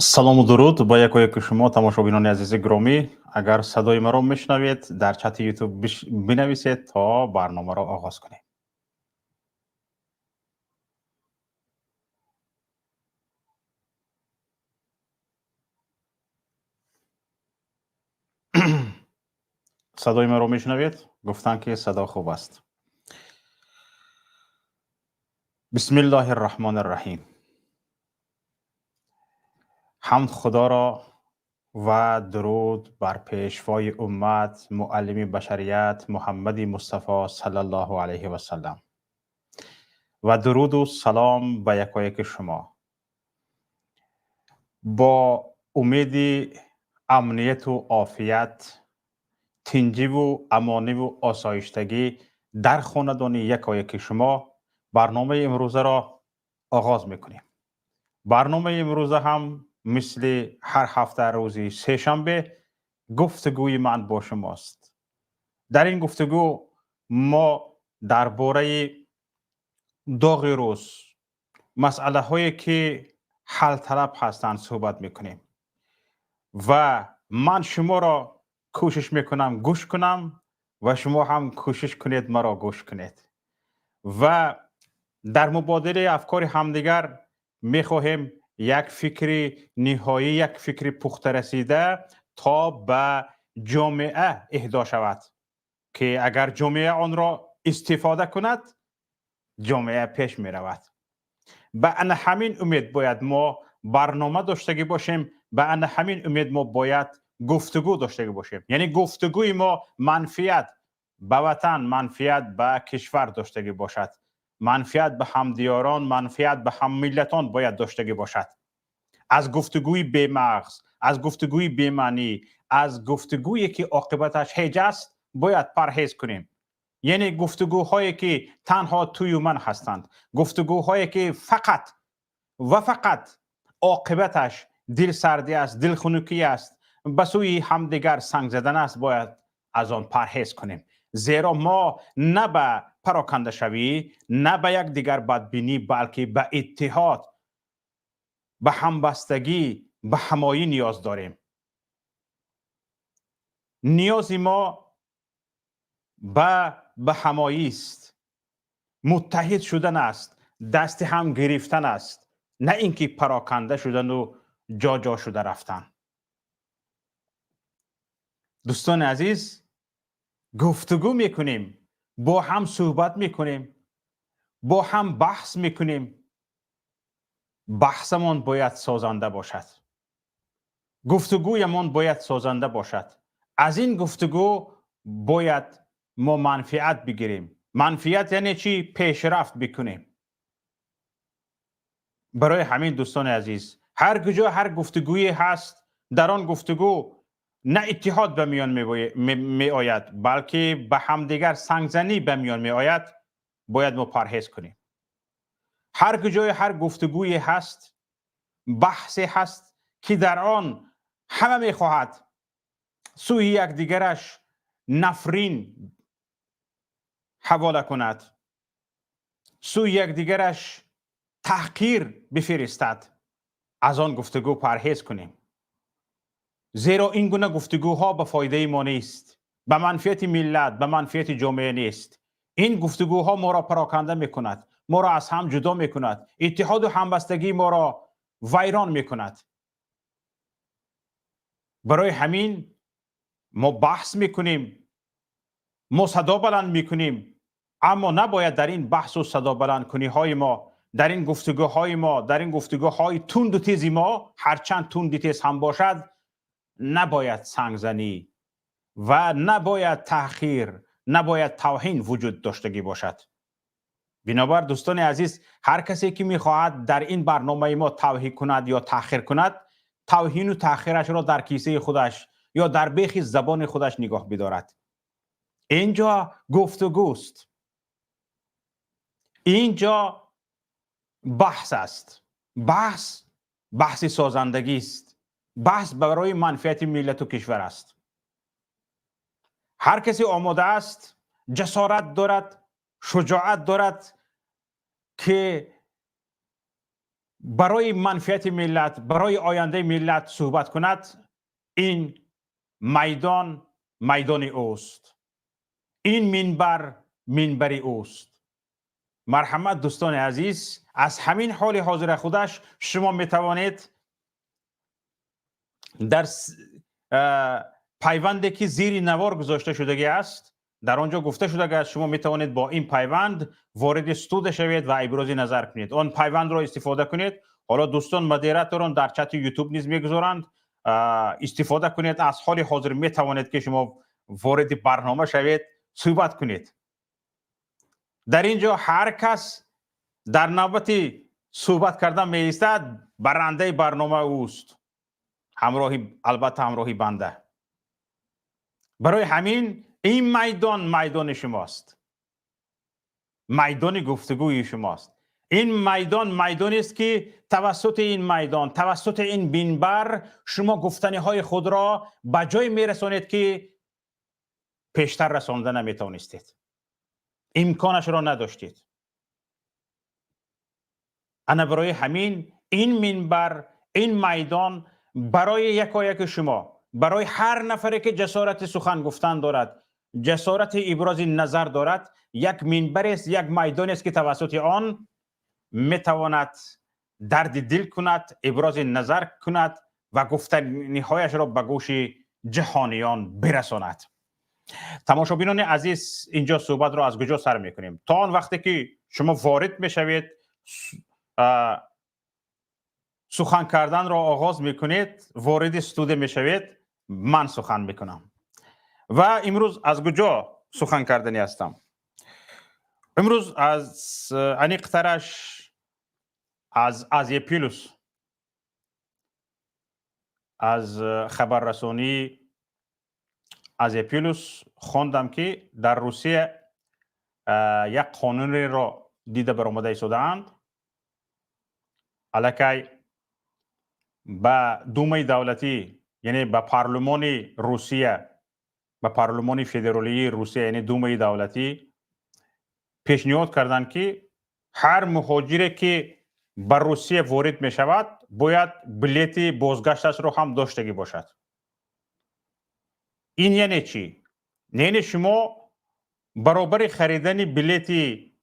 Салому дуруд ба якояки шумо, тамошобинони азизи гиромӣ. Агар садои маро мешунавед, дар чати Ютуб бинависед, то барномаро оғоз кунем. Садои маро мешунавед? Гуфтанд, ки садо хуб аст. Бисмиллоҳи рраҳмони рраҳим. Ҳамд Худоро ва дуруд бар пешвои уммат, муаллими башарият Муҳаммади Мустафо саллаллоҳу алайҳи васаллам ва дуруду салом ба якояки шумо. Бо умеди амнияту офият, тинҷиву амониву осоиштагӣ дар хонадони якояки шумо барномаи имрӯзаро оғоз мекунем. Барномаи имрӯза ҳам мисли ҳар ҳафта рӯзи сешанбе гуфтугӯи ман бо шумост. Дар ин гуфтугӯ мо дар бораи доғи рӯз, масъалаҳое ки ҳалталаб ҳастанд, суҳбат мекунем ва ман шуморо кӯшиш мекунам гӯш кунам ва шумо ҳам кӯшиш кунед маро гӯш кунед ва дар мубодилаи афкори ҳамдигар мехоҳем як фикри ниҳоӣ, як фикри пухта расида то ба ҷомеа иҳдо шавад, ки агар ҷомеа онро истифода кунад, ҷомеа пеш меравад. Ба ана ҳамин умед бояд мо барнома доштагӣ бошем, ба ана ҳамин умед мо бояд гуфтугӯ доштагӣ бошем. Яъне гуфтугӯи мо манфиат ба ватан, манфиат ба кишвар доштагӣ бошад, манфиат ба ҳамдиёрон, манфиат ба ҳаммиллатон бояд доштагӣ бошад. Аз гуфтугӯи бемағз, аз гуфтугӯи бемаънӣ, аз гуфтугӯе ки оқибаташ ҳеҷ аст, бояд парҳез кунем. Яъне гуфтугӯҳое ки танҳо тую ман ҳастанд, гуфтугӯҳое ки фақат ва фақат оқибаташ дилсардӣ аст, дилхунукӣ аст, ба сӯи ҳамдигар санг задан аст, бояд аз он парҳез кунем. Зеро мо на ба парокандашавӣ, на ба якдигар бадбинӣ, балки ба иттиҳод, ба ҳамбастагӣ, ба ҳамоӣ ниёз дорем. Ниёзи мо ба ҳамоист, муттаҳид шудан аст, дасти ҳам гирифтан аст, на ин ки пароканда шудану ҷо-ҷо шуда рафтан. Дӯстони азиз, гуфтугӯ мекунем, бо ҳам суҳбат мекунем, бо ҳам баҳс мекунем. Баҳсамон бояд созанда бошад, гуфтугӯямон бояд созанда бошад. Аз ин гуфтугӯ бояд мо манфиат бигирем. Манфиат яъне чӣ? Пешрафт бикунем. Барои ҳамин, дӯстони азиз, ҳар куҷо ҳар гуфтугӯе ҳаст, дар он гуфтугӯ на иттиҳод ба миён меояд, балки ба ҳамдигар сангзанӣ ба миён меояд, бояд мо парҳез кунем. Ҳар куҷое ҳар гуфтугӯе ҳаст, баҳсе ҳаст, ки дар он ҳама мехоҳад сӯи якдигараш нафрин ҳавола кунад, сӯи якдигараш таҳқир бифиристад, аз он гуфтугӯ парҳез кунем. Зеро ин гуна гуфтугӯҳо ба фоидаи мо нест, ба манфиати миллат, ба манфиати ҷомеа нест. Ин гуфтугӯҳо моро пароканда мекунад, моро аз ҳам ҷудо мекунад, иттиҳоду ҳамбастагии моро вайрон мекунад. Барои ҳамин мо баҳс мекунем, мо садо баланд мекунем, аммо набояд дар ин баҳсу садобаландкуниҳои мо, дар ин гуфтугӯҳои мо, дар ин гуфтугӯҳои тунду тези мо, ҳарчанд тунди тез ҳам бошад, набояд сангзанӣ ва набояд таъхир, набояд тавҳин вуҷуд доштагӣ бошад. Бинобар, дӯстони азиз, ҳар касе ки мехоҳад дар ин барномаи мо тавҳин кунад ё таъхир кунад, тавҳину таъхирашро дар кисаи худаш ё дар бехи забони худаш нигоҳ бидорад. Инҷо гуфтугӯст, инҷо баҳс аст. Баҳс баҳси созандагист, баҳс барои манфиати миллату кишвар аст. Ҳар касе омода аст, ҷасорат дорад, шуҷоат дорад, ки Барои манфиати миллат, барои ояндаи миллат суҳбат кунад, ин майдон майдони ӯст, ин минбар минбари ӯст. Марҳамат, дӯстони азиз, аз ҳамин ҳоли ҳозира худаш шумо метавонед дар пайванде, ки зери навор гузошта шудагӣ аст, дар он ҷо гуфта шудааст, шумо метавонед бо ин пайванд вориди студия шавед ва ибрози назар кунед. Он пайвандро истифода кунед. Ҳоло дӯстон модераторон дар чати Ютуб низ мегузоранд. Истифода кунед. Аз ҳоли ҳозир метавонед, ки шумо вориди барнома шавед, суҳбат кунед. Дар ин ҷо ҳар кас дар навбати суҳбат кардан меистад, барандаи барнома ӯст, ҳамроҳи, албатта, ҳамроҳи банда. Барои ҳамин ин майдон майдони шумост, майдони гуфтугӯи шумост. Ин майдон майдонест, ки тавассути ин майдон, тавассути ин минбар шумо гуфтаниҳои худро ба ҷое мерасонед, ки пештар расонда наметавонистед, имконашро надоштед. Ана барои ҳамин ин минбар, ин майдон барои якояки шумо, барои ҳар нафаре, ки ҷасорати сухан гуфтан дорад, ҷасорати ибрози назар дорад, як минбарест, як майдонест, ки тавассути он метавонад дарди дил кунад, ибрози назар кунад ва гуфтаниҳояшро ба гӯши ҷаҳониён бирасонад. Тамошобинони азиз, инҷо суҳбатро аз куҷо сар мекунем? То он вақте ки шумо ворид мешавед, сухан карданро оғоз мекунед, вориди студия мешавед, ман сухан мекунам. Ва имрӯз аз куҷо сухан карданӣ ҳастам? Имрӯз аз, аниқтараш, аз Азия Плюс, аз хабаррасонии Азия Плюс хондам, ки дар Русия як қонунеро дида баромада истодаанд. Аллакай ба Думаи давлатӣ, яъне ба парлумони Русия, ба парлумони федералии Русия, яъне Думаи давлатӣ, пешниҳод карданд, ки ҳар муҳоҷире, ки ба Русия ворид мешавад, бояд билети бозгашташро ҳам доштагӣ бошад. Ин яъне чӣ? Яъне шумо баробари харидани билети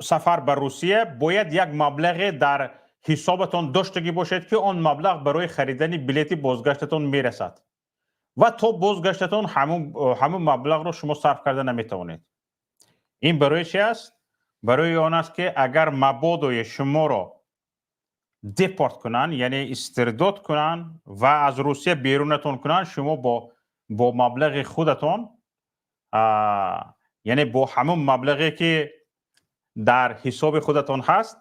сафар ба Русия бояд як маблағе дар ҳисобатон доштагӣ бошед, ки он маблағ барои харидани билети бозгаштатон мерасад ва то бозгаштатон ҳамун маблағро шумо сарф карда наметавонед. Ин барои чи аст? Барои он аст, ки агар мабодое шуморо депорт кунанд, яъне истирдод кунанд ва аз Русия берунатон кунанд, шумо бо маблағи худатон, яъне бо ҳамун маблағе, ки дар ҳисоби худатон ҳаст,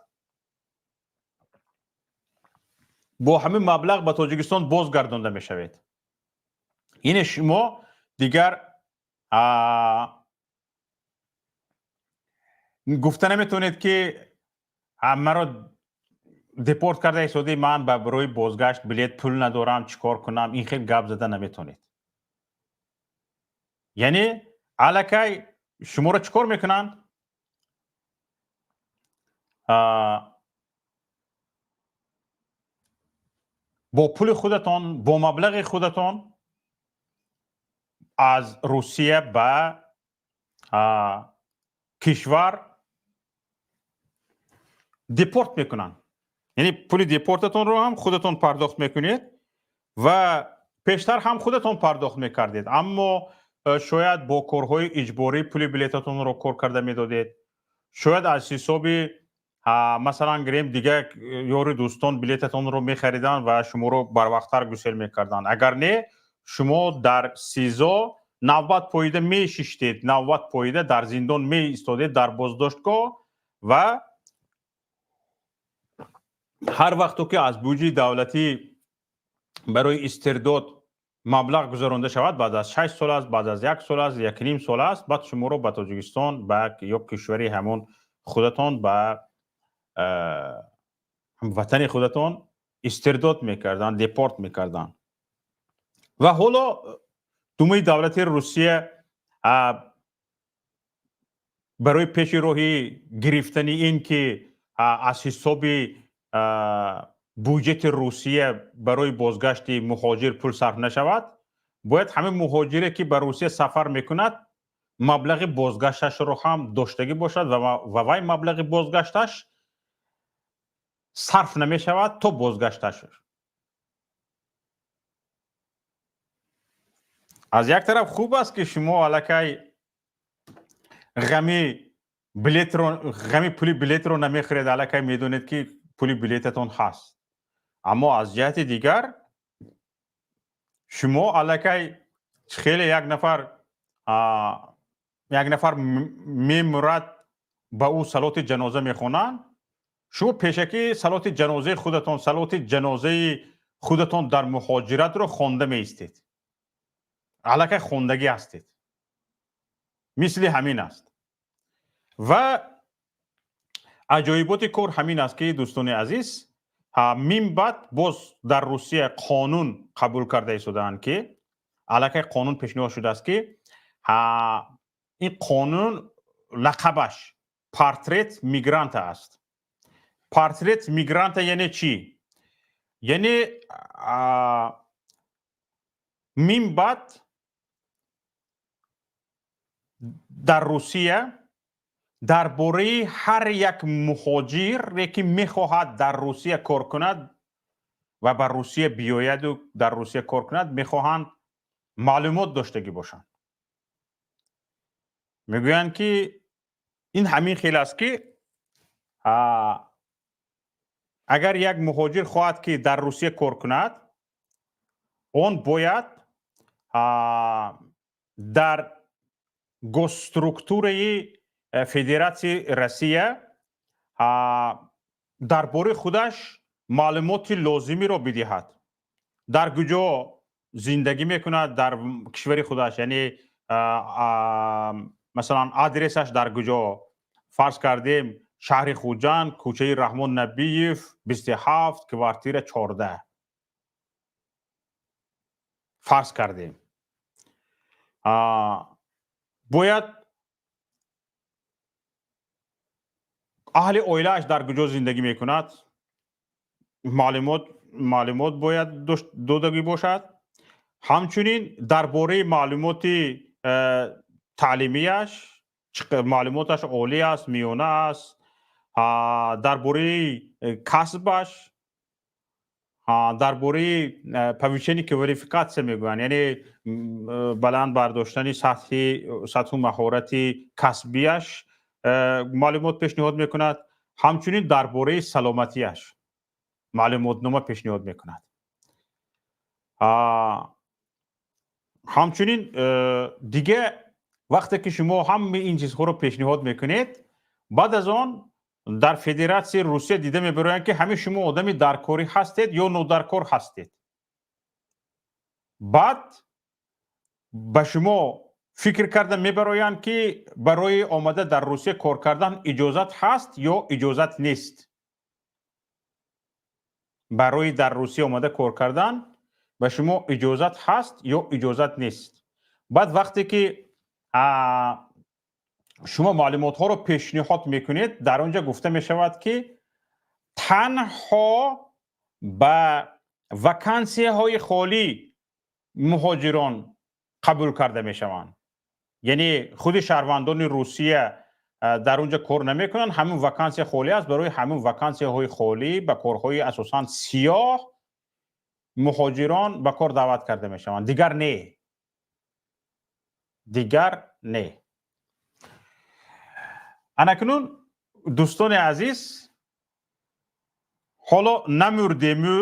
бо ҳамин маблағ ба Тоҷикистон бозгардонда мешавед. Ине шумо дигар гуфта наметавонед, ки маро депорт карда истоди, ман ба барои бозгашт билет пул надорам, чӣ кор кунам? Ин хел гап зада наметавонед. Яъне аллакай шуморо чӣ кор мекунанд? Бо пули худатон, бо маблағи худатон аз Русия ба кишвар депорт мекунанд. Яъне пули депортатонро ҳам худатон пардохт мекунед ва пештар ҳам худатон пардохт мекардед, аммо шояд бо корҳои иҷборӣ пули билетатонро кор карда медодед, шояд аз ҳисоби, масалан, гирем, дигар ёру дӯстон билетатонро мехариданд ва шуморо барвақттар гусел мекарданд. Агар не, шумо дар СИЗО навбат поида мешиштед, навбат поида дар зиндон меистодед, дар боздоштгоҳ, ва ҳар вақто ки аз буҷаи давлатӣ барои истирдод маблағ гузаронда шавад, баъд аз 6 сол аст, баъд аз як сол аст, якним сол аст, баъд шуморо ба Тоҷикистон, ба ё кишвари ҳамон худатон, ба ватани худатон истирдод мекарданд, депорт мекарданд. Ва ҳоло Думаи давлатии Русия Барои пеши роҳи гирифтани ин ки аз ҳисоби буҷети Русия барои бозгашти муҳоҷир пул сарф нашавад, бояд ҳамин муҳоҷире, ки ба Русия сафар мекунад, маблағи бозгашташро ҳам доштагӣ бошад ва вай маблағи бозгашташ сарф намешавад то бозгашташ. Аз як тараф хуб аст, ки шумо аллакай ғами билетро, ғами пули билетро намехӯред, аллакай медонед, ки пули билетатон ҳаст. Аммо аз ҷиҳати дигар шумо аллакай хеле як нафар мемурад, ба ӯ салоти ҷаноза мехонанд, шумо пешакӣ салоти ҷанозаи худатон, салоти ҷанозаи худатон дар муҳоҷиратро хонда меистед, аллакай хондагӣ ҳастед. Мисли ҳамин аст. Ва аҷоиботи кор ҳамин аст, ки, дӯстони азиз, мин баъд боз дар Русия қонун қабул карда истодаанд, ки аллакай қонун пешниҳод шудааст, ки ин қонун лақабаш «Портрет мигранта» аст. «Портрет мигранта» яъне чӣ? Яъне мин баъд дар Русия дар бораи ҳар як муҳоҷире, ки мехоҳад дар Русия кор кунад ва ба Русия биёяду дар Русия кор кунад, мехоҳанд маълумот доштагӣ бошанд. Мегӯянд, ки ин ҳамин хел аст, ки агар як муҳоҷир хоҳад, ки дар Русия кор кунад, он бояд дар госструктураи Федератсияи Россия дар бораи худаш маълумоти лозимиро бидиҳад: дар куҷо зиндагӣ мекунад дар кишвари худаш, яъне масалан, адресаш дар куҷо, фарз кардем, шаҳри Хуҷанд, кӯчаи Раҳмон Набиев, 27, квартира 14, фарз кардем. Бояд аҳли оилааш дар куҷо зиндагӣ мекунад, маълумот бояд додагӣ бошад. Ҳамчунин дар бораи маълумоти таълимияш, маълумоташ олӣ аст, миёна аст, дар бораи касбаш, дар бораи повышение квалификация мегӯянд, яъне баланд бардоштани сатҳу маҳорати касбияш маълумот пешниҳод мекунад. Ҳамчунин дар бораи саломатиаш маълумотнома пешниҳод мекунад. Ҳамчунин дига вақте ки шумо ҳамаи ин чизҳоро пешниҳод мекунед, баъд аз он дар Федератсияи Русия дида мебароянд, ки ҳамин шумо одами даркорӣ ҳастед ё нодаркор ҳастед. Баъд ба шумо фикр карда мебароянд, ки барои омада дар Русия кор кардан иҷозат ҳаст ё иҷозат нест. Барои дар Русия омада кор кардан ба шумо иҷозат ҳаст ё иҷозат нест. Баъд вақте ки шумо маълумотҳоро пешниҳод мекунед, дар он ҷо гуфта мешавад, ки танҳо ба вакансияҳои холӣ муҳоҷирон қабул карда мешаванд, яъне худи шаҳрвандони Русия дар он ҷо кор намекунанд. Ҳамин вакансия холӣ аст, барои ҳамин вакансияҳои холӣ ба корҳои асосан сиёҳ муҳоҷирон ба кор даъват карда мешаванд, дигар не, дигар не. Анакнун, дӯстони азиз, ҳоло намурдему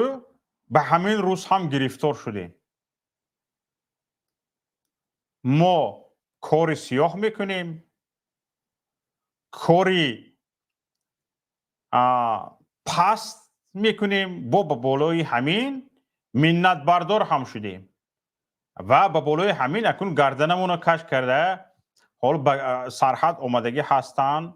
ба ҳамин рӯз ҳам гирифтор шудем. Мо кори сиёҳ мекунем, кори паст мекунем, бо ба болои ҳамин миннатбардор ҳам шудем ва ба болои ҳамин акнун гарданамонро каш карда, ҳоло ба сарҳад омадагӣ ҳастанд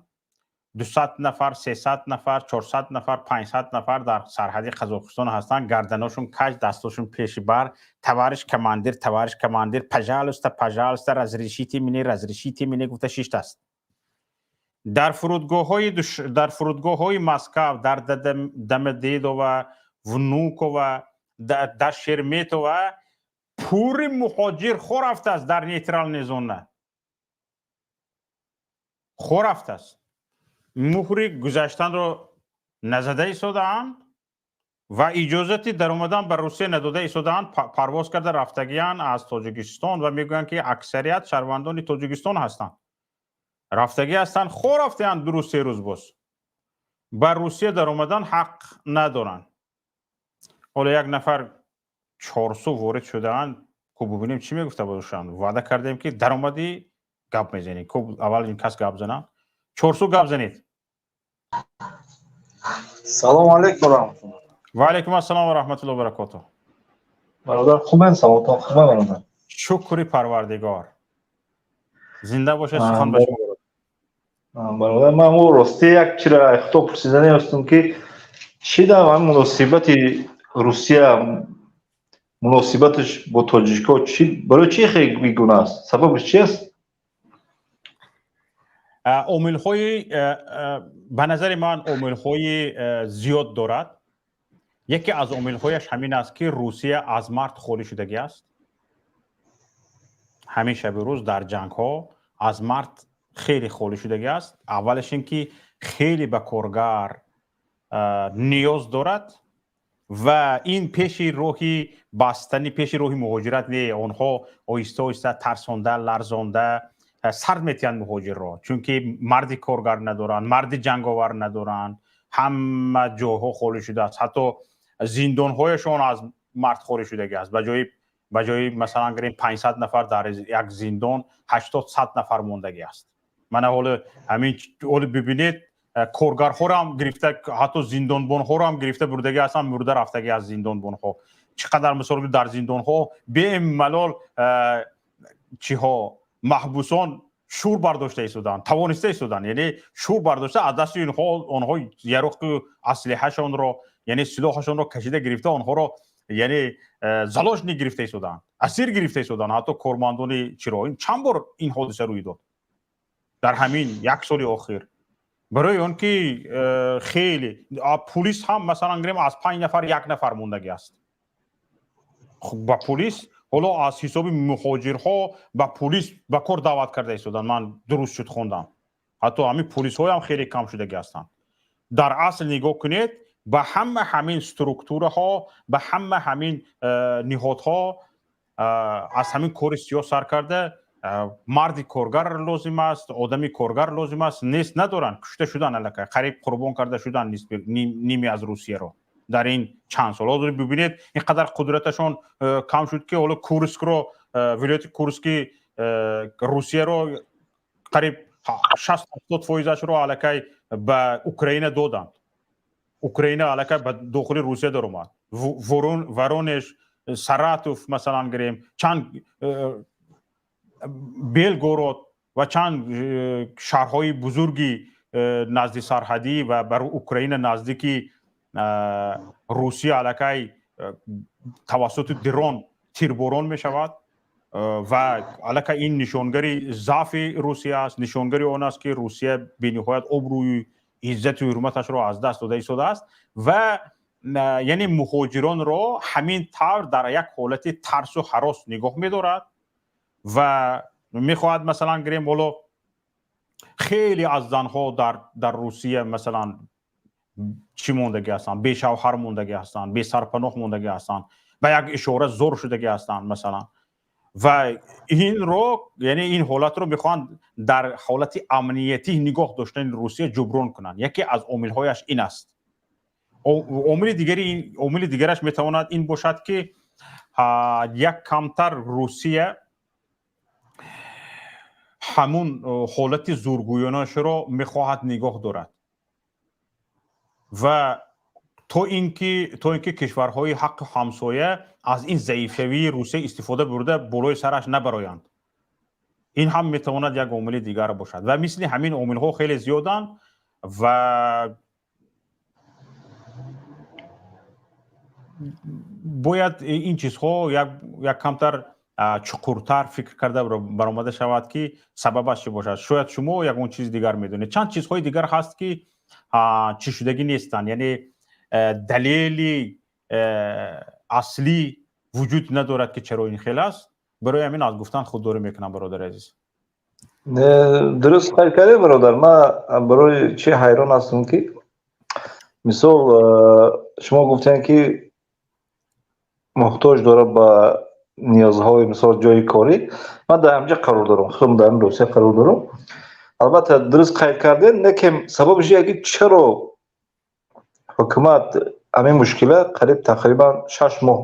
200 нафар, 300 нафар, 400 нафар, 500 нафар дар сарҳади Қазоқистон ҳастанд, гарданошон каҷ, дастошон пеши бар: «Товарищ командир, товарищ командир, пожалуйста, пожалуйста, разрешите мне, разрешите мне», гуфта шиштааст. Дар фурудгоҳҳои Москав, дар Домодедово, Внуково, дар Шереметьево пури муҳоҷир хо рафтааст, дар нейтральный зона хо рафтааст, муҳри гузаштанро назада истодаанд ва иҷозати даромадан ба Русия надода истодаанд. Парвоз карда рафтагиянд аз Тоҷикистон ва мегӯянд, ки аксарият шаҳрвандони Тоҷикистон ҳастанд, рафтагӣ ҳастанд, хо рафтаанд. 2 рӯз, 3 рӯз боз ба Русия даромадан ҳақ надоранд. Ҳоло як нафар Чорсу ворид шудаанд, ку бубинем, чӣ мегуфта бошанд. Ваъда кардем, ки даромадӣ гап мезанед. Ку аввал ин кас гап зананд. Чорсу, гап занед. Салому алейкум, раҳматулло. Ва алайкум ассалом ва раҳматулло баракоту. Бародар, хубен? Саломатон хубен, бародар? Шукри Парвардигор, зинда бошед. Сухан ба шумо. Бародар, ман рости як чира худто пурсидане ҳастам, ки чӣ дар муносибати Русия, муносибаташ бо тоҷикҳо чи, барои чӣ хеле гуна аст? Сабабаш чи аст? Омилҳои, ба назари ман, омилҳои зиёд дорад. Яке аз омилҳояш ҳамин аст, ки Русия аз мард холӣ шудагӣ аст. Ҳамин шаби рӯз дар ҷангҳо аз мард хеле холӣ шудагӣ аст. Аввалаш ин ки хеле ба коргар ниёз дорад ва ин пеши роҳи бастани, пеши роҳи муҳоҷират не, онҳо оҳиста оҳиста тарсонда, ларзонда сард метиҳанд муҳоҷирро, чунки марди коргар надоранд, марди ҷанговар надоранд. Ҳама ҷойҳо холӣ шудааст, ҳатто зиндонҳояшон аз мард холӣ шудагӣ аст. Ба ҷои, масалан гирем, 500 нафар дар як зиндон, 80, 100 нафар мондагӣ аст. Мана ҳоло ҳамин ҳоло бибинед, коргарҳоро ҳам гирифта, ҳатто зиндонбонҳоро ҳам гирифта бурдагӣ ҳастанд, мурда рафтагӣ аз зиндонбонҳо. Чӣ қадар, мисол, дар зиндонҳо бемалол чиҳо, маҳбусон шӯр бардошта истоданд, тавониста истоданд, яъне шӯр бардошта аз дасти инҳо, онҳо яроқу аслиҳашонро, яъне силоҳашонро кашида гирифта, онҳоро, яъне заложник гирифта истоданд, асир гирифта истоданд, ҳатто кормандони чиро. Ин чанд бор ин ҳодиса рӯй дод дар ҳамин як соли охир. Барои он ки хеле пулис ҳам, масалан гирем, аз 5 нафар як нафар мондагӣ аст. Ба пулис ҳоло аз ҳисоби муҳоҷирҳо ба пулис ба кор даъват карда истоданд. Ман дуруст шуд хондам, ҳатто ҳамин пулисҳоям хеле кам шудагӣ ҳастанд. Дар асл нигоҳ кунед, ба ҳама ҳамин структураҳо, ба ҳама ҳамин ниҳодҳо, аз ҳамин кори сиёҳ сар карда, марди коргар лозим аст, одами коргар лозим аст, нест, надоранд, кушта шудан, аллакай қариб қурбон карда шудан ними аз Русияро дар ин чанд сол. Ҳозир бибинед, ин қадар қудраташон кам шуд, ки ҳоло Курскро, вилояти Курски Русияро қариб 60-70 фоизашро аллакай ба Украина доданд. Украина аллакай ба дохили Русия даромад. Воронеж, Саратов, масалан гирем, чанд Белгород ва чанд шаҳрҳои бузурги назди сарҳадӣ ва бар Украина наздики Русия аллакай тавассути дрон тирборон мешавад. Ва аллакай ин нишонгари заъфи Русия аст, нишонгари он аст, ки Русия бениҳоят обрӯи, иззату ҳурматашро аз даст дода истодааст. Ва яъне муҳоҷиронро ҳамин тавр дар як ҳолати тарсу ҳарос нигоҳ медорад ва мехоҳад, масалан гирем, ҳоло хеле аз занҳо дар Русия, масалан, чӣ мондагӣ ҳастанд, бешавҳар мондагӣ ҳастанд, бесарпаноҳ мондагӣ ҳастанд, ба як ишора зор шудагӣ ҳастанд, масалан. Ва инро, яъне ин ҳолатро мехоҳанд дар ҳолати амниятӣ нигоҳ доштани Русия ҷуброн кунанд. Яке аз омилҳояш ин аст. Омили дигараш метавонад ин бошад, ки як камтар Русия ҳамун ҳолати зургӯёнашро мехоҳад нигоҳ дорад ва то ин ки кишварҳои ҳаққи ҳамсоя аз ин заифшавии Русия истифода бурда, болои сараш набароянд. Ин ҳам метавонад як омили дигар бошад. Ва мисли ҳамин омилҳо хеле зиёданд ва бояд ин чизҳо як камтар Чуқуртар фикр карда баромада шавад, ки сабабаш чӣ бошад. Шояд шумо ягон чизи дигар медонед. Чанд чизҳои дигар ҳаст, ки чӣ шудагӣ нестанд, яъне далели аслӣ вуҷуд надорад, ки чаро ин хел аст. Барои ҳамин аз гуфтан худдорӣ мекунам, бародари азиз. Дуруст қайд кардем, бародар. Ман барои чӣ ҳайрон ҳастам, ки мисол шумо гуфтем, ки муҳтоҷ дорад ба ниёзҳои, мисол, ҷои корӣ. Ман дар ҳамҷа қарор дорам, худам дар Русия қарор дорам. Албатта, дуруст қайд кардем, лекин сабабаш ие, ки чаро ҳукумат ҳамин мушкила қариб тақрибан 6 моҳ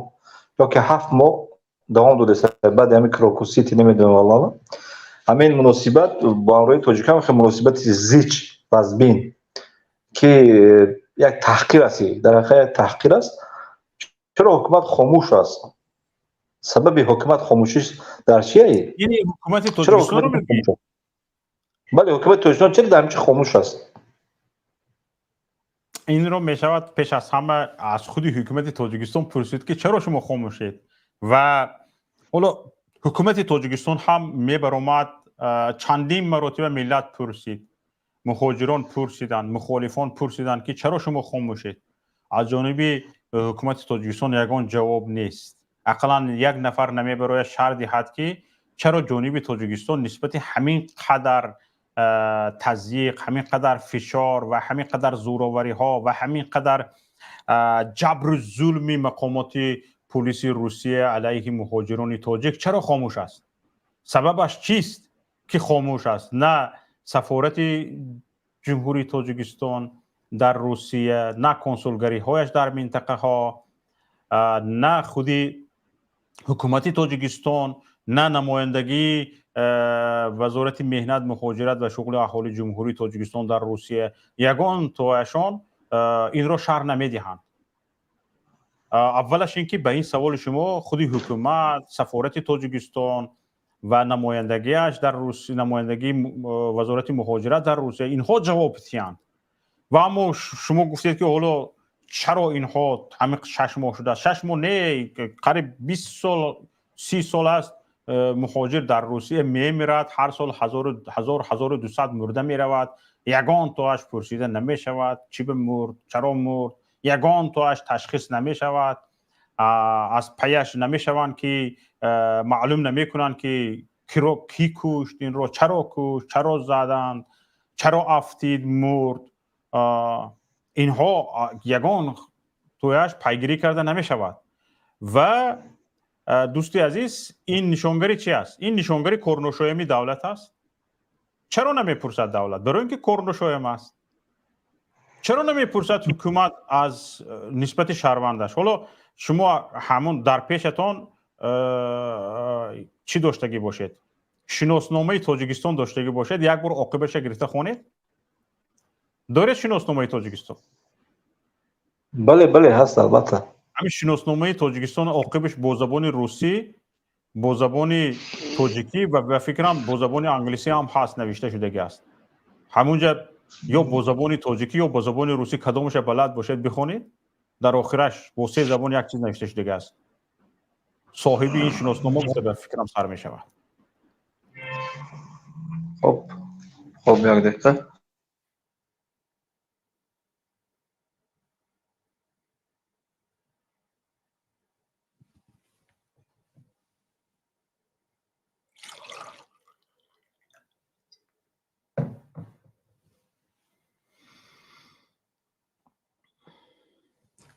ёки 7 моҳ давом додааст баъди ҳамин Крокус Сити, намедонам, валлоҳ, ҳамин муносибат бо ҳамроҳи тоҷикан хеле муносибати зич, вазбин, ки як таҳқир аст, дар ҳақиқат як таҳқир аст. Чаро ҳукумат хомӯш аст? Сабаби ҳукумат хомӯшиш дар чие? Яъне ҳукумати Тоҷикистонро мегӯед? Бале, ҳукумати Тоҷикистон чаро дар ҳамин хомӯш аст? Инро мешавад пеш аз ҳама аз худи ҳукумати Тоҷикистон пурсид, ки чаро шумо хомӯшед. Ва ҳоло ҳукумати Тоҷикистон ҳам мебаромад, чандин маротиба миллат пурсид, муҳоҷирон пурсиданд, мухолифон пурсиданд, ки чаро шумо хомӯшед. Аз ҷониби ҳукумати Тоҷикистон ягон ҷавоб нест. Ақаллан як нафар намебарояд шарҳ диҳад, ки чаро ҷониби Тоҷикистон нисбати ҳамин қадар тазйиқ, ҳамин қадар фишор ва ҳамин қадар зӯровариҳо ва ҳамин қадар ҷабру зулми мақомоти пулиси Русия алайҳи муҳоҷирони тоҷик чаро хомӯш аст, сабабаш чист, ки хомӯш аст. На сафорати Ҷумҳурии Тоҷикистон дар Русия, на консулгариҳояш дар минтақаҳо, на худи ҳукумати Тоҷикистон, на намояндагии Вазорати меҳнат, муҳоҷират ва шуғли аҳолии Ҷумҳурии Тоҷикистон дар Русия, ягон тояшон инро шарҳ намедиҳанд. Аввалаш ин ки ба ин саволи шумо худи ҳукумат, сафорати Тоҷикистон ва намояндагиаш дар Русия, намояндагии Вазорати муҳоҷират дар Русия, инҳо ҷавоб диҳанд. Ва аммо шумо гуфтед, ки ҳоло чаро инҳо ҳамин 6 моҳ шудааст. 6 моҳ не, қариб 20 сол, 30 сол аст муҳоҷир дар Русия мемирад. Ҳар сол 1000, 1200 мурда меравад. Ягон тоаш пурсида намешавад, чӣ ба мурд, чаро мурд. Ягон тоаш ташхис намешавад, аз паяш намешаванд, ки маълум намекунанд, ки киро, кӣ кушт инро, чаро кушт, чаро заданд, чаро афтид, мурд. Инҳо ягон тояш пайгирӣ карда намешавад. Ва дӯсти азиз, ин нишонгари чи аст? Ин нишонгари корношоями давлат аст. Чаро намепурсад давлат? Барои ин ки корношоям аст. Чаро намепурсад ҳукумат аз нисбати шаҳрвандаш? Ҳоло шумо ҳамун дар пешатон чӣ доштагӣ бошед, шиносномаи Тоҷикистон доштагӣ бошед, як бор оқибаша гирифта хонед. Доред шиносномаи Тоҷикистон? Бале, бале, ҳаст, албатта. Ҳамин шиносномаи Тоҷикистон оқибаш бо забони русӣ, бо забони тоҷикӣ ва ба фикрам бо забони англисӣ ҳам ҳаст, навишта шудагӣ аст. Ҳамунҷа ё бо забони тоҷикӣ, ё бо забони русӣ, кадомаша балад бошед, бихонед. Дар охираш бо се забон як чиз навишта шудагӣ аст. Соҳиби ин шиноснома гуфта, ба фикрам, сар мешавад. Хоб, хоб, як дақиқа.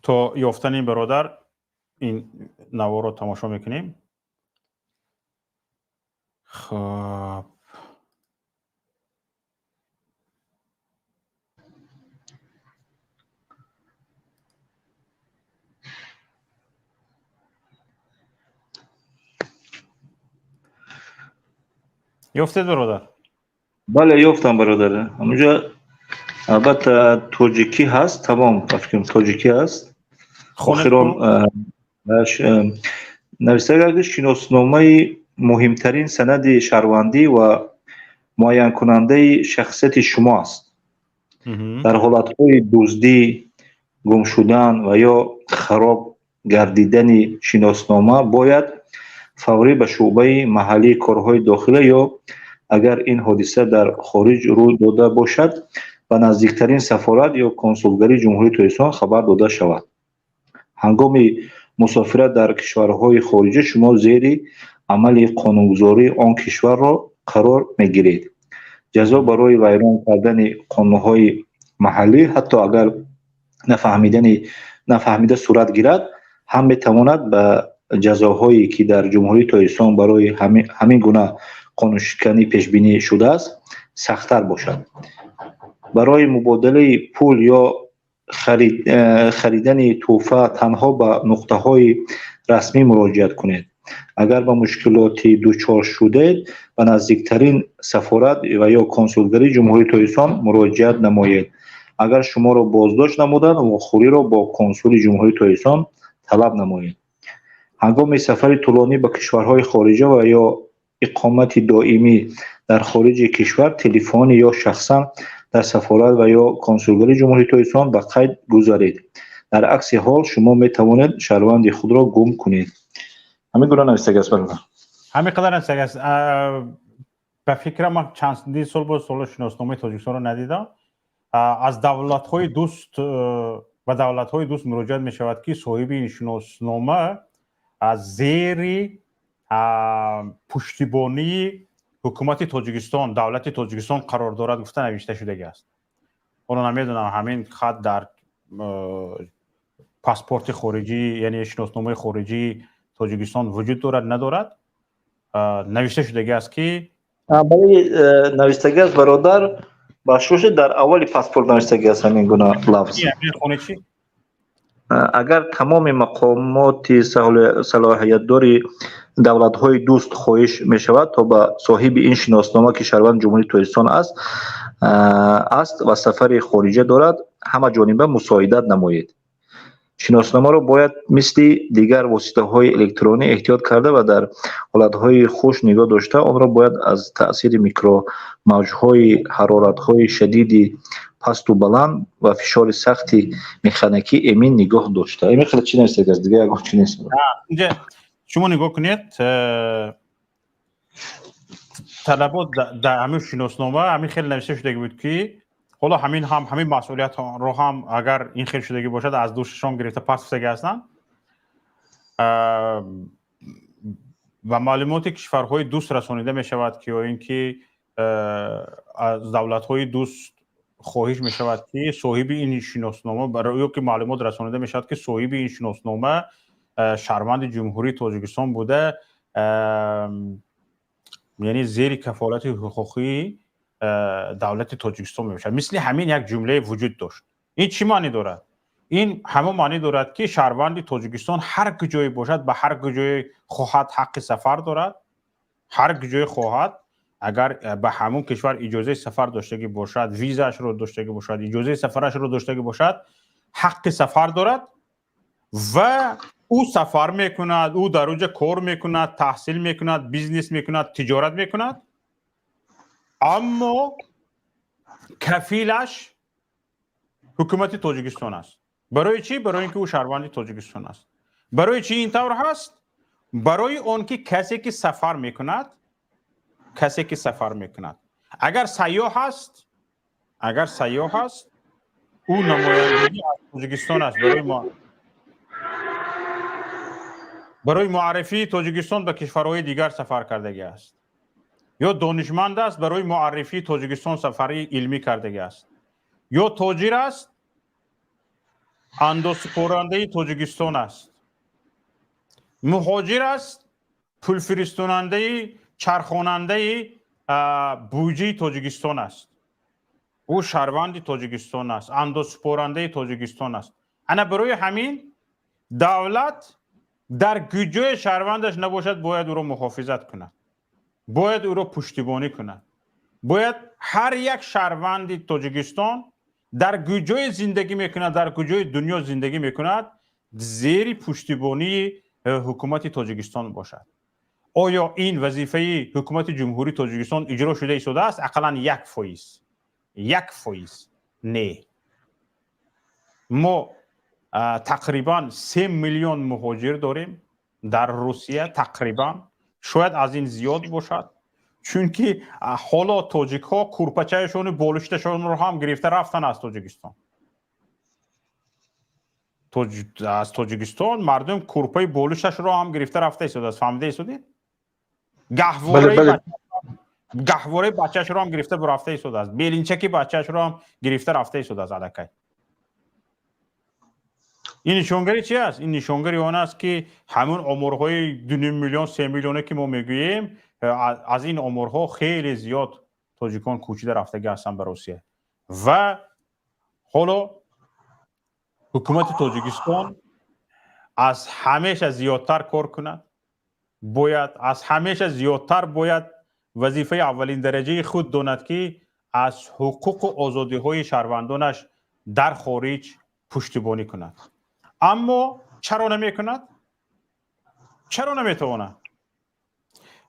То ёфтани бародар ин наворро тамошо мекунем. Хоб, ёфтед, бародар? Бале, ёфтам, бародар. Ҳамунҷа албатта тоҷикӣ ҳаст, тамом, ба фикрам, тоҷикӣ ҳаст. Охирон нависта кард: шиносномаи муҳимтарин санади шаҳрвандӣ ва муайянкунандаи шахсияти шумо аст. Дар ҳолатҳои дуздӣ, гум шудан ва ё хароб гардидани шиноснома бояд Фаврӣ ба шӯъбаи маҳаллии корҳои дохила ё, агар ин ҳодиса дар хориҷ рӯй дода бошад, ба наздиктарин сафорат ё консулгарии Ҷумҳурии Тоҷикистон хабар дода шавад. Ҳангоми мусофират дар кишварҳои хориҷӣ шумо зери амали қонунгузории он кишварро қарор мегиред. Ҷазо барои вайрон кардани қонунҳои маҳаллӣ, ҳатто агар нафаҳмида сурат гирад, ҳам метавонад ба ҷазоҳое, ки дар Ҷумҳурии Тоҷикистон барои ҳамин гуна қонуншиканӣ пешбинӣ шудааст, сахттар бошад. Барои мубодилаи пул ё харидани тӯҳфа танҳо ба нуқтаҳои расмӣ муроҷиат кунед. Агар ба мушкилоте дучор шудед, ба наздиктарин сафорат ва ё консулгарии Ҷумҳурии Тоҷикистон муроҷиат намоед. Агар шуморо боздошт намуданд, вохӯриро бо консули Ҷумҳурии Тоҷикистон талаб намоед. Ҳангоми сафари тӯлонӣ ба кишварҳои хориҷа ва ё иқомати доимӣ дар хориҷи кишвар телефонӣ ё шахсан дар сафорат ва ё консулгарии Ҷумҳурии Тоҷикистон ба қайд гузаред. Дар акси ҳол шумо метавонед шаҳрвандии худро гум кунед. Ҳамин гуна навистагӣ аст, бародар. Ҳамин қадар навистагӣ аст. Ба фикрам, ман чандин сол боз соли шиносномаи Тоҷикистонро надидам. Аз давлатҳои дӯст, ба давлатҳои дӯст муроҷиат мешавад, ки соҳиби ин шиноснома аз зери пуштибонии ҳукумати Тоҷикистон, давлати Тоҷикистон қарор дорад, гуфта навишта шудагӣ аст. Ҳоло намедонам, ҳамин хат дар паспорти хориҷӣ, яъне шиносномаи хориҷии Тоҷикистон вуҷуд дорад, надорад. Навишта шудагӣ аст, ки Бале, навистагӣ аст, бародар. Бахшошед, дар аввали паспорт навистагӣ аст ҳамин гуна лафз. Хоне чӣ? Агар тамоми мақомоти салоҳиятдори давлатҳои дӯст хоҳиш мешавад, то ба соҳиби ин шиноснома, ки шаҳрванди Ҷумҳурии Тоҷикистон аст ва сафари хориҷа дорад, ҳамаҷониба мусоидат намоед. Шиносномаро бояд мисли дигар воситаҳои электронӣ эҳтиёт карда ва дар ҳолатҳои хушк нигоҳ дошта. Онро бояд аз таъсири микромавҷҳои, ҳароратҳои шадиди пасту баланд ва фишори сахти механикӣ эмин нигоҳ дошта. Ин хеле чӣ навистагӣ аст, дигар ягон чӣ нест. Инҷа шумо нигоҳ кунед, талабот дар ҳамин шиноснома ҳамин хеле навишта шудагӣ буд, ки ҳоло ҳамин ҳам, ҳамин масъулиятро ҳам, агар ин хел шудагӣ бошад, аз дӯшашон гирифта пас шудагӣ ҳастанд. Ва маълумоти кишварҳои дӯст расонида мешавад, ки ё ин ки аз давлатҳои дӯст хоҳиш мешавад, ки соҳиби ин шиноснома, ё ки маълумот расонида мешавад, ки соҳиби ин шиноснома шаҳрванди Ҷумҳурии Тоҷикистон буда, яъне зери кафолати ҳуқуқии давлати Тоҷикистон мебошад. Мисли ҳамин як ҷумлае вуҷуд дошт. Ин чӣ маънӣ дорад? Ин ҳамон маънӣ дорад, ки шаҳрванди Тоҷикистон ҳар куҷое бошад, ба ҳар куҷое хоҳад, ҳаққи сафар дорад. Ҳар куҷое хоҳад, агар ба ҳамон кишвар иҷозаи сафар доштагӣ бошад, визаашро доштагӣ бошад, иҷозаи сафарашро доштагӣ бошад, ҳаққи сафар дорад ва ӯ сафар мекунад, ӯ дар онҷа кор мекунад, таҳсил мекунад, бизнес мекунад, тиҷорат мекунад, аммо кафилаш ҳукумати Тоҷикистон аст. Барои чӣ? Барои ин ки ӯ шаҳрванди Тоҷикистон аст. Барои чӣ ин тавр ҳаст? Барои он ки касе ки сафар мекунад, касе ки сафар мекунад, агар сайёҳ аст, агар сайёҳ аст, ӯ намояндагӣ аз Тоҷикистон аст, барои муаррифии Тоҷикистон ба кишварҳои дигар сафар кардагӣ аст, ё донишманд аст, барои муаррифии Тоҷикистон сафари илмӣ кардагӣ аст, ё тоҷир аст, андозсупорандаи Тоҷикистон аст, муҳоҷир аст, пулфиристонандаи, чархонандаи буҷаи Тоҷикистон аст. Ӯ шаҳрванди Тоҷикистон аст, андозсупорандаи Тоҷикистон аст. Ана барои ҳамин давлат дар куҷое шаҳрвандаш набошад, бояд ӯро муҳофизат кунад, бояд ӯро пуштибонӣ кунад. Бояд ҳар як шаҳрванди Тоҷикистон дар куҷое зиндагӣ мекунад, дар куҷои дунё зиндагӣ мекунад, зери пуштибонии ҳукумати Тоҷикистон бошад. Оё ин вазифаи ҳукумати Ҷумҳурии Тоҷикистон иҷро шуда истодааст? Ақаллан 1%, 1% не. Мо тақрибан 3 миллион муҳоҷир дорем. Дар Русия тақрибан, шояд аз ин зиёд бошад, чунки ҳоло тоҷикҳо курпачаашону болишташонро ҳам гирифта рафтан аз Тоҷикистон. Аз Тоҷикистон мардум курпаи болишташро ҳам гирифта рафта истодааст. Фаҳмида истодед? Гаҳвораи бачаашро ҳам гирифта рафта истодааст, белинчаки бачаашро ҳам гирифта рафта истодааст аллакай. Ин нишонгари чи аст? Ин нишонгари он аст, ки ҳамун оморҳои 2,5 миллион, 3 миллионе, ки мо мегӯем, аз ин оморҳо хеле зиёд тоҷикон кӯчида рафтагӣ ҳастанд ба Русия. Ва ҳоло ҳукумати Тоҷикистон аз ҳамеша зиёдтар кор кунад бояд, аз ҳамеша зиёдтар бояд вазифаи аввалин дараҷаи худ донад, ки аз ҳуқуқу озодиҳои шаҳрвандонаш дар хориҷ пуштибонӣ кунад. Аммо чаро намекунад? Чаро наметавонад?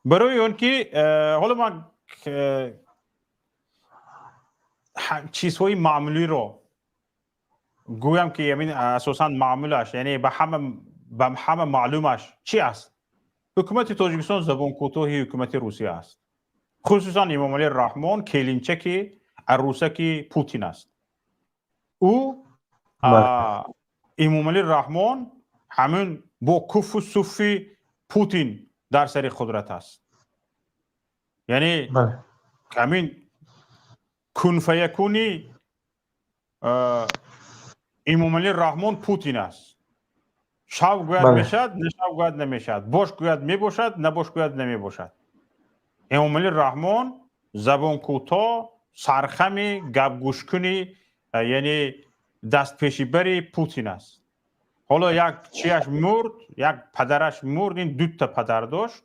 Барои он ки ҳоло ман чизҳои маъмулиро гӯям, ки ҳамин асосан маъмулаш, яъне ба ҳама маълумаш чи аст? Ҳукумати Тоҷикистон забонкӯтоҳи ҳукумати Русия аст. Хусусан Имомалӣ Раҳмон келинчаки арӯсаки Путин аст. Ӯ, Имомалӣ Раҳмон, ҳамин бо куфу суфи Путин дар сари қудрат аст. Яъне ҳамин кунфаякуни Имомалӣ Раҳмон Путин аст. Шав гӯяд, мешавад, нашав гӯяд, намешавад, бош гӯяд, мебошад, набош гӯяд, намебошад. Эмомалӣ Раҳмон забонкӯтоҳ, сархами гапгӯшкуни, яъне дастпешибари Путин аст. Ҳоло як чияш мурд, як падараш мурд. Ин дута падар дошт.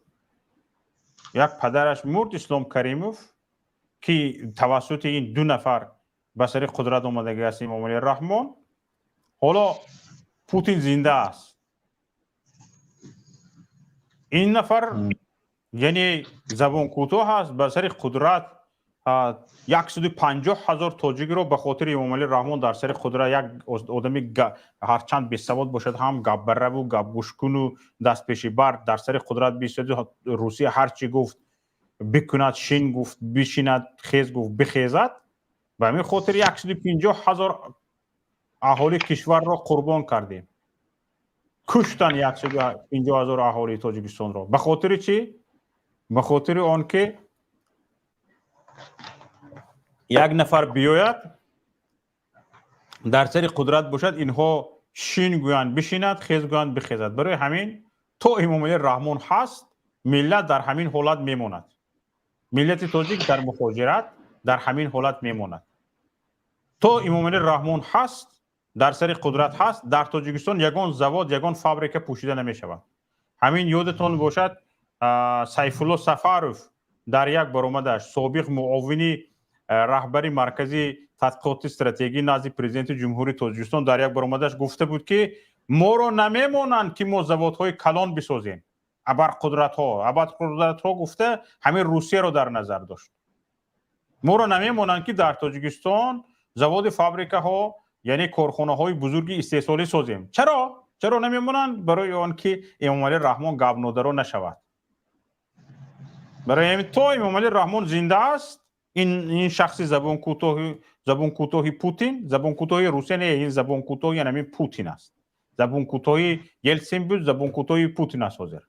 Як падараш мурд, Ислом Каримов, ки тавассути ин ду нафар ба сари қудрат омадагӣ аст Эмомалӣ Раҳмон. Ҳоло Путин зинда аст. Ин нафар, яъне забонкӯтоҳ аст, ба сари қудрат 150 000 тоҷикро ба хотири Эмомалӣ Раҳмон дар сари қудрат, як одами ҳарчанд бесавод бошад ҳам, гапбараву гапгӯшкуну дастпешибар дар сари қудрат бистоди. Русия ҳар чӣ гуфт, бикунад, шин гуфт, бишинад, хез гуфт, бихезад. Ба ҳамин хотир 150 000 аҳолии кишварро қурбон кардем. Куштан 150 000 аҳолии Тоҷикистонро. Ба хотири чӣ? Ба хотири он ки як нафар биёяд, дар сари қудрат бошад, инҳо шин гӯянд, бишинад, хез гӯянд, бихезад. Барои ҳамин то Эмомалӣ Раҳмон ҳаст, миллат дар ҳамин ҳолат мемонад. Миллати тоҷик дар мухоҷират дар ҳамин ҳолат мемонад. То Эмомалӣ Раҳмон ҳаст, дар сари қудрат ҳаст, дар Тоҷикистон ягон завод, ягон фабрика пӯшида намешавад. Ҳамин ёдатон бошад, Сайфулло Сафаров дар як баромадаш, собиқ муовини раҳбари Маркази тадқиқоти стратегӣ назди Президенти Ҷумҳурии Тоҷикистон, дар як баромадаш гуфта буд, ки моро намемонанд, ки мо заводҳои калон бисозем. Абарқудратҳо, абарқудратҳо гуфта, ҳамин Русияро дар назар дошт. Моро намемонанд, ки дар Тоҷикистон заводи, фабрикаҳо, яъне корхонаҳои бузурги истеҳсолӣ созем. Чаро? Чаро намемонанд? Барои он ки Эмомалӣ Раҳмон гапнодаро нашавад. Барои ҳамин то Эмомалӣ Раҳмон зинда аст, ин шахси забонкӯтоҳи, забонкӯтоҳи Путин, забонкӯтоҳи Русия не, ин забонкӯтоҳи ҳамин Путин аст. Забонкӯтоҳи Елсин буд, забонкӯтоҳи Путин аст. Ҳозир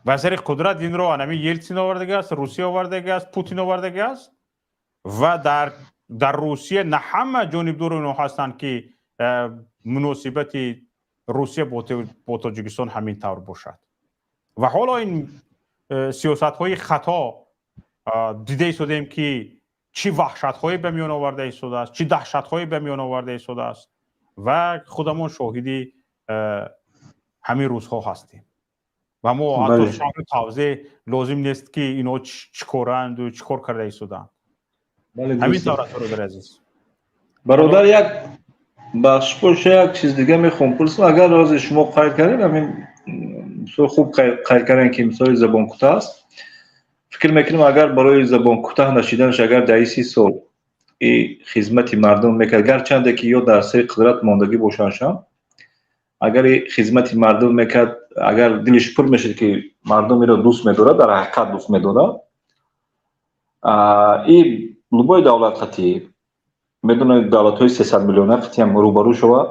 ба сари қудрат инро ҳамин Елсин овардаги аст, Русия овардаги аст, Путин овардаги аст. Ва дар Русия на ҳама ҷонибдори онҳо ҳастанд, ки муносибати Русия бо Тоҷикистон ҳамин тавр бошад. Ва ҳоло ин сиёсатҳои хато дида истодем, ки чӣ ваҳшатҳое ба миён оварда истодааст, чӣ даҳшатҳое ба миён оварда истодааст, ва худамон шоҳиди ҳамин рӯзҳо ҳастем. Ва мо ҳатто шарҳу тавзеҳ лозим нест, ки инҳо чӣ коранду чӣ кор карда истодаанд. Ҳамин тавр аст, бародари азиз. Бародар, як бахш боша, як чиз дига мехоҳам пурсам. Агар рози шумо қайд кардед, ҳамин бисёр хуб қайд кардем, ки мисоли забонкӯтаҳ аст. Фикр мекунам, агар барои забонкӯтаҳ нашиданаш, агар дар 30 сол и хизмати мардум мекард, гарчанде ки ё дар сари қудрат мондагӣ бошандшам. Агар хизмати мардум мекард, агар дилиш пур мешуд, ки мардум иро дӯст медорад, дар ҳақиқат дӯст медорад, и любой давлат қатӣ медонад, давлатҳои 300 миллиона қатиам рӯбарӯ шавад,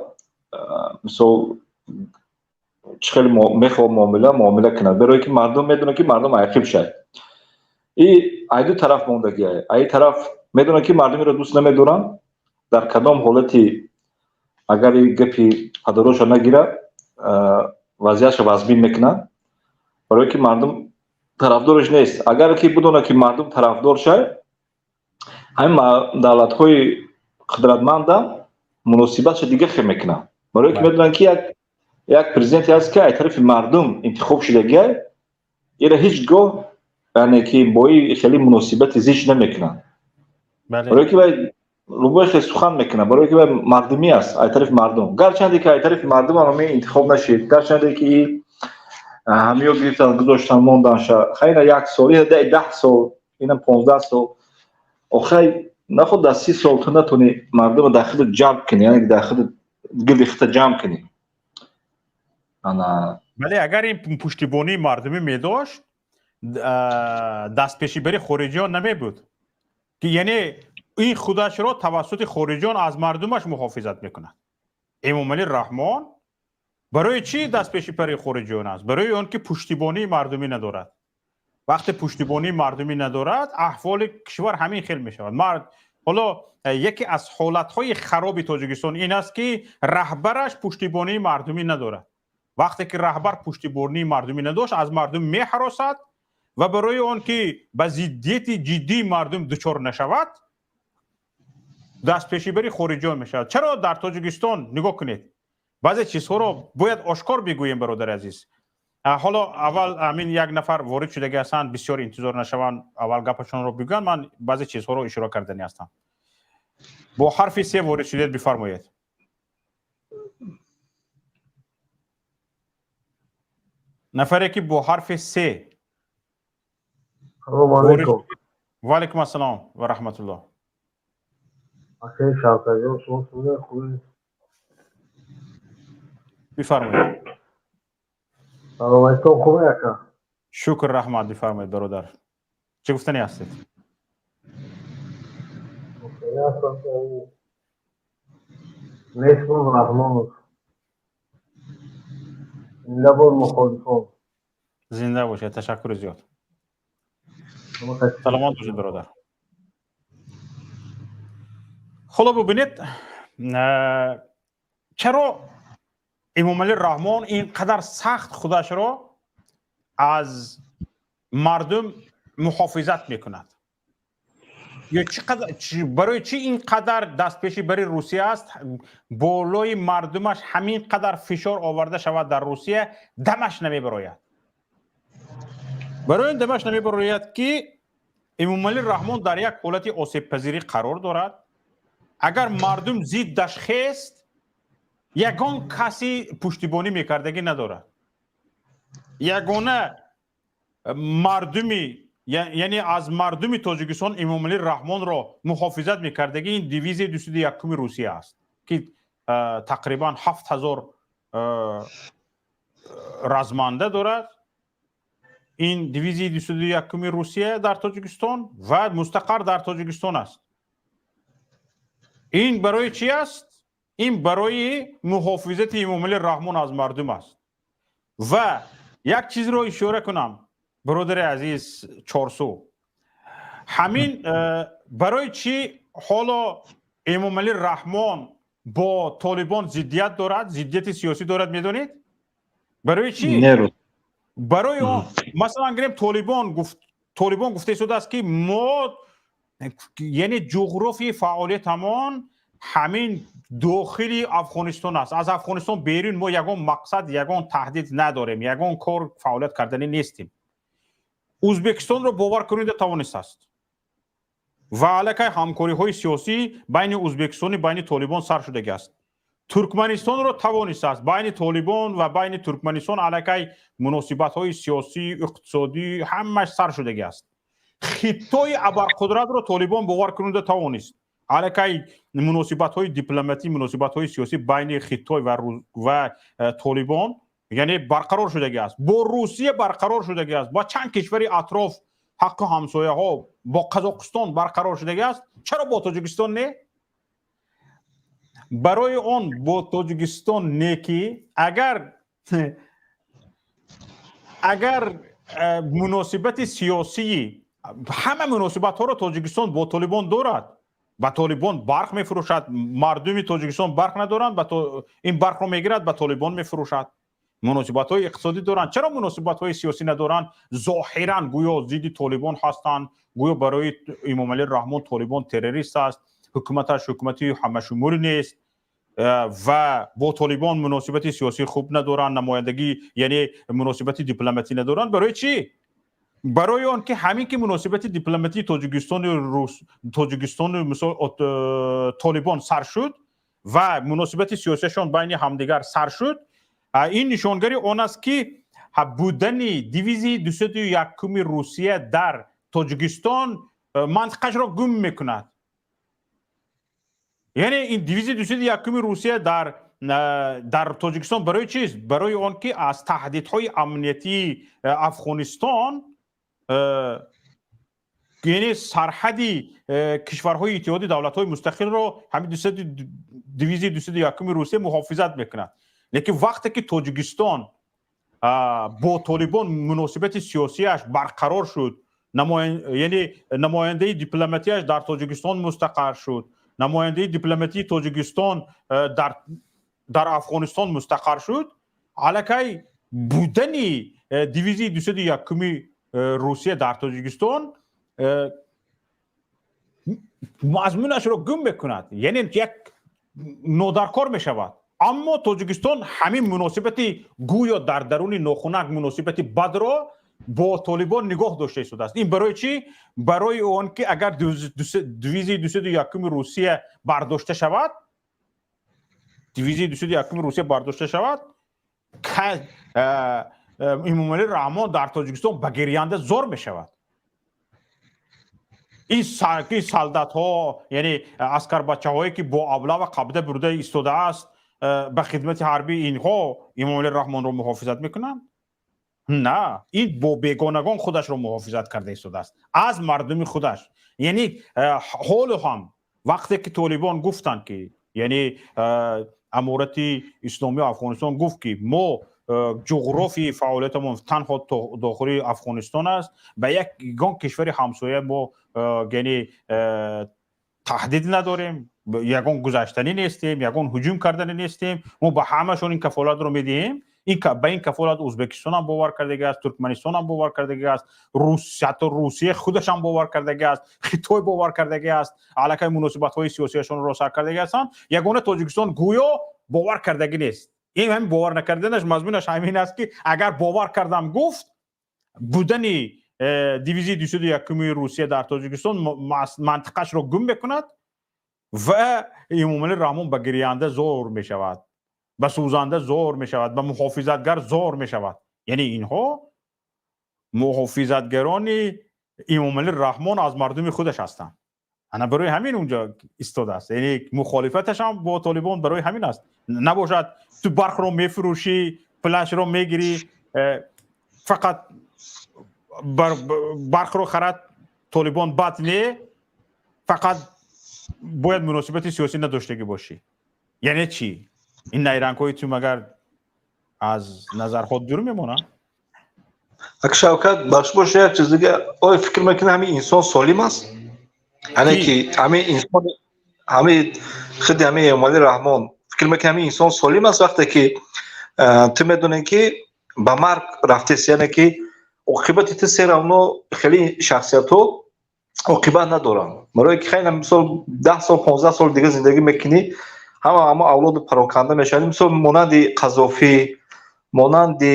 мисол, чӣ хеле мехоҳад муомила кунад, барое ки мардум медонад, ки мардум айқиб шад. И ай ду тараф мондагиай. Ай тараф медонад, ки мардум иро дӯст намедоранд, дар кадом ҳолати агар и гапи падароша нагирад, вазъиятша вазмин мекунад, барое ки мардум тарафдораш нест. Агар ки бидонад, ки мардум тарафдор шай, ҳамин давлатҳои қудратмандам муносибатша дига хел мекунанд, барое ки медонанд, ки як президенте ҳаст, ки ай тарафи мардум интихоб шудагиай, ира ҳеҷ гоҳ, яъне ки бо и хеле муносибати зич намекунанд, барое ки вай любой хел сухан мекунад, барое ки вай мардумӣ аст, ай тарафи мардум. Гарчанде ки ай тарафи мардум ҳами интихоб нашид, гарчанде ки ҳамиё гирифтан, гузоштан, монданша, хайна як сол, ина 10 сол, ина 15 сол, охай наход дар 30 сол ту натонӣ мардумро дар худат ҷалб кунӣ, яъне дар худат гирди худта ҷамъ кунӣ. Ана. Бале, агар ин пуштибонии мардумӣ медошт, дастпешибари хориҷиён намебуд, ки яъне ин худашро тавассути хориҷиён аз мардумаш муҳофизат мекунад. Эмомалӣ Раҳмон барои чӣ дастпешибари хориҷиён аст? Барои он ки пуштибонии мардумӣ надорад. Вақте пуштибонии мардумӣ надорад, аҳволи кишвар ҳамин хел мешавад. Мард ҳоло яке аз ҳолатҳои хароби Тоҷикистон ин аст, ки раҳбараш пуштибонии мардумӣ надорад. Вақте ки раҳбар пуштибонии мардумӣ надошт, аз мардум меҳаросад ва барои он ки ба зиддияти ҷиддии мардум дучор нашавад, дастпешибари хориҷиён мешавад. Чаро дар Тоҷикистон, нигоҳ кунед, баъзе чизҳоро бояд ошкор бигӯем, бародари азиз. Ҳоло аввал ҳамин як нафар ворид шудагӣ ҳастанд, бисёр интизор нашаванд, аввал гапашонро бигӯянд, ман баъзе чизҳоро ишора карданӣ ҳастам. Бо ҳарфи се ворид шудед, бифармоед. Нафаре ки бо ҳарфи се. Салому алейкум. Ва алейкум ассалом ва раҳматуллоҳ. Акаи Шавкатҷон, шумо хубед? Хубед? Бифармоед. Саломатитон хубе, ака? Шукр, раҳмат, бифармоед, бародар, чӣ гуфтанӣ ҳастед? Гуфтанӣ ҳастам, ки Несмон Раҳмонов зинда бод, мухолифон. Зинда бошед, ташаккури зиёд, саломат бошед, бародар. Ҳоло бубинед, чаро Эмомалӣ Раҳмон ин қадар сахт худашро аз мардум муҳофизат мекунад ё барои чӣ ин қадар дастпеши бари Русия аст? Болои мардумаш ҳамин қадар фишор оварда шавад, дар Русия дамаш намебарояд. Барои ин дамаш намебарояд, ки Эмомалӣ Раҳмон дар як ҳолати осебпазирӣ қарор дорад. Агар мардум зиддаш хест, ягон каси пуштибонӣ мекардагӣ надорад. Ягона мардуми, яъне аз мардуми Тоҷикистон Эмомалӣ Раҳмонро муҳофизат мекардагӣ ин дивизияи 201-уми Русия аст, ки тақрибан 7000 разманда дорад ин дивизияи 201-уми Русия дар Тоҷикистон ва мустақар дар Тоҷикистон аст. Ин барои чӣ аст? Ин барои муҳофизати Эмомалӣ Раҳмон аз мардум аст. Ва як чизро ишора кунам, бародари азиз Чорсу, ҳамин барои чӣ ҳоло Эмомалӣ Раҳмон бо Толибон зиддият дорад, зиддияти сиёсӣ дорад, медонед барои чӣ? Барои он, масалан, гирем, Толибон гуфта истодааст, ки мо, яъне ҷуғрофии фаъолиятамон ҳамин дохили Афғонистон аст, аз Афғонистон берун мо ягон мақсад, ягон таҳдид надорем, ягон кор фаъолият карданӣ нестем. Ӯзбекистонро бовар кунида тавонистааст ва аллакай ҳамкориҳои сиёсӣ байни Ӯзбекистони байни Толибон сар шудагӣ аст. Туркманистонро тавонистааст, байни Толибон ва байни Туркманистон аллакай муносибатҳои сиёсӣ, иқтисодӣ ҳамаш сар шудагӣ аст. Хиттои абарқудратро Толибон бовар кунида тавонист. Аллакай муносибатҳои дипломатӣ, муносибатҳои сиёсӣ байни Хитой ва Толибон, яъне, барқарор шудагӣ аст, бо Русия барқарор шудагӣ аст, бо чанд кишвари атроф, ҳаққу ҳамсояҳо, бо Қазоқистон барқарор шудагӣ аст. Чаро бо Тоҷикистон не? Барои он бо Тоҷикистон не, ки агар муносибати сиёсии, ҳама муносибатҳоро Тоҷикистон бо Толибон дорад, ба Толибон барқ мефурӯшад, мардуми Тоҷикистон барқ надоранд, ин барқро мегирад, ба Толибон мефурӯшад. Муносибатҳои иқтисодӣ доранд. Чаро муносибатҳои сиёсӣ надоранд? Зоҳиран гӯё зидди Толибон ҳастанд, гӯё барои Имомалӣ Раҳмон Толибон террорист аст, ҳукуматаш ҳукумати ҳамашумулӣ нест ва бо Толибон муносибати сиёсӣ хуб надоранд, намояндагӣ, яъне муносибати дипломатӣ надоранд. Барои чӣ? Барои он ки ҳамин ки муносибати дипломатии Тоҷикистону, мисол, Толибон сар шуд ва муносибати сиёсиашон байни ҳамдигар сар шуд, ин нишонгари он аст, ки будани дивизияи 201-уми Русия дар Тоҷикистон мантиқашро гум мекунад. Яъне ин дивизияи 201-уми Русия дар Тоҷикистон барои чист? Барои он ки аз таҳдидҳои амниятии Афғонистон, яъне сарҳади кишварҳои Иттиҳоди Давлатҳои Мустақилро ҳамин дивизияи 201-уми Русия муҳофизат мекунад. Лекин вақте ки Тоҷикистон бо Толибон муносибати сиёсиаш барқарор шуд, яъне намояндаи дипломатияш дар Тоҷикистон мустақар шуд, намояндаи дипломатии Тоҷикистон дар Афғонистон мустақар шуд, аллакай будани дивизияи 201-уми Русия дар Тоҷикистон мазмунашро гум мекунад, яъне як нодаркор мешавад. Аммо Тоҷикистон ҳамин муносибати гӯё дар даруни нохунак муносибати бадро бо Толибон нигоҳ дошта истодааст. Ин барои чӣ? Барои он ки агар дивизияи 201-уми Русия бардошта шавад, дивизияи 201-уми Русия бардошта шавад, Имомалӣ Раҳмон дар Тоҷикистон ба гирянда зор мешавад. Ин солдатҳо, яъне аскарбачаҳое, ки бо облава қабда бурда истодааст ба хидмати ҳарбӣ, инҳо Имомалӣ Раҳмонро муҳофизат мекунанд? На, ин бо бегонагон худашро муҳофизат карда истодааст аз мардуми худаш. Яъне ҳоло ҳам вақте ки Толибон гуфтанд, ки, яъне Аморати Исломии Афғонистон гуфт, ки мо ҷуғрофии фаъолиятамон танҳо дохили Афғонистон аст, ба ягон кишвари ҳамсоя мо, яъне, таҳдид надорем, ягон гузаштанӣ нестем, ягон ҳуҷум карданӣ нестем, мо ба ҳамашон ин кафолатро медиҳем. Ба ин кафолат Ӯзбекистон ҳам бовар кардагӣ аст, Туркманистон ҳам бовар кардагӣ аст, ҳатто Русия худаш ҳам бовар кардагӣ аст, Хитой бовар кардагӣ аст, аллакай муносибатҳои сиёсиашонро сар кардагӣ ҳастанд. Ягона Тоҷикистон гӯё бовар кардагӣ нест. Ин ҳамин бовар накарданаш мазмунаш ҳамин аст, ки агар бовар кардам гуфт, будани дивизияи 201-уми Русия дар Тоҷикистон мантиқашро гум мекунад ва Эмомалӣ Раҳмон ба гирянда зор мешавад, ба сӯзанда зор мешавад, ба муҳофизатгар зор мешавад. Яъне инҳо муҳофизатгарони Эмомалӣ Раҳмон аз мардуми худаш ҳастанд. Ана барои ҳамин унҷо истодааст. Яъне мухолифаташ ҳам бо Толибон барои ҳамин аст. Набошад, ту барқро мефурӯшӣ, пулашро мегирӣ, фақат барқро харад, Толибон бад не, фақат бояд муносибати сиёсӣ надоштагӣ бошӣ. Яъне чӣ? Ин найрангҳои ту магар аз назарҳо дур мемонанд? Ак Шавкат, бахш боша, як чиз дига. Оё фикр мекунӣ, ҳамин инсон солим аст? Яъне ки ҳамин инсон, ҳамин худи ҳамин Эмомалӣ Раҳмон, фикр мекунӣ, ҳамин инсон солим аст, вақте ки ту медонӣ, ки ба марг рафтест, яъне ки оқибати ту всё равно, хеле шахсиятҳо оқибат надоранд, барое ки хеле, мисол, 10 сол, 15 сол дига зиндагӣ мекунӣ, ҳама ҳамо авлоду пароканда мешавад, мисол, монанди Қазофӣ, монанди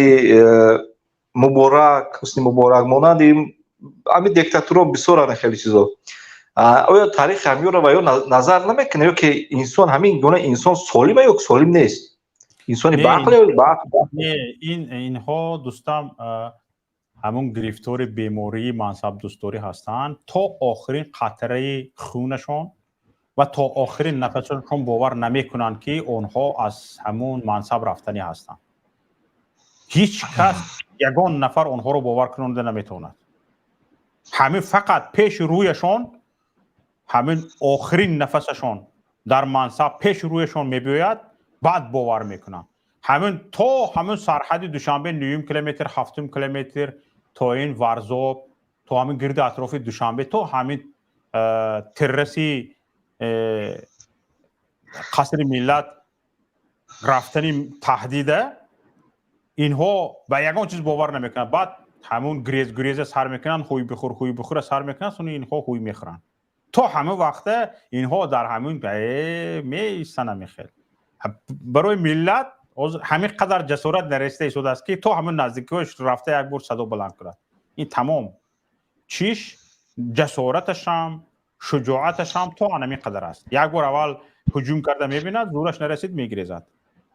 Муборак, Ҳусни Муборак, монанди ҳамин диктатурҳо бисёранд. Хеле чизо, оё таърихи ҳамёро ва ё назар намекунад, ё ки инсон, ҳамин гуна инсон солима ё солим нест, инсони баақл ё баақл? Не, ин инҳо, дӯстам, ҳамон гирифтори бемории мансабдӯстдорӣ ҳастанд. То охирин қатраи хунашон. Ва то охирин нафасашон бовар намекунанд, ки онҳо аз ҳамун мансаб рафтанӣ ҳастанд. Ҳеҷ кас, ягон нафар онҳоро бовар кунонда наметавонад. Ҳамин фақат пеши рӯяшон, ҳамин охирин нафасашон дар мансаб пеши рӯяшон мебиёяд, баъд бовар мекунанд. Ҳамин то ҳамин сарҳади Душанбе, нуюм километр, ҳафтум километр, то ин Варзоб, то ҳамин гирди атрофи Душанбе, то ҳамин терраси Қасри Миллат рафтани таҳдида инҳо ба ягон чиз бовар намекунанд. Баъд ҳамун грез гуреза сар мекунанд, ҳуй бихӯр, ҳуй бихӯра сар мекунанд, сони инҳо ҳуй мехӯранд. То ҳамин вақта инҳо дар ҳамин меистанд. Ҳамин барои миллат ҳамин қадар ҷасорат нарасида истодааст, ки то ҳамин наздикиҳош рафта як бор садо баланд кунад. Ин тамом чиш, ҷасораташам, шуҷоаташам то ҳамин қадар аст. Як бор аввал ҳуҷум карда мебинад, зӯраш нарасид, мегирезад.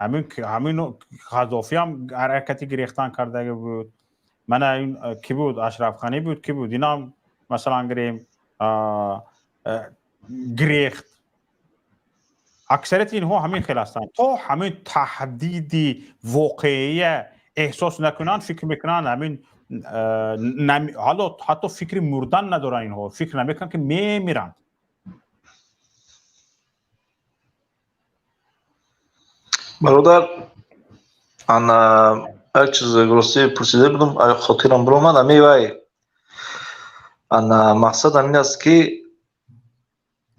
Ҳамин Қазофиам ҳаракати гирехтан кардаги буд. Мана ин ки буд, Ашраф Ғанӣ буд, ки буд, инам, масалан, гирем, гирехт. Аксарияти инҳо ҳамин хел ҳастанд. То ҳамин таҳдиди воқеия эҳсос накунанд, фикр мекунанд ҳамин ҳало ҳатто фикри мурдан надоранд. Инҳо фикр намекунанд, ки мемиранд. Бародар, ана як чиз ростӣ пурсида будам, хотирам биромад. Ами вай, ана мақсад ҳамин аст, ки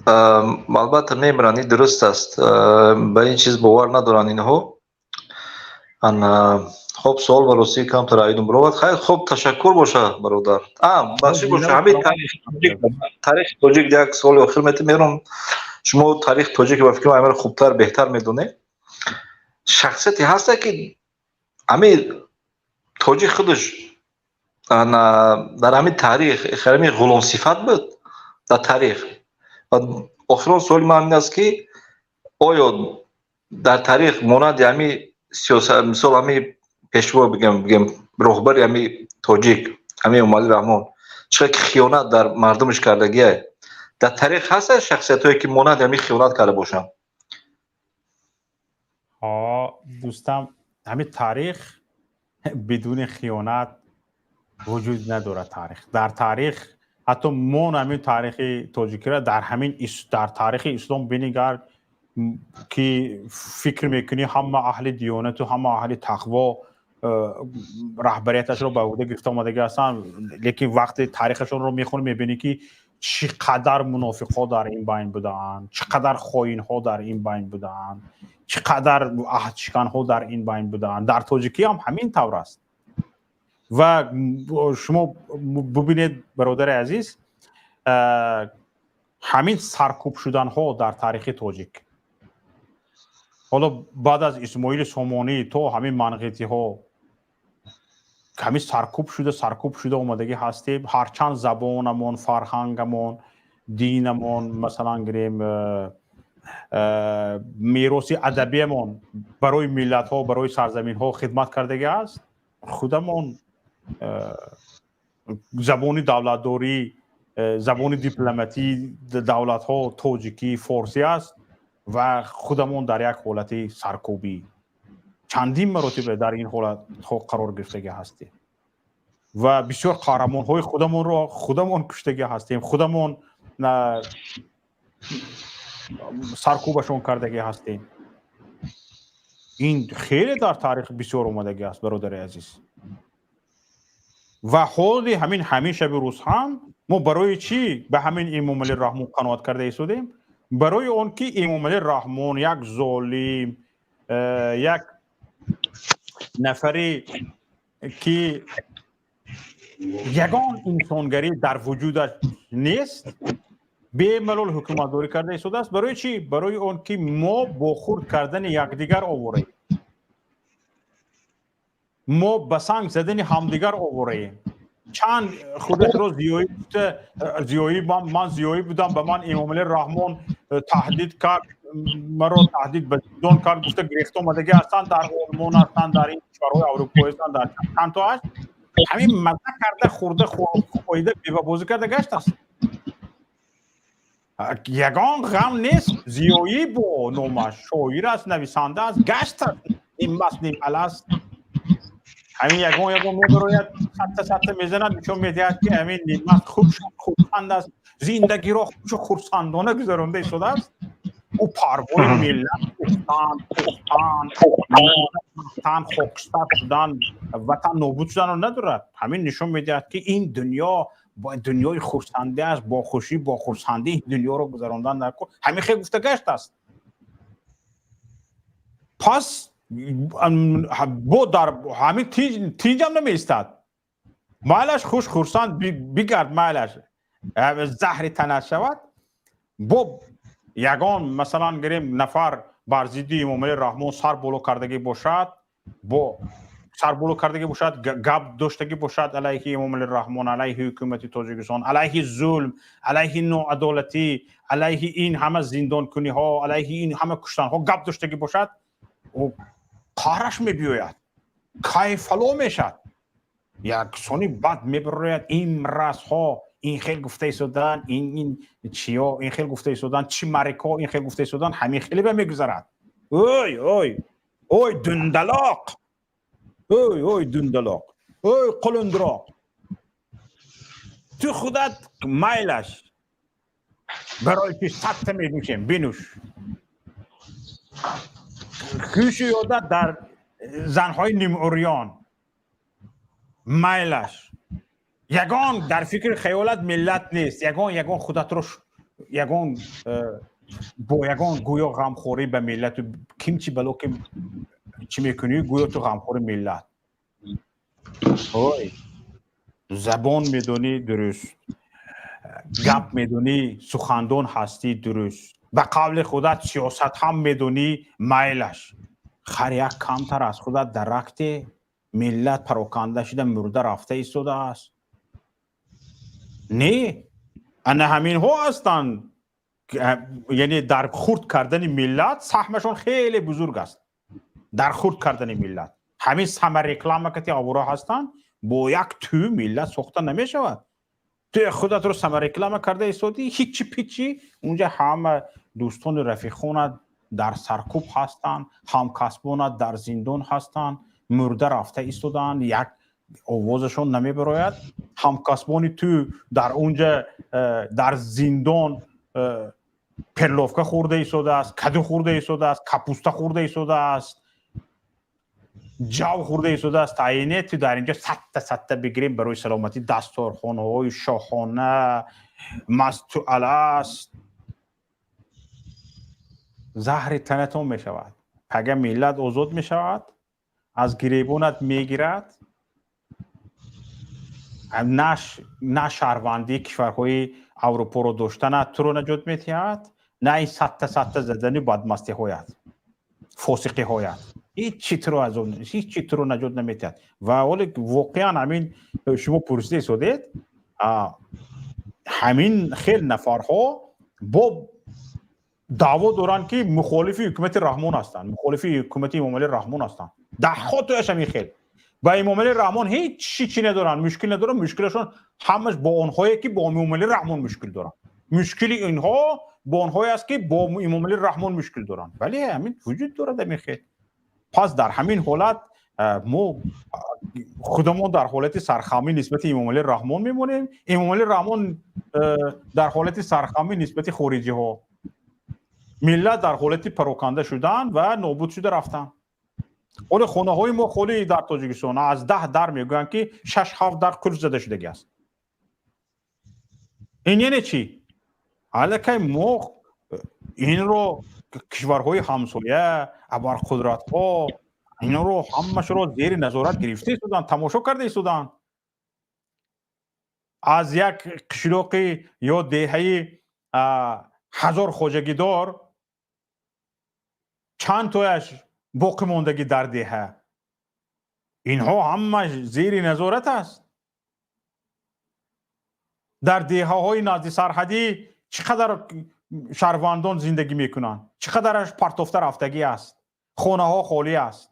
албатта мемиранд, ин дуруст аст, ба ин чиз бовар надоранд инҳо. Ана хоб, суол ба ростӣ камтар айдум биромад. Хайр, хоб, ташаккур боша, бародар. Бахши боша, ҳамин таърихи тоҷик як суоли охир метам. Шумо таърихи тоҷик ба фикрам аймаро хубтар, беҳтар медонед. Шахсияте ҳаста, ки ҳамин тоҷик худаш дар ҳамин таърих ҳамин ғуломсифат буд дар таърих? Ва охирон суоли ман ҳамин аст, ки оё дар таърих монанди ҳамин сиёсат, мисол, ҳамин пешво, бигем, роҳбари ҳамин тоҷик, ҳамин Эмомалӣ Раҳмон, чӣ қадр ки хиёнат дар мардумаш кардагиа, дар таърих ҳастанд шахсиятҳое, ки монанди ҳамин хиёнат карда бошанд? Дӯстам, ҳамин таърих бидуни хиёнат вуҷуд надорад. Таърих, дар таърих ҳатто мо ҳамин таърихи тоҷикиро дар ҳамин дар таърихи ислом бинигар, ки фикр мекунӣ ҳама аҳли диёнату ҳама аҳли тақво раҳбарияташро ба уҳда гирифта омадагӣ ҳастанд, лекин вақте таърихашонро мехонӣ, мебинӣ, ки чӣ қадар мунофиқҳо дар ин байн будаанд, чӣ қадар хоинҳо дар ин байн будаанд, чӣ қадар аҳдшиканҳо дар ин байн будаанд. Дар тоҷикӣ ҳам ҳамин тавр аст. Ва шумо бубинед, бародари азиз, ҳамин саркӯб шуданҳо дар таърихи тоҷик, ҳоло баъд аз Исмоили Сомонӣ то ҳамин манғитиҳо, ҳамин саркӯб шуда омадагӣ ҳастем. Ҳарчанд забонамон, фарҳангамон, динамон, масалан, гирем, мероси адабиямон барои миллатҳо, барои сарзаминҳо хидмат кардагӣ аст, худамон забони давлатдорӣ, забони дипломатии давлатҳо тоҷикӣ, форсӣ аст ва худамон дар як ҳолати саркӯбӣ чандин маротиба дар ин ҳолатҳо қарор гирифтагӣ ҳастем ва бисёр қаҳрамонҳои худамонро худамон куштагӣ ҳастем, худамон саркӯбашон кардагӣ ҳастем. Ин хеле дар таърих бисёр омадагӣ аст, бародари азиз. Ва ҳоли ҳамин шаби рӯз ҳам мо барои чӣ ба ҳамин Эмомалӣ Раҳмон қаноат карда истодем? Барои он ки Эмомалӣ Раҳмон як золим, як нафаре ки ягон инсонгарӣ дар вуҷудаш нест, бемалол ҳукуматдорӣ карда истодааст. Барои чӣ? Барои он ки мо бо хурд кардани якдигар овораем, мо ба санг задани ҳамдигар овораем. Чанд худашро зиёӣ гуфта, зиёӣ, ман зиёӣ будам, ба ман Эмомалӣ Раҳмон таҳдид кард, маро таҳдид ба зиндон кард, гуфта гирифта омадагӣ ҳастанд, дар Олмон ҳастанд, дар ин кишварҳои аврупоӣ ҳастанд, дар чанд то аст. Ҳамин маза карда, хӯрда, хоида, бевабозӣ карда гаштааст. Ягон ғам нест. Зиёӣ бо номаш, шоир аст, нависанда аст, гашт аст, ниммаст, нималаст. Ҳамин ягон ягон мебарояд, сатта сатта мезанад, нишон медиҳад, ки ҳамин ниммаст хуб хурсанд аст, зиндагиро хушу хурсандона гузаронда истодааст. Ӯ парвои миллат, пухтан пухтан тан, хокистар шудан, ватан нобуд шуданро надорад. Ҳамин нишон медиҳад, ки ин дунё дунёи хурсандӣ аст, бо хушӣ, бо хурсандӣ дунёро гузарондан дар кор. Ҳамин хел гуфта гашт аст. Пас бо дар ҳамин тинҷам намеистад. Майлаш, хуш хурсанд бигард, майлаш, заҳри танаш шавад. Бо ягон, масалан, гирем, нафар бар зидди Эмомалӣ Раҳмон сар боло кардагӣ бошад, бо сар боло кардагӣ бошад, гап доштагӣ бошад алайҳи Эмомалӣ Раҳмон, алайҳи ҳукумати Тоҷикистон, алайҳи зулм, алайҳи ноадолатӣ, алайҳи ин ҳама зиндонкуниҳо, алайҳи ин ҳама куштанҳо гап доштагӣ бошад, ӯ қаҳраш мебиёяд, кайфало мешад. Як сони баъд мебарояд: ин мразҳо ин хел гуфта истодан, ин чиё ин хел гуфта истодан, чи марико ин хел гуфта истодан. Ҳамин хеле ба мегузарад. Ой, ой, ой, дундалоқ, ой, ой, дундалоқ, ой, қулундироқ, ту худат майлаш, барои ки сатта менӯшем, бинӯш. Хӯшу ёдат дар занҳои нимурён, майлаш. Ягон дар фикри хаёлат миллат нест. Ягон худатро ягон бо ягон гӯё ғамхорӣ ба миллату ким чи бало ки чӣ мекунӣ, гӯё ту ғамхори миллат. Ой, забон медонӣ, дуруст гап медонӣ, сухандон ҳастӣ, дуруст, ба қавли худат сиёсат ҳам медонӣ, майлаш. Хар як камтар аз худат даракте, миллат пароканда шуда, мурда рафта истодааст. Не, ана ҳаминҳо ҳастанд, яъне дар хурд кардани миллат саҳмашон хеле бузург аст. Дар хурд кардани миллат ҳамин самореклама кати авора ҳастанд. Бо як тӯ миллат сохта намешавад. Ту худатро самореклама карда истодӣ, ҳичи пичи. Унҷа ҳама дӯстону рафиқонат дар саркӯб ҳастанд, ҳамкасбонат дар зиндон ҳастанд, мурда рафта истодаанд, як овозашон намебарояд. Ҳамкасбони ту дар унҷа дар зиндон перловка хӯрда истодааст, каду хӯрда истодааст, капуста хӯрда истодааст, ҷав хӯрда истодааст. Таине ту дар инҷо сатта сатта бигирем барои саломатӣ, дасторхонаҳои шоҳона, масту аласт, заҳри танатон мешавад. Пага миллат озод мешавад, аз гиребонат мегирад. На шаҳрвандии кишварҳои Аврупоро доштанат туро наҷот медиҳад, на ин сатта сатта задани бадмастиҳоят, фосиқиҳоят ҳичи туро азоб, ҳичи туро наҷот наметиҳад. Ва ҳоле воқеан ҳамин шумо пурсида истодед, ҳамин хел нафарҳо бо даъво доранд, ки мухолифи ҳукумати Раҳмон ҳастанд, мухолифи ҳукумати Эмомалӣ Раҳмон ҳастанд. Даҳҳо тояш ҳамин хел ба Эмомалӣ Раҳмон ҳеҷ чи надоранд, мушкил надоранд. Мушкилашон ҳамаш бо онҳое, ки бо Эмомалӣ Раҳмон мушкил доранд. Мушкили инҳо бо онҳое аст, ки бо Эмомалӣ Раҳмон мушкил доранд. Вале ҳамин вуҷуд дорад, ҳамин хел. Пас дар ҳамин ҳолат мо худамон дар ҳолати сархамӣ нисбати Эмомалӣ Раҳмон мемонем, Эмомалӣ Раҳмон дар ҳолати сархамӣ нисбати хориҷиҳо, миллат дар ҳолати пароканда шудан ва нобуд шуда рафтан. Ҳоле хонаҳои мо холӣ дар Тоҷикистон, аз 10 дар мегӯянд, ки шаш ҳафт дар қулф зада шудагӣ аст. Ин яъне чӣ? Аллакай мо инро кишварҳои ҳамсоя, абарқудратҳо инро ҳамашро зери назорат гирифта истоданд, тамошо карда истоданд. Аз як қишлоқи ё деҳаи 1000 хоҷагидор чанд тояш боқӣ мондагӣ дар деҳа? Инҳо ҳамаш зери назорат аст. Дар деҳаҳои назди сарҳадӣ чӣ қадар шаҳрвандон зиндагӣ мекунанд, чӣ қадараш партофта рафтагӣ аст, хонаҳо холӣ аст,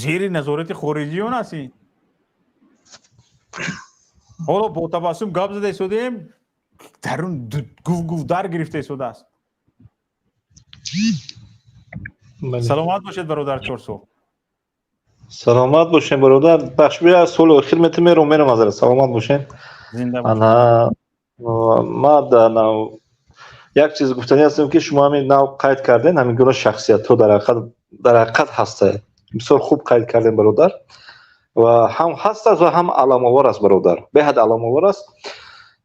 зери назорати хориҷиён аст ин. Ҳоло бо табассум гап зада истодем. Дарун гув гув дар гирифта истодааст. Саломат бошед, бародар Чорсу. Саломат бошем, бародар. Бахш бия соли охир мером азра. Саломат бошем. Зинда бошед. Ана ма да нав як чиз гуфтанӣ ҳастем, ки шумо ҳамин нав қайд кардем, ҳамин гуна шахсиятҳо дар ҳақиқат ҳастанд. Бисёр хуб қайд кардем, бародар. Ва ҳам ҳаст аст ва ҳам аламовар аст, бародар. Беҳад аламовар аст.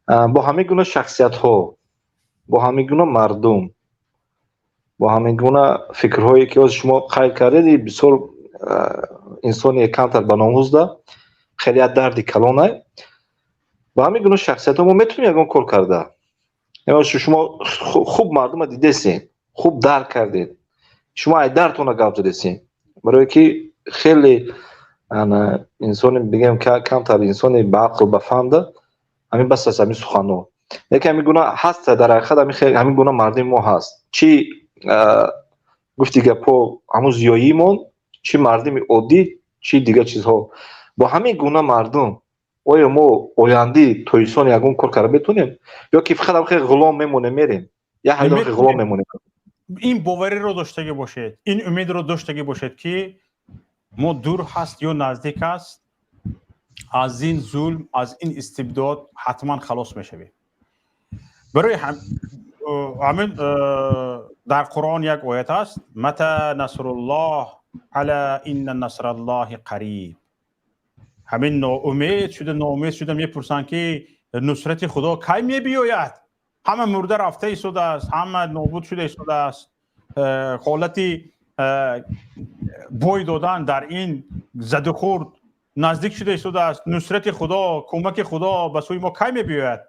Бо ҳамин гуна шахсиятҳо, бо ҳамин гуна мардум, бо ҳамин гуна фикрҳое ки ҳозир шумо қайд кардед, бисёр инсони камтар ба номузда хеле як дарди калонай. Бо ҳамин гуна шахсиятҳо мо метавонем ягон кор карда. Шумо хуб мардума дидесен, хуб дарк кардед. Шумо ай дардтона гап задесен. Барое ки хеле инсони бигем камтар инсони ба ақл, ба фаҳмда ҳамин бас аст ҳамин суханҳо. Лекин ҳамин гуна ҳаст, дар ҳақиқат ҳамин гуна мардуми мо ҳаст. Чӣ гуфти гапҳо ҳамун зиёиимон, чӣ мардуми оддӣ, чӣ дигар чизҳо. Бо ҳамин гуна мардум оё мо ояндаи Тоҷикистон ягон кор карда метавонем ё ки фақат ҳам хеле ғулом мемонем, мерем? Як ҳайдон ғулом мемонем. Ин бовариро доштагӣ бошед, ин умедро доштагӣ бошед, ки мо дур ҳаст ё наздик аст, аз ин зулм, аз ин истибдод ҳатман халос мешавем. Барои ҳамин дар Қуръон як оят аст: متى نصر الله ألا إن نصر الله قریب. Ҳамин ноумед шуда мепурсанд, ки нусрати Худо кай мебиёяд? Ҳама мурда рафта истодааст, ҳама нобуд шуда истодааст, ҳолати бой додан дар ин задухӯрд наздик шуда истодааст. Нусрати Худо, кӯмаки Худо ба сӯи мо кай мебиёяд?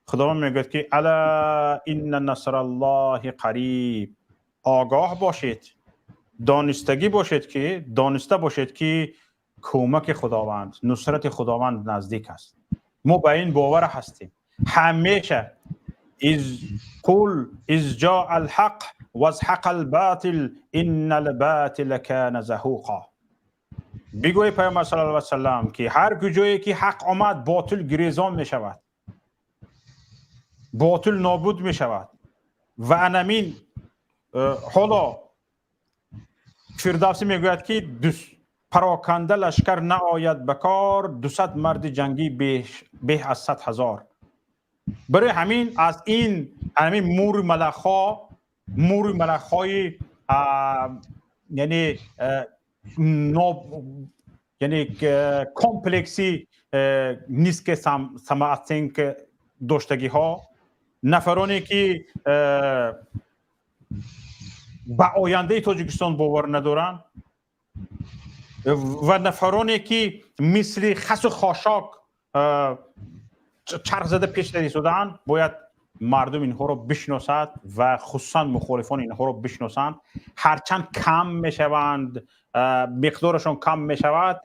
Худованд мегӯяд, ки ألا إن نصر الله قریب. Огоҳ бошед, донистагӣ бошед, ки дониста бошед, ки кӯмаки Худованд, нусрати Худованд наздик аст. Мо ба ин бовар ҳастем ҳамеша. إذ قل إذ جاء الحق وزهق الباطل إن الباطل كان زهوقا. Бигӯи, Паёмбар صلى الله عليه وسلم, ки ҳар куҷое ки ҳақ омад, ботил гирезон мешавад, ботил нобуд мешавад. Ва анамин ҳоло Фирдавсӣ мегӯяд, ки пароканда лашкар наояд ба кор, 200 марди ҷангӣ беҳ аз 100 000. Барои ҳамин аз ин ҳамин мури малахҳо, мури малахҳои, яъне яъне комплекси низкой самооценка доштагиҳо, нафароне ки ба ояндаи Тоҷикистон бовар надоранд ва нафароне ки мисли хасу хошок чарх зада пеш истодаанд, бояд мардум инҳоро бишносад ва хусусан мухолифон инҳоро бишносанд. Ҳарчанд кам мешаванд, миқдорашон кам мешавад,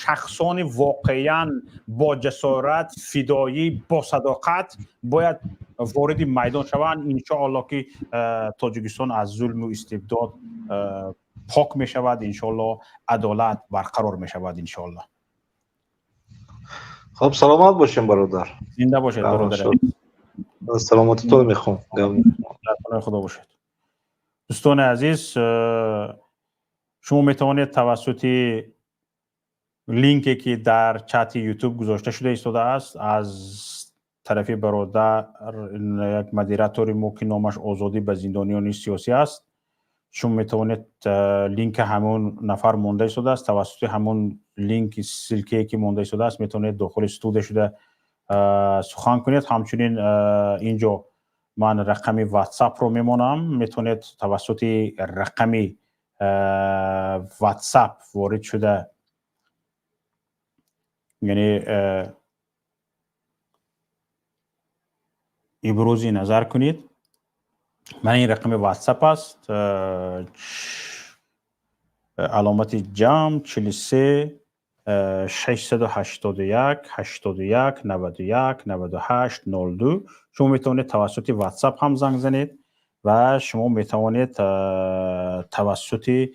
шахсони воқеан бо ҷасорат, фидоӣ, бо садоқат бояд вориди майдон шаванд. Иншоалло, ки Тоҷикистон аз зулму истибдод пок мешавад, иншоалло, адолат барқарор мешавад, иншоалло. Хуб, саломат бошем, бародар. Зинда бошед, бародар. Саломатитон мехоҳам. Дар паноҳи Худо бошед. Дӯстони азиз, шумо метавонед тавассути линке, ки дар чати Ютуб гузошта шуда истодааст аз тарафи бародар, як модератори мо, ки номаш Озодӣ ба зиндониёни сиёсӣ аст, шумо метавонед, линки ҳамон нафар монда истодааст, тавассути ҳамон линки, ссылка е ки монда истодааст, метавонед дохили студия шуда сухан кунед. Ҳамчунин инҷо ман рақами Ватсапро мемонам, метавонед тавассути рақами Ватсап ворид шуда, яъне ибрози назар кунед. Ман ин рақами Ватсап аст: аломати ҷамъ 43 681 81 91 98 02. Шумо метавонед тавассути Ватсап ҳам занг занед ва шумо метавонед тавассути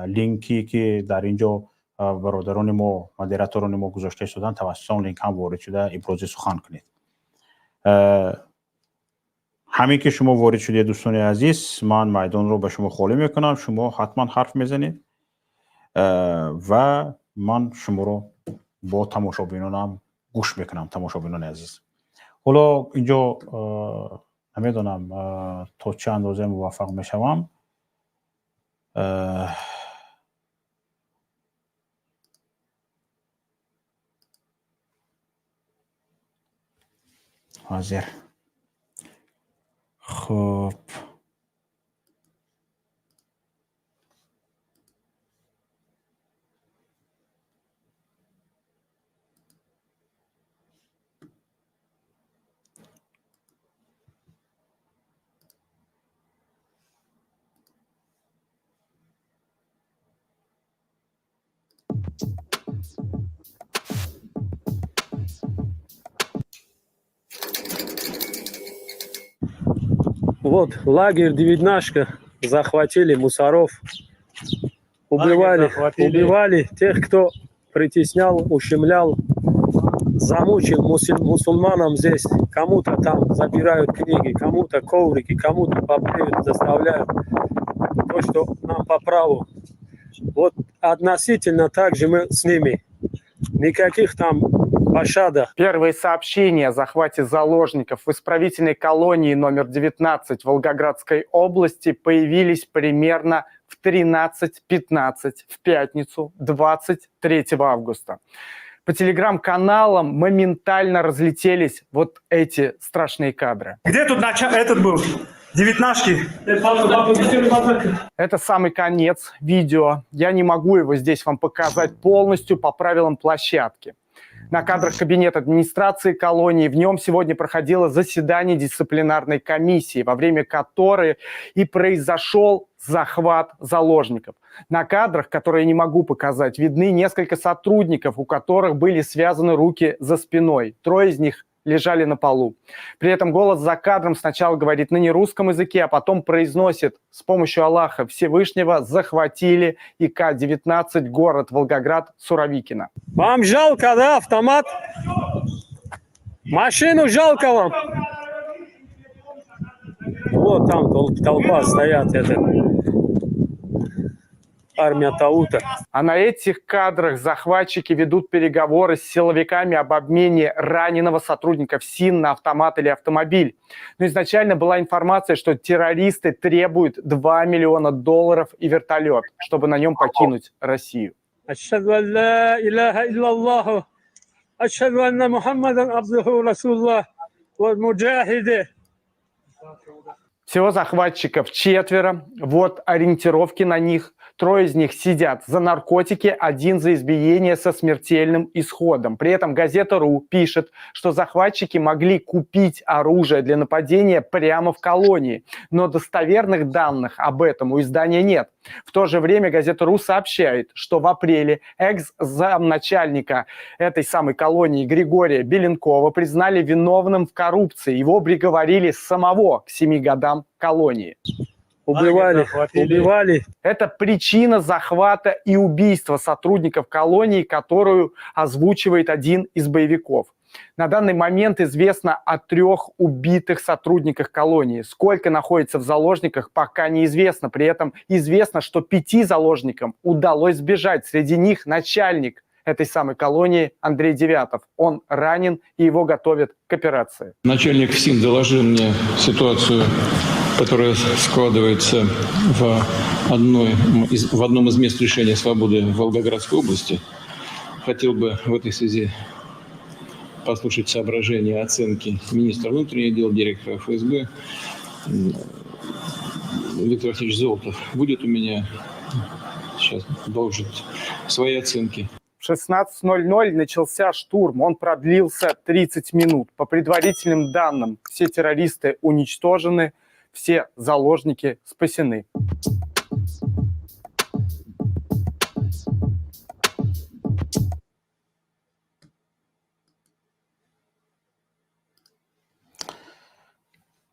линке, ки дар ин ҷо бародарони мо, модераторони мо гузошта истоданд, тавассути он линк ҳам ворид шуда ибрози сухан кунед. Ҳамин ки шумо ворид шудед, дӯстони азиз, ман майдонро ба шумо холӣ мекунам, шумо ҳатман ҳарф мезанед ва ман шуморо бо тамошобинонам гӯш мекунам. Тамошобинони азиз, ҳоло инҷо намедонам, то чӣ андоза муваффақ мешавам. Ҳозир, хуб. Вот лагерь Девятнашка захватили мусоров, убивали, убивали тех, кто притеснял, ущемлял, замучил мусульманам здесь. Кому-то там забирают книги, кому-то коврики, кому-то побреют, заставляют то, что нам по праву. Вот относительно так же мы с ними. Никаких там пощада. Первые сообщения о захвате заложников в исправительной колонии номер 19 Волгоградской области появились примерно в 13:15 в пятницу 23 августа. По телеграм-каналам моментально разлетелись вот эти страшные кадры. Где тут этот был? Девятнашки. Это самый конец видео. Я не могу его здесь вам показать полностью по правилам площадки. На кадрах кабинет администрации колонии. В нем сегодня проходило заседание дисциплинарной комиссии, во время которой и произошел захват заложников. На кадрах, которые я не могу показать, видны несколько сотрудников, у которых были связаны руки за спиной. Трое из них лежали на полу. При этом голос за кадром сначала говорит на нерусском языке, а потом произносит: с помощью Аллаха Всевышнего захватили ИК-19 город Волгоград Суровикино. Вам жалко, да, автомат? Машину жалко вам? Вот там толпа стоят, это армия Таута. А на этих кадрах захватчики ведут переговоры с силовиками об обмене раненого сотрудника ФСИН на автомат или автомобиль. Но изначально была информация, что террористы требуют $2 миллиона и вертолет, чтобы на нем покинуть Россию. Ашхаду ан ла илаха иллаллаху, ашхаду анна Мухаммадан абдуху расуллах, вал муджахиды. Всего захватчиков 4. Вот ориентировки на них. Трое из них сидят за наркотики, один за избиение со смертельным исходом. При этом газета «Ру» пишет, что захватчики могли купить оружие для нападения прямо в колонии. Но достоверных данных об этом у издания нет. В то же время газета «Ру» сообщает, что в апреле экс-замначальника этой самой колонии Григория Беленкова признали виновным в коррупции. Его приговорили самого к 7 годам колонии. Убивали, убивали. Это причина захвата и убийства сотрудников колонии, которую озвучивает один из боевиков. На данный момент известно о 3 убитых сотрудниках колонии. Сколько находится в заложниках, пока неизвестно. При этом известно, что 5 заложникам удалось сбежать. Среди них начальник этой самой колонии Андрей Девятов. Он ранен и его готовят к операции. Начальник ФСИН доложил мне ситуацию, которая складывается в одном из мест лишения свободы в Волгоградской области. Хотел бы в этой связи послушать соображения, оценки министра внутренних дел, директора ФСБ. Виктор Васильевич Золотов будет у меня сейчас должит свои оценки. В 16:00 начался штурм. Он продлился 30 минут. По предварительным данным, все террористы уничтожены, все заложники спасены.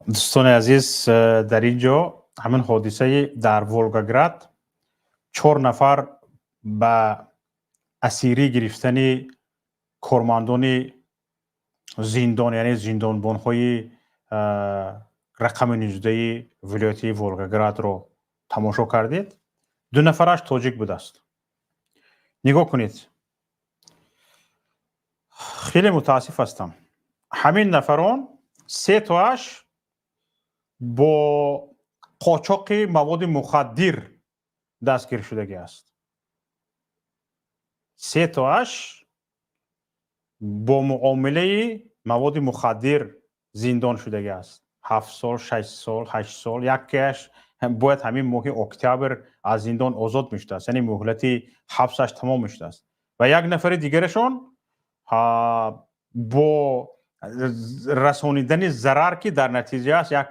Дӯстони азиз, дар ин ҷо ҳамин ҳодисаи дар Волгоград 4 нафар ба асирӣ гирифтани кормандони зиндон, яъне зиндонбонҳои Рақами 19-и вилояти Волгоградро тамошо кардед. Ду нафараш тоҷик будааст. Нигоҳ кунед, хеле мутаассиф ҳастам, ҳамин нафарон се тоаш бо қочоқи маводи мухаддир дастгир шудагӣ аст. Се тоаш бо муомилаи маводи мухаддир зиндон шудагӣ аст: 7 сол, 6 сол, 8 сол. Якеаш бояд ҳамин моҳи октябр аз зиндон озод мешудааст, яъне муҳлати ҳабсаш тамом мешудааст. Ва як нафари дигарашон бо расонидани зарар, ки дар натиҷааш як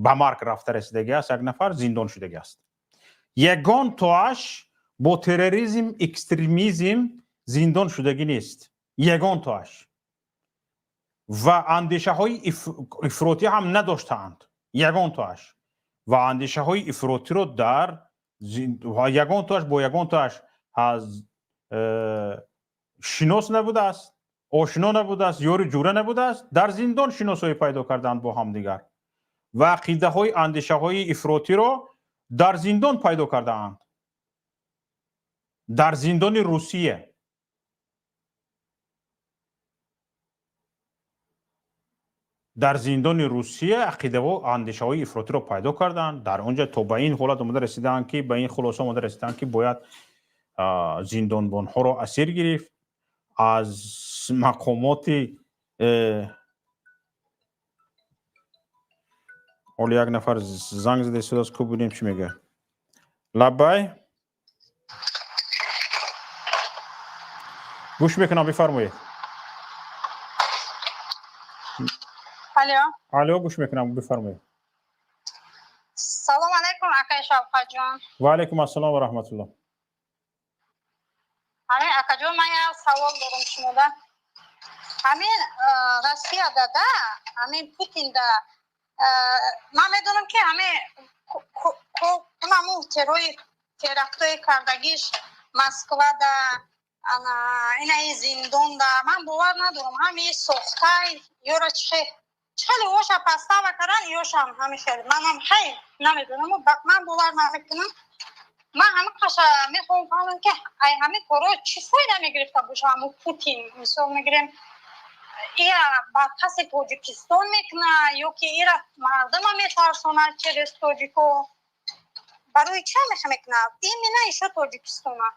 ба марг рафта расидагӣ аст, як нафар зиндон шудагӣ аст. Ягон тоаш бо терроризм, экстремизм зиндон шудагӣ нест, ягон тоаш. Ва андешаҳои ифротӣ ҳам надоштаанд ягон тоаш. Ва андешаҳои ифротиро дар ягон тоаш бо ягон тоаш шинос набудааст, ошино набудааст, ёри ҷура набудааст. Дар зиндон шиносоӣ пайдо карданд бо ҳамдигар ва ақидаҳои, андешаҳои ифротиро дар зиндон пайдо кардаанд, дар зиндони Русия. Дар зиндони Русия ақидаву андешаҳои ифротиро пайдо карданд. Дар он ҷо то ба ин ҳолат омада расидаанд, ки ба ин хулоса омада расидаанд, ки бояд зиндонбонҳоро асир гирифт аз мақомоти. Ҳоло як нафар занг зада истодааст, ку бинем, чӣ мегӯяд. Лаббай, гӯш мекунам, бифармоед. Алло. Алло, гӯш мекунам, бифармоед. Салом алайкум, акай Шавқатҷон. Ва алайкум ассалом ва раҳматуллоҳ. Ҳамин, акаҷон, ман як савол дорам шумода. Ҳамин Россияда да, ҳамин Путинда, ман медонам, ки ҳамин ҳамун террои, терактҳои кардагиш Москвада, ана инаи зиндонда, ман бовар надорам, ҳами сохтай ёра чихе хеле оша подстава кардан, ёшам ҳами хеле манам хей намедонам, ман бовар намекунам. Ман ҳама қаша мехоҳам фаҳмам, ки ай ҳами коро чӣ фоида мегирифта боша ҳаму Путин. Мисол мегирем, ира ба қасди Тоҷикистон мекуна ё ки ира мардума метарсонад через тоҷико? Барои чӣ ҳамеша мекунад именно ишо Тоҷикистона?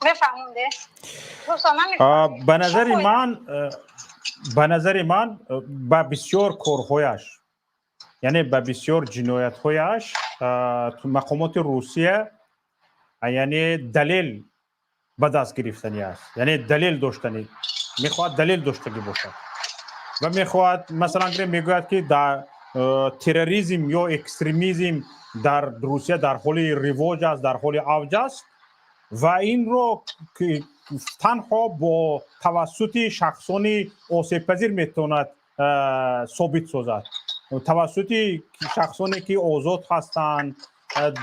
Мефаҳмонде? Ба назари ман, ба бисёр корҳояш, яъне ба бисёр ҷиноятҳояш мақомоти Русия, яъне, далел ба даст гирифтанӣ аст, яъне далел доштанӣ мехоҳад, далел доштагӣ бошад ва мехоҳад, масалан гирем, мегӯяд, ки дар терроризм ё экстремизм дар Русия дар ҳоли ривоҷ аст, дар ҳоли авҷ аст ва инро танҳо бо тавассути шахсони осебпазир метавонад собит созад, тавассути шахсоне ки озод ҳастанд,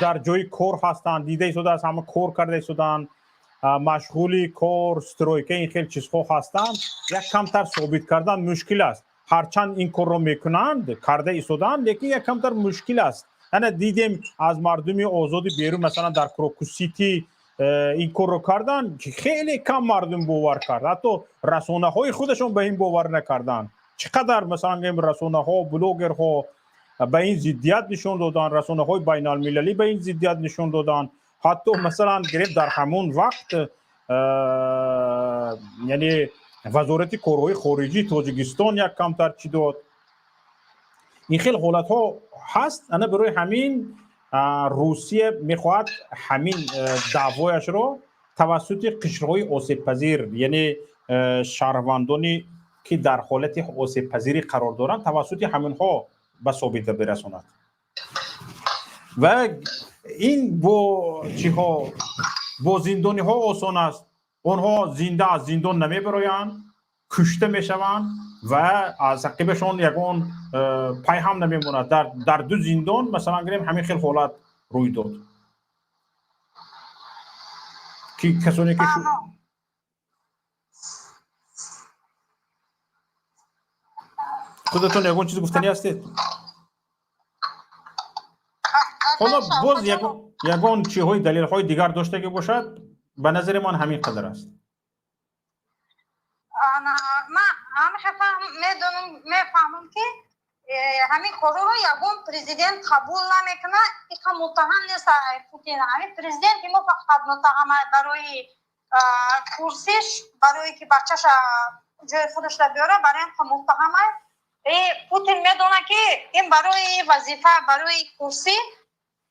дар ҷои кор ҳастанд, дида истодааст, ҳама кор карда истодаанд, машғули кор, стройка, ин хел чизҳо ҳастанд, як камтар собит кардан мушкил аст. Ҳарчанд ин корро мекунанд, карда истодаанд, лекин як камтар мушкил аст. Ана дидем, аз мардуми озоди берун, масалан, дар Крокус Сити ин корро карданд, хеле кам мардум бовар кард, ҳатто расонаҳои худашон ба ин бовар накарданд. Чӣ қадар, масалан, расонаҳо, блогерҳо ба ин зиддият нишон доданд, расонаҳои байналмилалӣ ба ин зиддият нишон доданд. Ҳатто, масалан, гирем, дар ҳамон вақт, яъне, Вазорати корҳои хориҷии Тоҷикистон як камтар чӣ дод. Ин хел ҳолатҳо ҳаст. Ана барои ҳамин Русия мехоҳад ҳамин даъвояшро тавассути қишрҳои осебпазир, яъне шаҳрвандоне ки дар ҳолати осебпазирӣ қарор доранд, тавассути ҳаминҳо ба собита бирасонад. Ва ин бо чиҳо, бо зиндониҳо осон аст. Онҳо зинда аз зиндон намебароянд, кушта мешаванд ва аз ақибашон ягон пайҳам намемонад. Дар ду зиндон, масалан гирем, ҳамин хел ҳолат рӯй дод, ки касоне ки худатон ягон чиз гуфтанӣ ҳастед? Ҳоло боз ягон чиҳои, далелҳои дигар доштагӣ бошад, ба назари ман ҳамин қадар аст. Ман медонам, мефаҳмам, ки ҳамин корро ягон президент қабул намекунад. Иқа муттаҳам нест Путин, ҳамин президенти мо фақат муттаҳам барои курсиш, барое ки бачаша ҷои худашро биёра, барои ин муттаҳам. Путин медонад, ки ин барои вазифа, барои курсӣ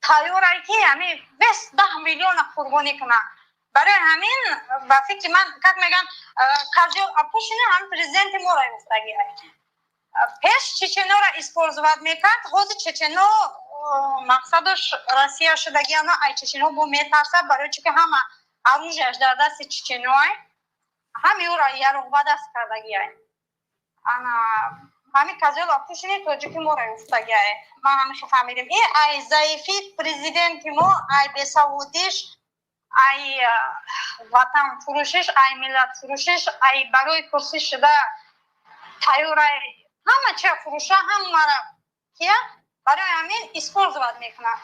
тайёрае, ки ҳамин бес 10 миллиона қурбонӣ кунад. Барои ҳамин, ба фикри ман, как мегӯянд, козёл опущенный, ҳамин президенти моро гуфтагӣ. Пеш чеченора использовать мекард, ҳозир чечено мақсадаш Россия шудагиана, ай чечено бо метарсад, барои чи ки ҳама оружияш дар дасти чеченоай, ҳами ӯро яроқ ба даст кардагиай. Ана ҳамин козёл опущенный тоҷики моро гуфтагиай. Ман ҳамихи фаҳмидем, и ай заифи президенти мо, ай бесаводиш, ай ватанфурӯшиш, ай миллатфурӯшиш, ай барои курсӣ шуда тайёрай ҳама чия фурӯша, ҳамара кия, барои ҳамин использовать мекунад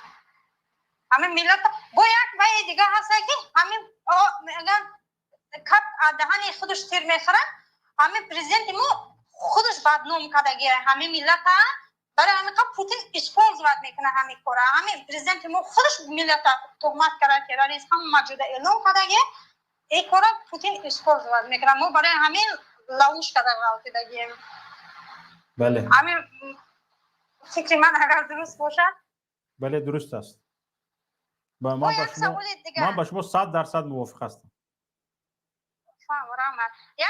ҳамин миллат. Бо як ваи дига ҳаста, ки ҳамин меган, кап даҳани худаш тир мехӯрад. Ҳамин президенти мо худаш бадном кардагия ҳамин миллата, барои ҳамин қа Путин использовать мекунад ҳамин кора. Ҳамин президенти мо худаш миллата туҳмат карда, террорист ҳама ҷуда эълон кардагия, ин кора Путин использовать мекунад. Мо барои ҳамин ловушка да ғалтидагием. Бале. Ҳамин фикри ман, агар дуруст бошад. Бале, дуруст аст. Ман ба шумо 100% мувофиқ ҳастам.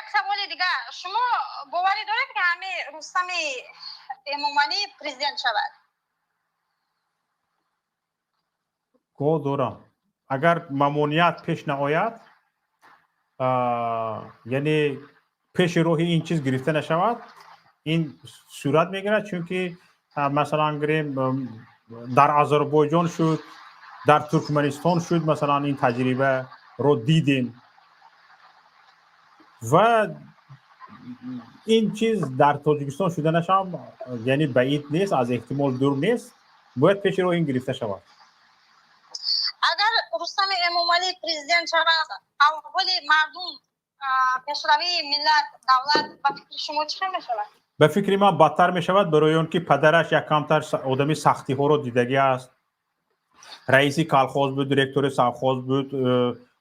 Як саволи дигар: шумо боварӣ доред, ки ҳамин Рустами Эмомалӣ президент шавад? Го, дорам. Агар мамоният пеш наояд, яъне пеши роҳи ин чиз гирифта нашавад, ин сурат мегирад, чунки масалан гирем, дар Озарбойҷон шуд, дар Туркманистон шуд, масалан, ин таҷрибаро дидем ва ин чиз дар Тоҷикистон шуданашам, яъне баид нест, аз эҳтимол дур нест. Бояд пеши роҳ ин гирифта шавад. Агар Рустами Эмомалӣ президент шавад, аҳволи мардум, пешравии миллат, давлат ба фикри шумо чӣ хел мешавад? Ба фикри ман, бадтар мешавад, барои он ки падараш як камтар одами сахтиҳоро дидагӣ аст. Раиси колхоз буд, директори совхоз буд,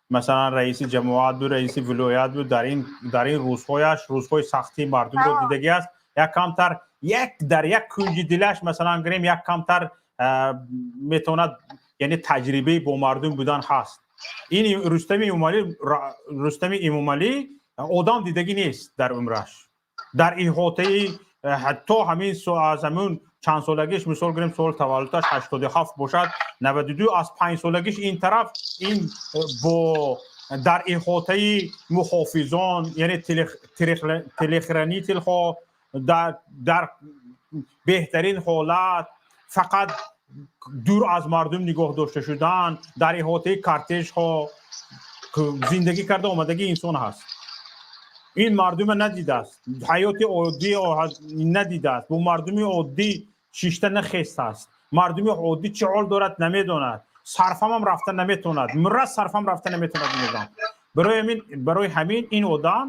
масалан, раиси ҷамоат буд, раиси вилоят буд. Дар ин рӯзҳояш рӯзҳои сахтии мардумро дидагӣ аст. Як камтар як дар як кунҷи дилаш, масалан гирем, як камтар метавонад, яъне таҷрибаи бо мардум будан ҳаст. Ин Рустами Эмомалӣ одам дидагӣ нест дар умраш, дар иҳотаи ҳатто ҳамин аз ҳамун чанд солагиш, мисол гирем, соли таваллудаш 87 бошад, 92, аз 5 солагиш ин тараф ин бо дар иҳотаи муҳофизон, яъне телохранителҳо, дар беҳтарин ҳолат, фақат дур аз мардум нигоҳ дошта шудан, дар иҳотаи кортежҳо зиндагӣ карда омадагӣ инсон ҳаст. Ин мардума надидааст, ҳаёти оддӣ надидааст, бо мардуми оддӣ шишта нахестааст, мардуми оддӣ чӣ ҳол дорад, намедонад, сарфамам рафта наметавонад, мурра сарфам рафта наметавонад ин одам. Барои ҳамин ин одам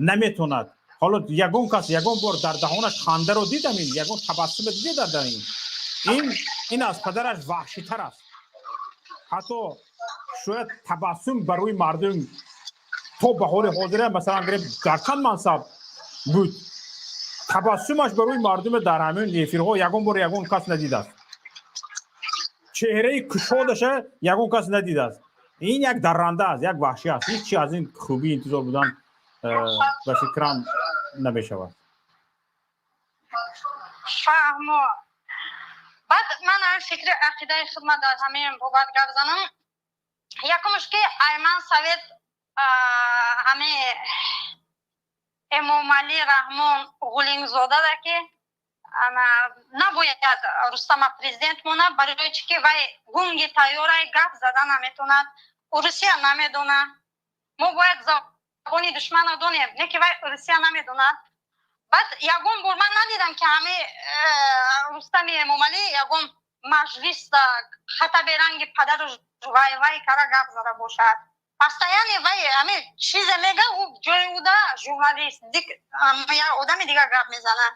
наметавонад. Ҳоло ягон кас ягон бор дар даҳонаш хандаро дидам, ин ягон табассуме диде дар ин? Ин аз падараш ваҳшитар аст. Ҳатто шояд табассум барои мардум то ба ҳоли ҳозира, масалан гирем, дар чанд мансаб буд, табассумаш барои мардуме дар ҳамин эфирҳо ягон бор ягон кас надидааст, чеҳраи кушодаша ягон кас надидааст. Ин як дарранда аст, як ваҳшӣ аст. Ҳеҷ чи аз ин хубӣ интизор будан, ба фикрам, намешавад. Фаҳмо. Баъд ман ҳамин фикри ақидаи худма дар ҳамин бобат гап занам. Якумш, ки айман совет ҳамин Эмомалӣ Раҳмон Ғулингзодада, ки набояд Рустама президент монад, барои чӣ ки вай гунги тайёрай, гап зада наметонад, урусия намедона. Мо бояд забони душманро донем, не ки вай урусия намедонад. Баъд ягон бор ман надидам, ки ҳами Рустами Эмомалӣ ягон Маҷлиса хата беранги падару вай вай кара гап зада бошад. Постоянно вай ҳамин чизе мега, ӯ ҷои уда журналист, як одами дигар гап мезанад.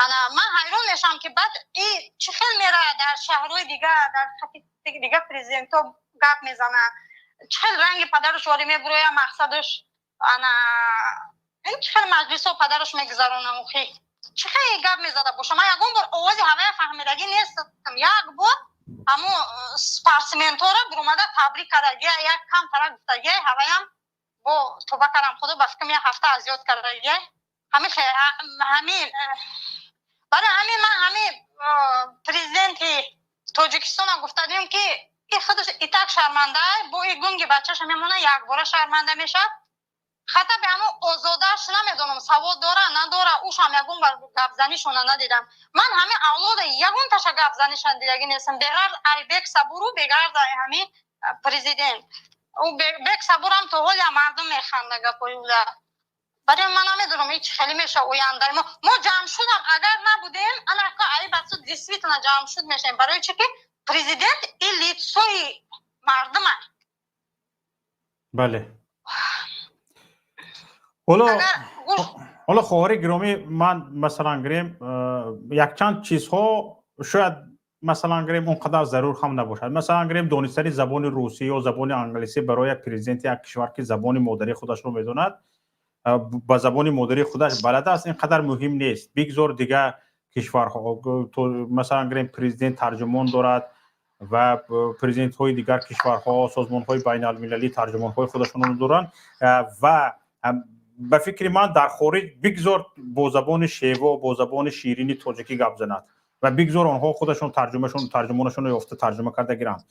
Ана ман ҳайрон мешавам, ки баъд и чӣ хел мера дар шаҳрҳои дигар, дар хати дигар президентҳо гап мезанад, чӣ хел ранги падаруш ворӣ мебуроя. Мақсадаш ана ин чӣ хел маҷлисҳо падаруш мегузаронам, охи чӣ хел гап мезада боша? Ман ягон бор овози ҳавая фаҳмидагӣ нестам. Як бор ҳамо спортсментҳоро буромада табрик кардагия, як камтара гуфтагия, ҳаваям бо тоба кардам худо, ба фикрам, як ҳафта азёд кардагия. Ҳамин барои ҳамин ман ҳамин президенти Тоҷикистона гуфтадим, ки и худаш итак шарманда, бо и гунги бачаша мемона, якбора шарманда мешавад. Хата бе ҳамон озодааш намедонам, савод дора, надора, ушам ягон бар гапзанишона надидам. Ман ҳамин авлода ягонташа гапзанишон дидагӣ нестам, беғарз Айбек Сабуру, беғарз ҳамин президент. Ӯ Бек Сабурам то ҳоля мардум механда гапои уда. Барои ман намедонам, ҳеч хеле меша ояндаи мо. Мо ҷамъ шудам агар набудем, анака аи бацу действительно ҷамъ шуд мешавем. Барои чӣ ки президент и лицои мардума. Бале, ҳоло, хоҳари гиромӣ, ман, масалан гирем, якчанд чизҳо шояд, масалан гирем, он қадар зарур ҳам набошад. Масалан гирем, донистани забони русӣ ё забони англисӣ барои як президенти як кишвар, ки забони модарии худашро медонад, ба забони модарии худаш балад аст, ин қадар муҳим нест. Бигзор дигар кишварҳо, масалан гирем, президент тарҷумон дорад ва президентҳои дигар кишварҳо, созмонҳои байналмилалӣ тарҷумонҳои худашонро доранд. Ва ба фикри ман, дар хориҷ бигзор бо забони шево, бо забони ширини тоҷикӣ гап занад ва бигзор онҳо худашон тарҷумашон, тарҷумонашонро ёфта, тарҷума карда гиранд.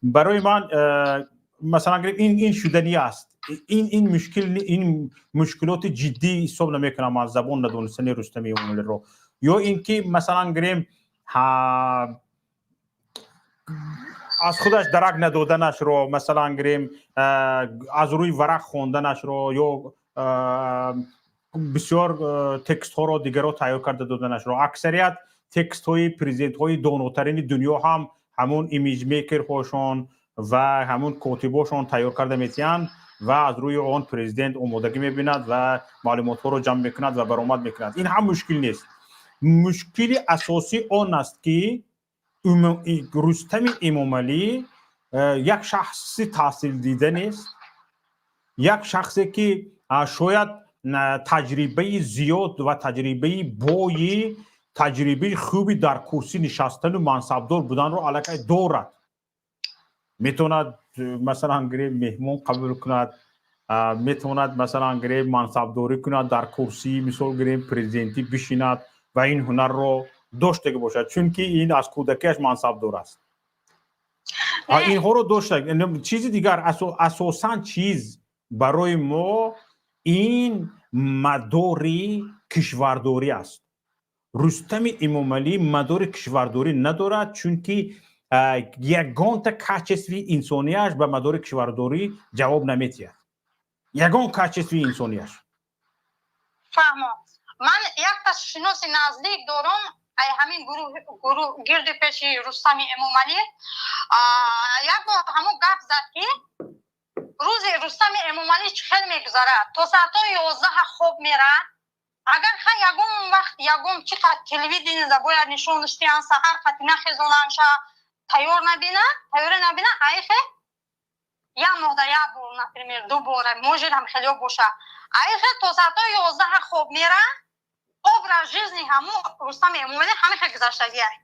Барои ман, масалан гирем, ин шуданӣ аст. Ин мушкил, ин мушкилоти ҷиддӣ ҳисоб намекунам аз забон надонистани Рустами Эмомалиро ё ин ки, масалан гирем, аз худаш дарак надоданашро, масалан гирем, аз рӯи варақ хонданашро ё бисёр текстҳоро дигарро тайёр карда доданашро. Аксарият текстҳои президентҳои донотарини дунё ҳам ҳамун имиҷмейкерҳошон ва ҳамун котибошон тайёр карда метиҳанд ва аз рӯи он президент омодагӣ мебинад ва маълумотҳоро ҷамъ мекунад ва баромад мекунад. Ин ҳам мушкил нест. Мушкили асосӣ он аст, ки Рустами Эмомалӣ як шахси таҳсилдида нест, як шахсе ки шояд таҷрибаи зиёд ва таҷрибаи бои, таҷрибаи хуби дар курсӣ нишастану мансабдор буданро аллакай дорад, метавонад, масалан гирем, меҳмон қабул кунад, метавонад, масалан гирем, мансабдорӣ кунад, дар курсии, мисол гирем, президентӣ бишинад ва ин ҳунарро доштага бошад, чунки ин аз кӯдакиаш мансабдор аст, инҳоро дошта. Чизи дигар, асосан чиз барои мо ин мадори кишвардорӣ аст. Рустами Эмомалӣ мадори кишвардорӣ надорад, чунки ягонта качествои инсонияш ба мадори кишвардорӣ ҷавоб наметиҳад, ягон качествои инсонияш. Фаҳмо. Ман якта шиноси наздик дорам, ай ҳамин гурӯҳ гирди пеши Рустами Эмомалӣ. Як бор ҳамон гап зад, ки рӯзи Рустами Эмомалӣ чӣ хел мегузарад: то соатҳои 11 хоб мерад. Агар ха ягон вақт ягон чӣ қад телевидение бояд нишонаш диҳанд, саҳар қати нахезонанша, тайёр набина, тайёрӣ набина, айхе як моҳда як бор, например, ду бора может ҳам хелё боша. Айхе то соатҳои 11 хоб мера. Образ жизни ҳамун Рустами Эмомалӣ ҳамин хел гузаштагиай: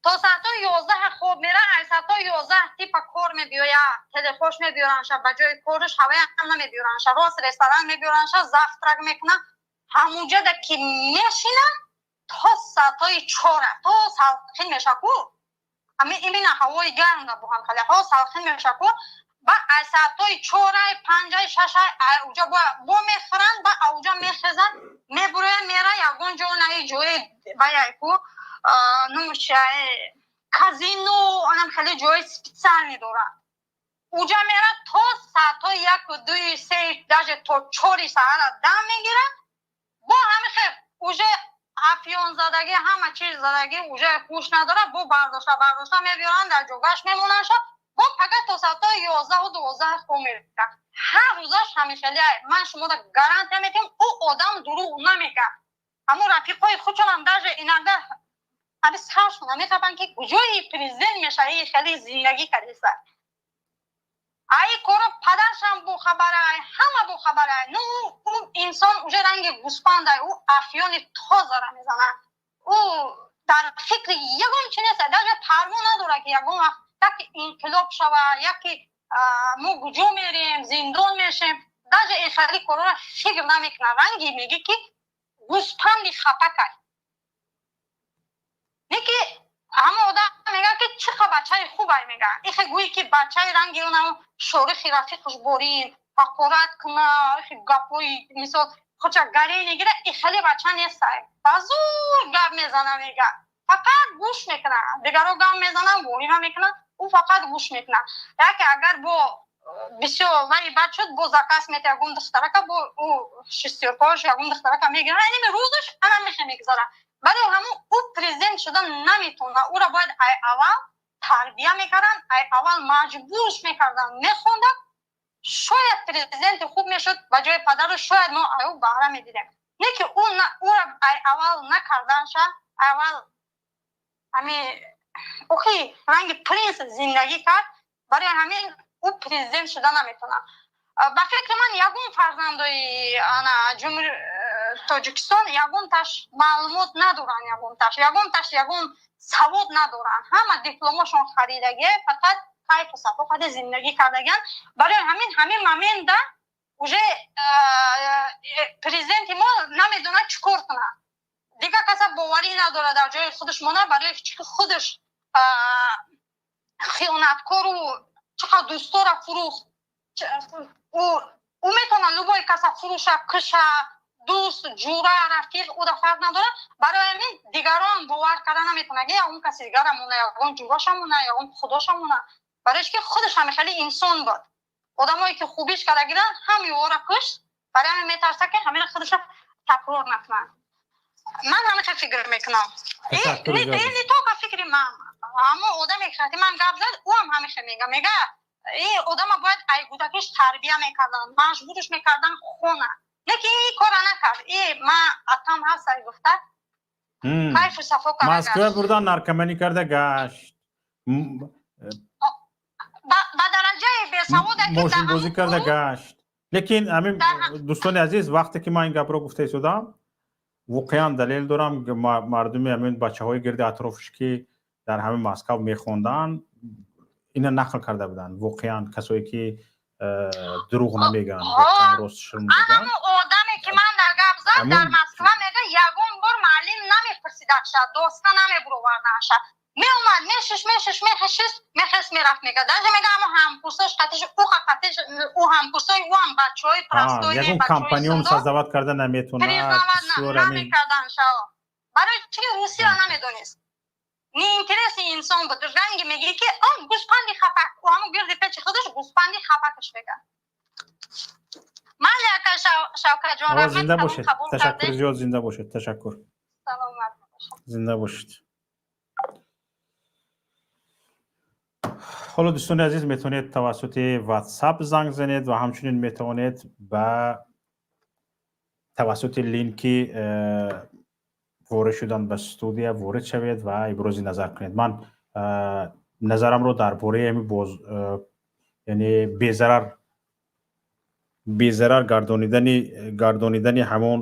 то соатҳои 11 хоб мера, ай соатҳои 11 типа кор мебиёя, телефош мебиёранша ба ҷои корш, ҳаваям намебиёранша, рост ресторан мебиёранша, завтрак мекуна, ҳамунҷода ки мешина то соатҳои 4, то салқин меша ку, ами имина ҳавои гарм бо ҳам хеле ҳаво салқин меша ку, ба ай соатҳои 4-ай, 5-ай, 6-ай уҷа бо мехӯранд, ба ауҷа мехезанд, мебуроянд, мера ягон ҷо, наи ҷои ваяй ку, номушай казино, анам хеле ҷои специальный дорад, уҷа мера, то соатҳои 1-у, 2-и, 3, даже то 4-и саҳара дам мегирад. Бо ҳами хел уже Афёнзадагӣ, ҳама чиз задагӣ, уже ҳуш надорад. Бо бардошта бардошта мебиёранд, дар ҷогаш мемонандша. Бо пага то соатҳои 11-у 12 хоб меравад. Ҳар рӯзаш ҳамешалия. Ман шумода гарантия метиҳам, ӯ одам дурӯғ намегӯяд. Ҳамун рафиқҳои худшонам даже иногда ҳами саршона мехапанд, ки куҷои президент мешавӣ, хеле зиндагӣ кардиса. Ай коро падаршам бохабарай, ҳама бохабарай. Ну, ӯ инсон уже ранги гӯспандай, ӯ афёни тозара мезанад. Ӯ дар фикри ягон чи нест, даже парво надорад, ки ягон вақт яке инқилоб шава, яке мо куҷо мерем, зиндон мешем. Даже ин хеле корора фикр намекунад. Ранги мегӣ, ки гӯспанди хапакай. Не ки ҳама одам мегӯяд, ки чӣ қа бачаи хубай мегӯяд. Ихе гӯӣ, ки бачаи ранги онам шорихи рафиқаш борин ҳақорат куна, ихе гапҳои, мисол, худша гаре негира, и хеле бача нестай. Ба зур гап мезана, мега, фақат гӯш мекуна. Дигаро гап мезананд, воҳима мекунанд, ӯ фақат гӯш мекуна. Яке агар бо бисёр вай бад шуд, бо заказ мета ягон духтарака, бо ӯ шестёркаош ягон духтарака мегирад. Иними рӯзаш ана мехе мегузарад. Барои ҳамун ӯ президент шуда наметавонад. Ӯро бояд ай аввал тарбия мекарданд, ай аввал маҷбурш мекарданд, мехонданд, шояд президенти хуб мешуд ба ҷои падару, шояд мо ай ӯ баҳра медидем. Не ки ӯро ай аввал накарданша, аввал ҳами охи ранги принс зиндагӣ кард, барои ҳамин ӯ президент шуда наметавонад. Ба фикри ман, ягон фарзандои ана ҷумҳур Тоҷикистон ягонташ маълумот надоранд, ягонташ ягон савод надоранд. Ҳама дипломошон харидагӣ, фақат кайфу сафо қади зиндагӣ кардагианд. Барои ҳамин ҳамин момента уже президенти мо намедонад, чӣ кор кунад. Дигар каса боварӣ надорад дар ҷои худаш мона, барои чӣ ки худаш хиёнаткору чӣ қадр дӯстора фурӯхт. Ӯ метавонад любой каса фурӯша, куша, дӯст, ҷура, рафиқ, ӯра фарқ надорад. Барои ҳамин дигарон бовар карда наметавонад, ки ягон каси дигара мона, ягон ҷураша мона, ягон худоша мона, барои ки худаш ҳами хеле инсон буд. Одамое ки хубиш карда гиранд, ҳами ӯро кушт. Барои ҳамин метарса, ки ҳамина худаша такрор накунад. Ман ҳамин фикр мекунам. Не только фикри ман, ҳамон одаме ки ман гап зад, ӯ ҳам ҳамеша мега: одама бояд ай кӯдакиш тарбия мекардан, маҷбурш мекардан хона. Не ки ин кора накард. И ма атам ҳаст, ай гуфта, кайфу сафо карда. Москва бурдан, наркоманӣ карда гашт. Ба дараҷаи бесавода. Мошинбозӣ карда гашт. Лекин ҳамин, дӯстони азиз, вақте ки ман ин гапро гуфта истодам, воқеан далел дорам. Мардуми ҳамин бачаҳои гирди атрофш, ки дар ҳамин Москав мехонданд, ина нақл карда буданд. Воқеан касое ки дурӯғ намегӯянд, воқеан ростшро мегӯянд. Одаме ки ман дар гап зад, дар Москва, мега, ягон бор муаллим намепурсидаша, доска намебуровардаша. Меомад, мешиш, мешиш, мехешист, мехест, мерафт. Мега, даже мега, ҳамо ҳамкурсош қатиш, ӯ қатиш, ӯ ҳамкурсои ӯ ҳам бачаҳои простой. Ягон компаньон создавать карда наметавонад. Намекарданша, барои чи русиро намедонист, неинтересный инсон буд. Ранги мегирӣ, ки он гӯспанди хапак, ҳамон гирди печи худаш гӯспанди хапакаш мега. Майли, ака Шавкатҷон. Зинда бошед, ташаккур зиёд, зинда бошед, ташаккур. Саломат. Зинда бошед. Ҳоло, дӯстони азиз, метавонед тавассути WhatsApp занг занед ва ҳамчунин метавонед ба тавассути линки ворид шудан ба студия ворид шавед ва ибрози назар кунед. Ман назарамро дар бораи ҳами боз, яъне безарар гардонидани ҳамон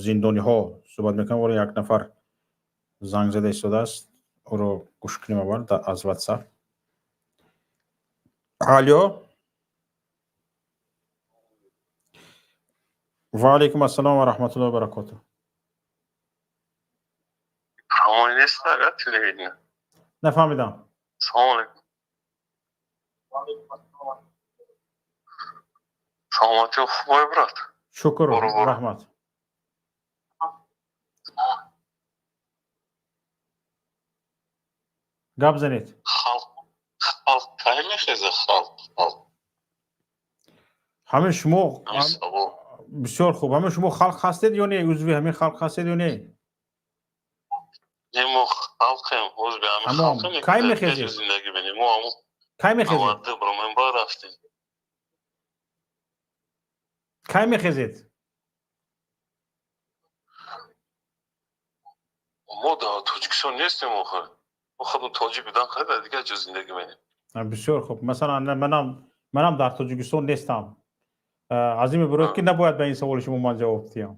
зиндониҳо суҳбат мекунам. Вале як нафар занг зада истодааст, ӯро гӯш кунем аввал аз WhatsApp. Алё, ва алайкум ассалом ва раҳматуллоҳи ва баракотуҳ. Ҳамон нест ага телевидение? Нафаҳмидам. Салом алейкум. Саломатӣ хубой, брат? Шукр, раҳмат. Гап занед. Халқ, халқ кай мехеза, халқ, халқ? Ҳамин шумо бисёр хуб. Ҳамин шумо халқ ҳастед ё не? Узви ҳамин халқ ҳастед ё не? Не, мо халқем, ҳоз бе ҳами Тамом. халқем. Кай мехезед? Зиндагӣ бинем мо ҳамун. Кай мехезед? 92 бромем, ба рафтем. Кай мехезед? Мо дар Тоҷикистон нестем охир. Мо худмон тоҷик будан хай дар дигар ҷо зиндагӣ менем. Бисёр хуб. Масалан, манам дар Тоҷикистон нестам. Аз ин мебарояд, ки набояд ба ин саволи шумо ман ҷавоб диҳам.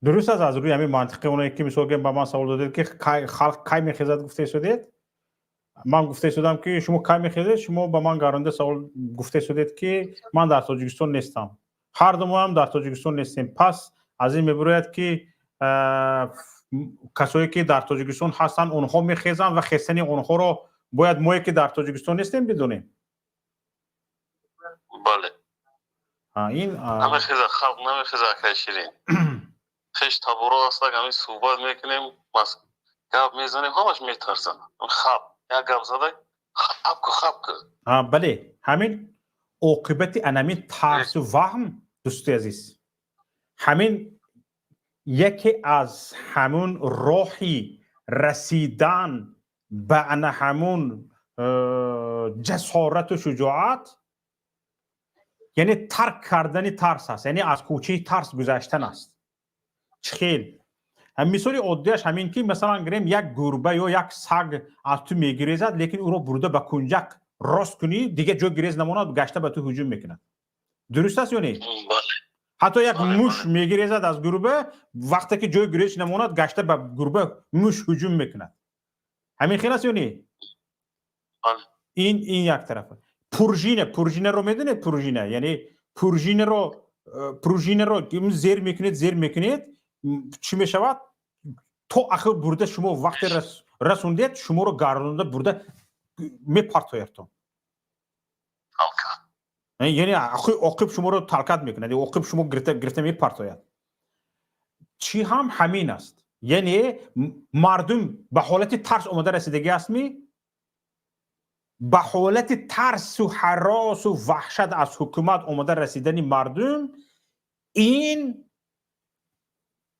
Дуруст аст, аз рӯи ҳамин мантиқи оне ки мисол гӯем, ба ман савол додед, ки халқ кай мехезад, гуфта истодед, ман гуфта истодам, ки шумо кай мехезед, шумо ба ман гаронда савол гуфта истодед, ки ман дар Тоҷикистон нестам. Ҳар ду моам дар Тоҷикистон нестем. Пас аз ин мебарояд, ки касое ки дар Тоҷикистон ҳастанд, онҳо мехезанд ва хестани онҳоро бояд мое ки дар Тоҷикистон нестем бидонем. Бале. Ин Намехеза халқ, намехеза, акай Ширин. Хеш таборо ҳастак, ҳамин суҳбат мекунем, гап мезанем, ҳамаш метарсанд. Хаб як гап зада, хаб ку, хаб ку. Бале, ҳамин оқибати анамин тарсу ваҳм, дӯсти азиз, ҳамин яке аз ҳамун роҳи расидан ба ана ҳамун ҷасорату шуҷоат, яъне тарк кардани тарс аст, яъне аз кӯчаи тарс гузаштан аст. Чӣ хел? Мисоли оддиаш ҳамин ки, масалан гирем, як гурба ё як саг аз ту мегирезад, лекин ӯро бурда ба кунҷак рост кунӣ, дигар ҷо гирез намонад, гашта ба ту ҳуҷум мекунад. Дуруст аст ё не? Ҳатто як муш мегирезад аз гурба, вақте ки ҷои гирезш намонад, гашта ба гурба муш ҳуҷум мекунад. Ҳамин хел аст ё не? Ин як тарафа. Пуржина, пуржинаро медонед? Пуржина, яъне пружинаро зер мекунед, зер мекунед, чӣ мешавад? То ахир бурда шумо вақте расондед, шуморо гардонда бурда мепартоядтон, яъне оқиб шуморо талкат мекунад, оқиб шумо гирифта гирифта мепартояд. Чӣ ҳам ҳамин аст, яъне мардум ба ҳолати тарс омода расидагӣ астми? Ба ҳолати тарсу ҳаросу ваҳшат аз ҳукумат омода расидани мардум, ин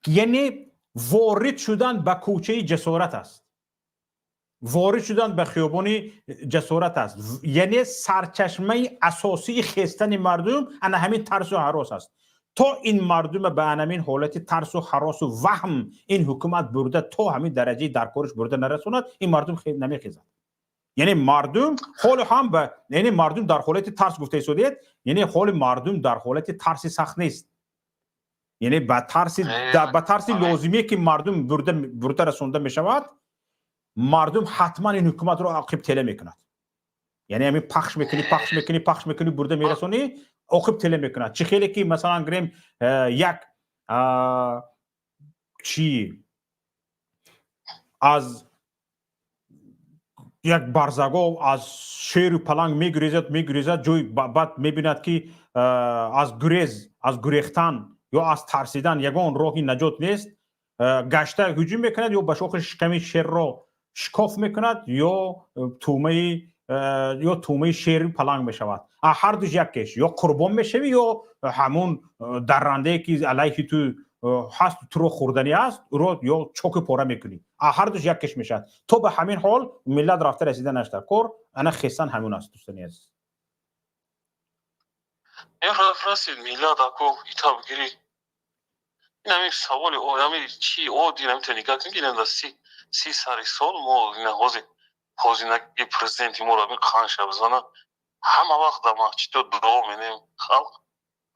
яъне ворид шудан ба кӯчаи ҷасорат аст, ворид шудан ба хиёбони ҷасорат аст. Яъне сарчашмаи асосии хестани мардум ана ҳамин тарсу ҳарос аст. То ин мардума ба анамин ҳолати тарсу ҳаросу ваҳм ин ҳукумат бурда, то ҳамин дараҷаи даркориш бурда нарасонад, ин мардум намехезад. Яъне мардум ҳоло ҳам ба, яъне мардум дар ҳолати тарс гуфта истодед, яъне ҳоли мардум дар ҳолати тарси сахт нест, яъне ба тарси лозимие ки мардум бурда расонда мешавад, мардум ҳатман ин ҳукуматро оқиб тела мекунад. Яъне ҳамин пахш мекунӣ, пахш мекунӣ, пахш мекунӣ, бурда мерасонӣ, оқиб тела мекунад. Чӣ хеле ки, масалан гирем, як чӣ аз як барзагов аз шеру паланг мегурезад, мегурезад, ҷой баъд мебинад, ки аз гурез, аз гурехтан ё аз тарсидан ягон роҳи наҷот нест, гашта ҳуҷум мекунад, ё ба шохи шиками шерро шикоф мекунад, ё тӯъмаи шери паланг мешавад. Ҳар душ якеш: ё қурбон мешавӣ, ё ҳамун даррандае ки алайҳи ту ҳаст, туро хӯрданӣ аст, ӯро ё чоки пора мекунӣ. Ҳар душ якеш мешавад. То ба ҳамин ҳол миллат рафта расида нашта кор, ана хестан ҳамун аст, дӯстони азиз. Расид миллат ако итаб гирӣ. Ин ҳамин саволи ҳамин чи оддӣ намитавонӣ нигоҳ кунӣ, ки ин 30 сари сол мо ҳозир ҳозинаги президенти моро ҳамин қанша бизана, ҳама вақт дар масҷидо дуо менем халқ.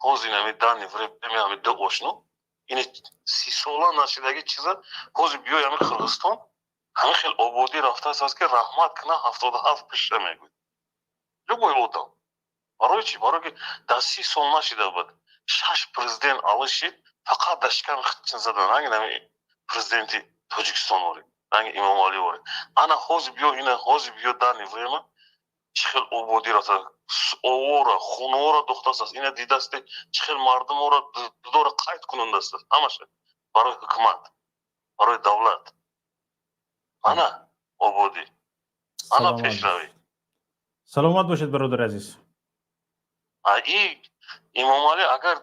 Ҳозир ҳамин данный время ҳамин ду ошно ини 30 сола нашидаги чиза. Ҳозир биёй, ҳамин Қирғизистон ҳамин хел ободӣ рафтааст, ки раҳмат кина 77 пиша мегӯяд любой одам. Барои чӣ? Барои ки дар 30 сол нашида буд. Шаш президент алишид, фақат дар шиками хчин задан, ранги ҳамин президенти Тоҷикистон ворид, ранги Имомалӣ ворид. Ана ҳозир биё, ина ҳозир биё, данный время чӣ хел ободӣ рафта, овора хунора духтааст, ина дидасте, чӣ хел мардумора дудора қайд кунандааст, ҳамаша барои ҳукумат, барои давлат. Ана ободӣ, ана пешравӣ. Саломат бошед, бародари азиз. И Имомалӣ агар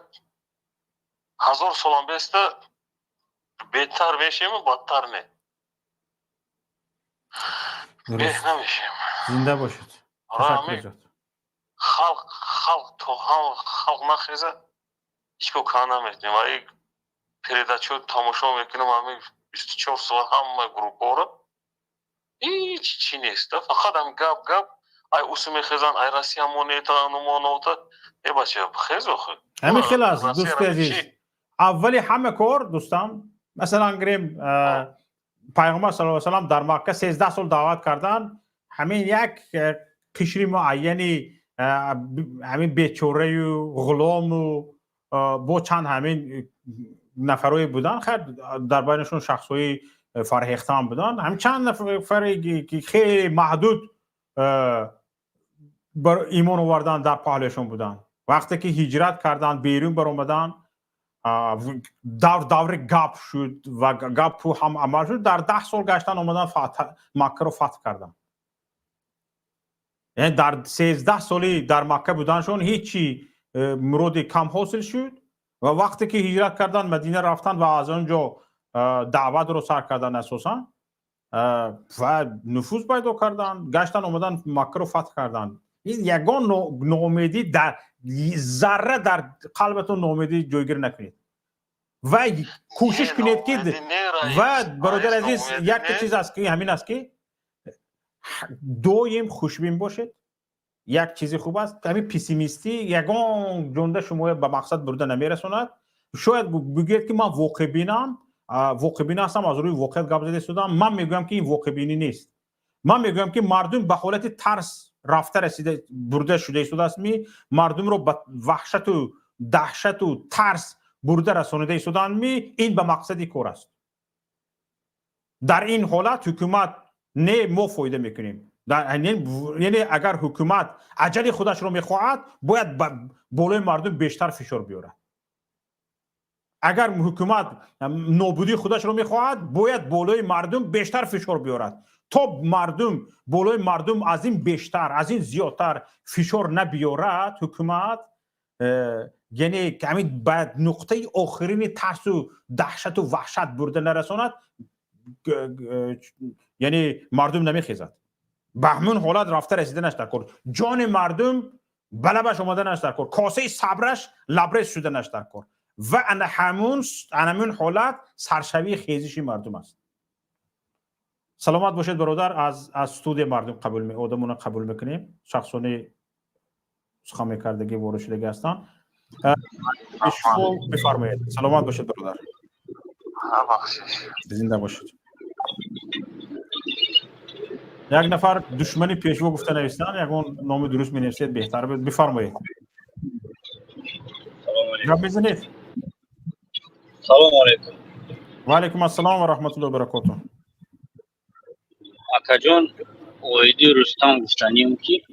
1000 солам беста, беҳтар мешем, бадтар не. Беҳ намешем. Зинда бошед. Ташаккур зиёд. Халқ то халқ нахеза, ҳеҷ кор кара наметунем. Ва передачаҳо тамошо мекунам, ҳами 24 соат ҳама группҳоро, ҳеҷ чӣ нест, фақат ҳам гап гап. Ай усу мехезанд, ай Россия монета нумонота. Э, бача, хез охи. Ҳамин хел аст, дӯсти азиз. Аввали ҳама кор, дӯстам, масалан гирем, Пайғамбар саллаллоҳу алайҳи васаллам дар Макка 13 сол даъват карданд. Ҳамин як қишри муайяни ҳамин бечораю ғулому бо чанд ҳамин нафарое буданд. Хайр, дар байнашон шахсҳои фарҳехтаам буданд. Ҳамин чанд нафаре ки хеле маҳдуд имон овардан, дар паҳлӯяшон буданд. Вақте ки ҳиҷрат карданд, берун баромаданд, даври гап шуд ва гапу ҳам амал шуд. Дар 10 сол гаштан омадан, Маккаро фатҳ карданд. Яъне дар 13 соли дар Макка буданшон ҳечи муроди кам ҳосил шуд. Ва вақте ки ҳиҷрат карданд, Мадина рафтанд ва аз он ҷо даъватро сар карданд асосан ва нуфуз пайдо карданд, гаштан омадан, Маккаро фатҳ карданд. Ин ягон ноумедӣ дар зарра дар қалбатон ноумедӣ ҷойгир накунед ва кӯшиш кунед ки. Ва, бародари азиз, якта чиз аст, ки ҳамин аст, ки доим хушбин бошед. Як чизи хуб аст. Ҳамин пессимистӣ ягон ҷонда шумо ба мақсад бурда намерасонад. Шояд бигӯед, ки ман воқеъбинам, воқеъбин ҳастам, аз рӯи воқеият гап зада истодам. Ман мегӯям, ки ин воқеъбинӣ нест. Ман мегӯям, ки мардум ба ҳолати тарс рафта расида бурда шуда истодааст. Ми мардумро ба ваҳшату даҳшату тарс бурда расонида истодаанд. Ми ин ба мақсади кор аст. Дар ин ҳолат ҳукумат не, мо фоида мекунем. Яъне агар ҳукумат аҷали худашро мехоҳад, бояд болои мардум бештар фишор биёрад. Агар ҳукумат нобудии худашро мехоҳад, бояд болои мардум бештар фишор биёрад. То мардум болои мардум аз ин бештар, аз ин зиёдтар фишор набиёрад ҳукумат, яъне ҳамин ба нуқтаи охирини тарсу даҳшату ваҳшат бурда нарасонад, яъне мардум намехезад. Ба ҳамун ҳолат рафта расиданаш дар кор, ҷони мардум ба лабаш омаданаш дар кор, косаи сабраш лабрез шуданаш дар кор. Ва ана ҳамун ҳолат саршавии хезиши мардум аст. Саломат бошед, бародар. Аз студия мардум қабул, одамона қабул мекунем, шахсони сухан мекардагӣ, ворид шудагӣ ҳастанд. Бифармоед. Саломат бошед, бародар, зинда бошед. Як нафар душмани Пешво гуфта навистанд. Ягон номи дуруст менависед, беҳтар буд. Бифармоед, гап мезанед. Салому алайкум. Ва алайкум ассалом ва раҳматуллоҳи баракоту. Акаҷон, оиди Рустам гуфтанем, ки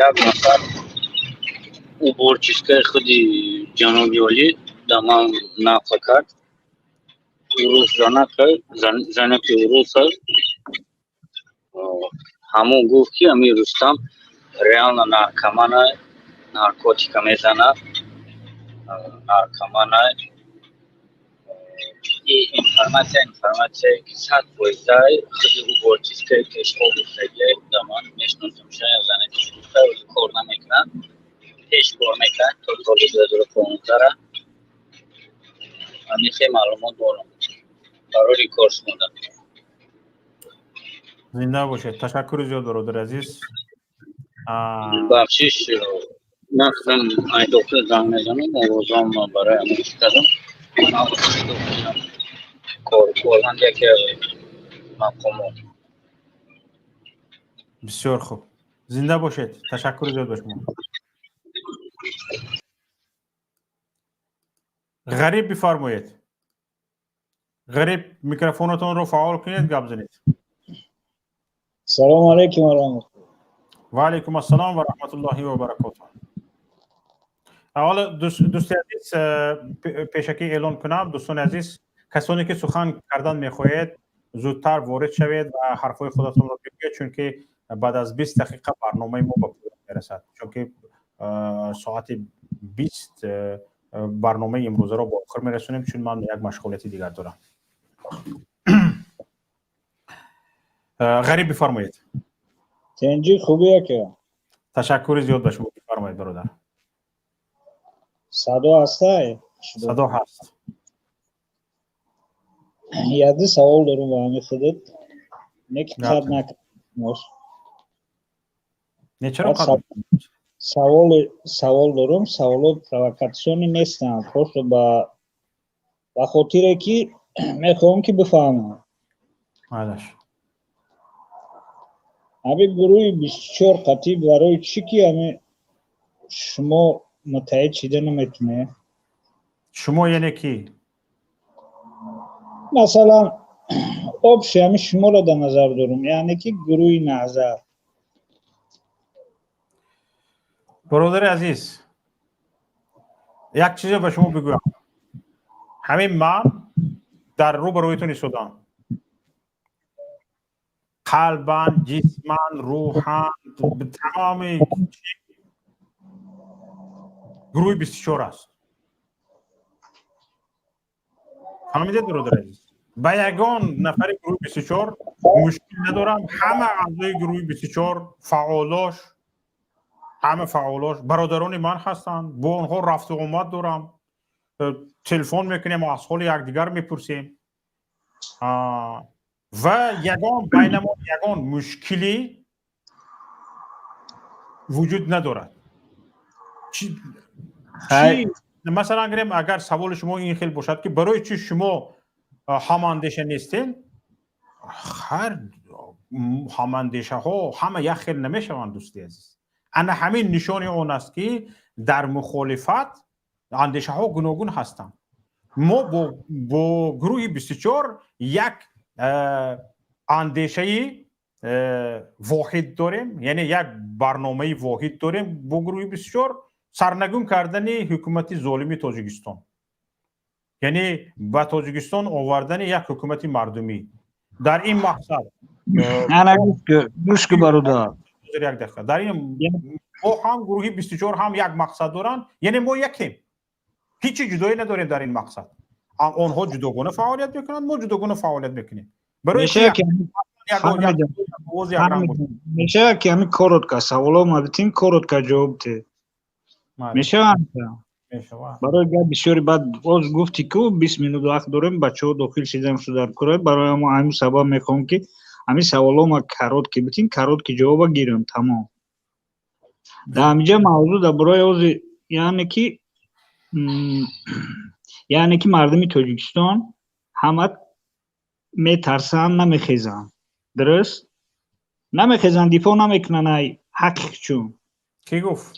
як нафар уборчискаи худи ҷаноби олӣ да ман нақл кард. Урус занака, занаки урус аст. Ҳамон гуфт, ки ами Рустам реально наркомана, наркотика мезанад, наркомана. Информатсия, ки 100%-ай худи уборчискаи пешво гуфтагиай да ман мешиносам. Шояд занаки гуфта, кор намекунад, пеш кор мекард то соли 2015-ра. Ҳамин хел маълумот дорам. Барои кор шумода. Зинда бошед, ташаккури зиёд, бародари азиз. Бахшиш, ман худам ай дохил занг мезанам, овозам барои ҳамон чӣ кардам. Корманд яке аз мақомот. Бисёр хуб, зинда бошед, ташаккури зиёд ба шумо. Ғариб, бифармоед. Ғариб, микрофонатонро фаъол кунед, гап занед. Салому алайкум ва раҳматуллоҳ. Ва алайкум ассалом ва раҳматуллоҳи ва баракотуҳ. Аввал, дӯсти азиз, пешакӣ эълон кунам: дӯстони азиз, касоне ки сухан кардан мехоҳед, зудтар ворид шавед ва ҳарфҳои худатонро бигӯед, чунки баъд аз 20 дақиқа барномаи мо ба поён мерасад, чунки соати 20 барномаи имрӯзаро ба охир мерасонем, чун ман як машғулияти дигар дорам. Ғариб, бифармоед. Тинҷӣ, хубӣ, ака? Ташаккури зиёд ба шумо. Бифармоед, бародар. Садо ҳастай? Садо ҳаст. Яде савол дорум ба ҳами худат, не ки қат накард. Не, чаро қат? Савол дорум, саволо провокационный нестанд, просто ба хотире ки мехоҳам ки бифаҳмам. Майлаш. Ҳами гурӯҳи 24 қатӣ барои чӣ ки ҳами шумо муттаҳид шида наметунед? Шумо яъне кӣ? Масалан, общий ҳами шуморо дар назар дорум, яъне ки гурӯҳи Наҳзат. Бародари азиз, як чизе ба шумо бигӯям. Ҳамин ман дар рӯ ба рӯятон истодам, қалбан, ҷисман, рӯҳан, тамоми гурӯҳи 24 аст. Фаҳмидед, бародари азиз? Ба ягон нафари гурӯҳи 24 мушкил надорам. Ҳама аъзои гурӯҳи 24, фаъолош, ҳама фаъолош бародарони ман ҳастанд. Бо онҳо рафту омад дорам, телефон мекунем, аз ҳоли якдигар мепурсем ва ягон байнамон ягон мушкилӣ вуҷуд надорад. Масалан гирем, агар саволи шумо ин хел бошад, ки барои чӣ шумо ҳамандеша нестен, ҳар ҳамандешаҳо ҳама як хел намешаванд, дӯсти азиз. Ана ҳамин нишони он аст, ки дар мухолифат андешаҳо гуногун ҳастанд. Мо бо гурӯҳи 24 як андешаи воҳид дорем, яъне як барномаи воҳид дорем бо гурӯҳи 24: сарнагун кардани ҳукумати золими Тоҷикистон, яъне ба Тоҷикистон овардани як ҳукумати мардумӣ. Дар ин мақсад Гӯш ку, бародар. Як дақиқа. Дар ин мо ҳам, гурӯҳи 24 ҳам як мақсад доранд, яъне мо якем, ҳечи ҷудоӣ надорем дар ин мақсад. Онҳо ҷудогона фаъолият мекунанд, мо ҷудогона фаъолият мекунем. Барои Мешавад ки ҳамин коротко саволо ма битим, коротко ҷавоб те мешавад? Барои гап бисёри баъд боз гуфти ку 20 минут вақт дорем, бачаҳо дохил шидан дар кура. Барои ҳамин сабаб мехоҳам, ки ҳамин саволо ма короткий битим, короткий ҷавоба гирам, тамом. Дар ҳаминҷа мавзӯъ дар бораи ози яъне ки мардуми Тоҷикистон ҳама метарсанд, намехезанд, дуруст? Намехезанд, дифоъ намекунанд ай ҳаққи чун. Кӣ гуфт?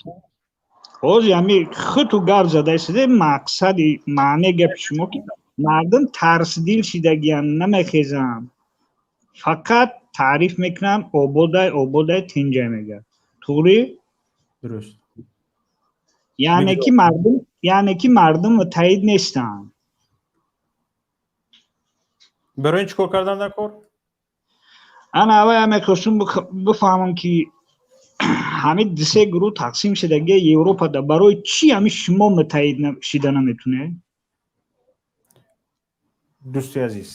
Ҳозир ҳами худту гап задаистоде, мақсади маъне гапи шумо ки мардум тарсдил шидагиянд, намехезанд, фақат таъриф мекунанд, ободай, ободай, тинҷай мегӯяд, туғрӣ? Дуруст. Яъне ки мардум муттаҳид нестанд. Барои ин чӣ кор кардан дар кор? Ана аввал мехостум бифаҳмам, ки ҳамин дусе гурӯҳ тақсим шудагия Европада, барои чӣ ҳамин шумо муттаҳид шида наметунед? Дӯсти азиз,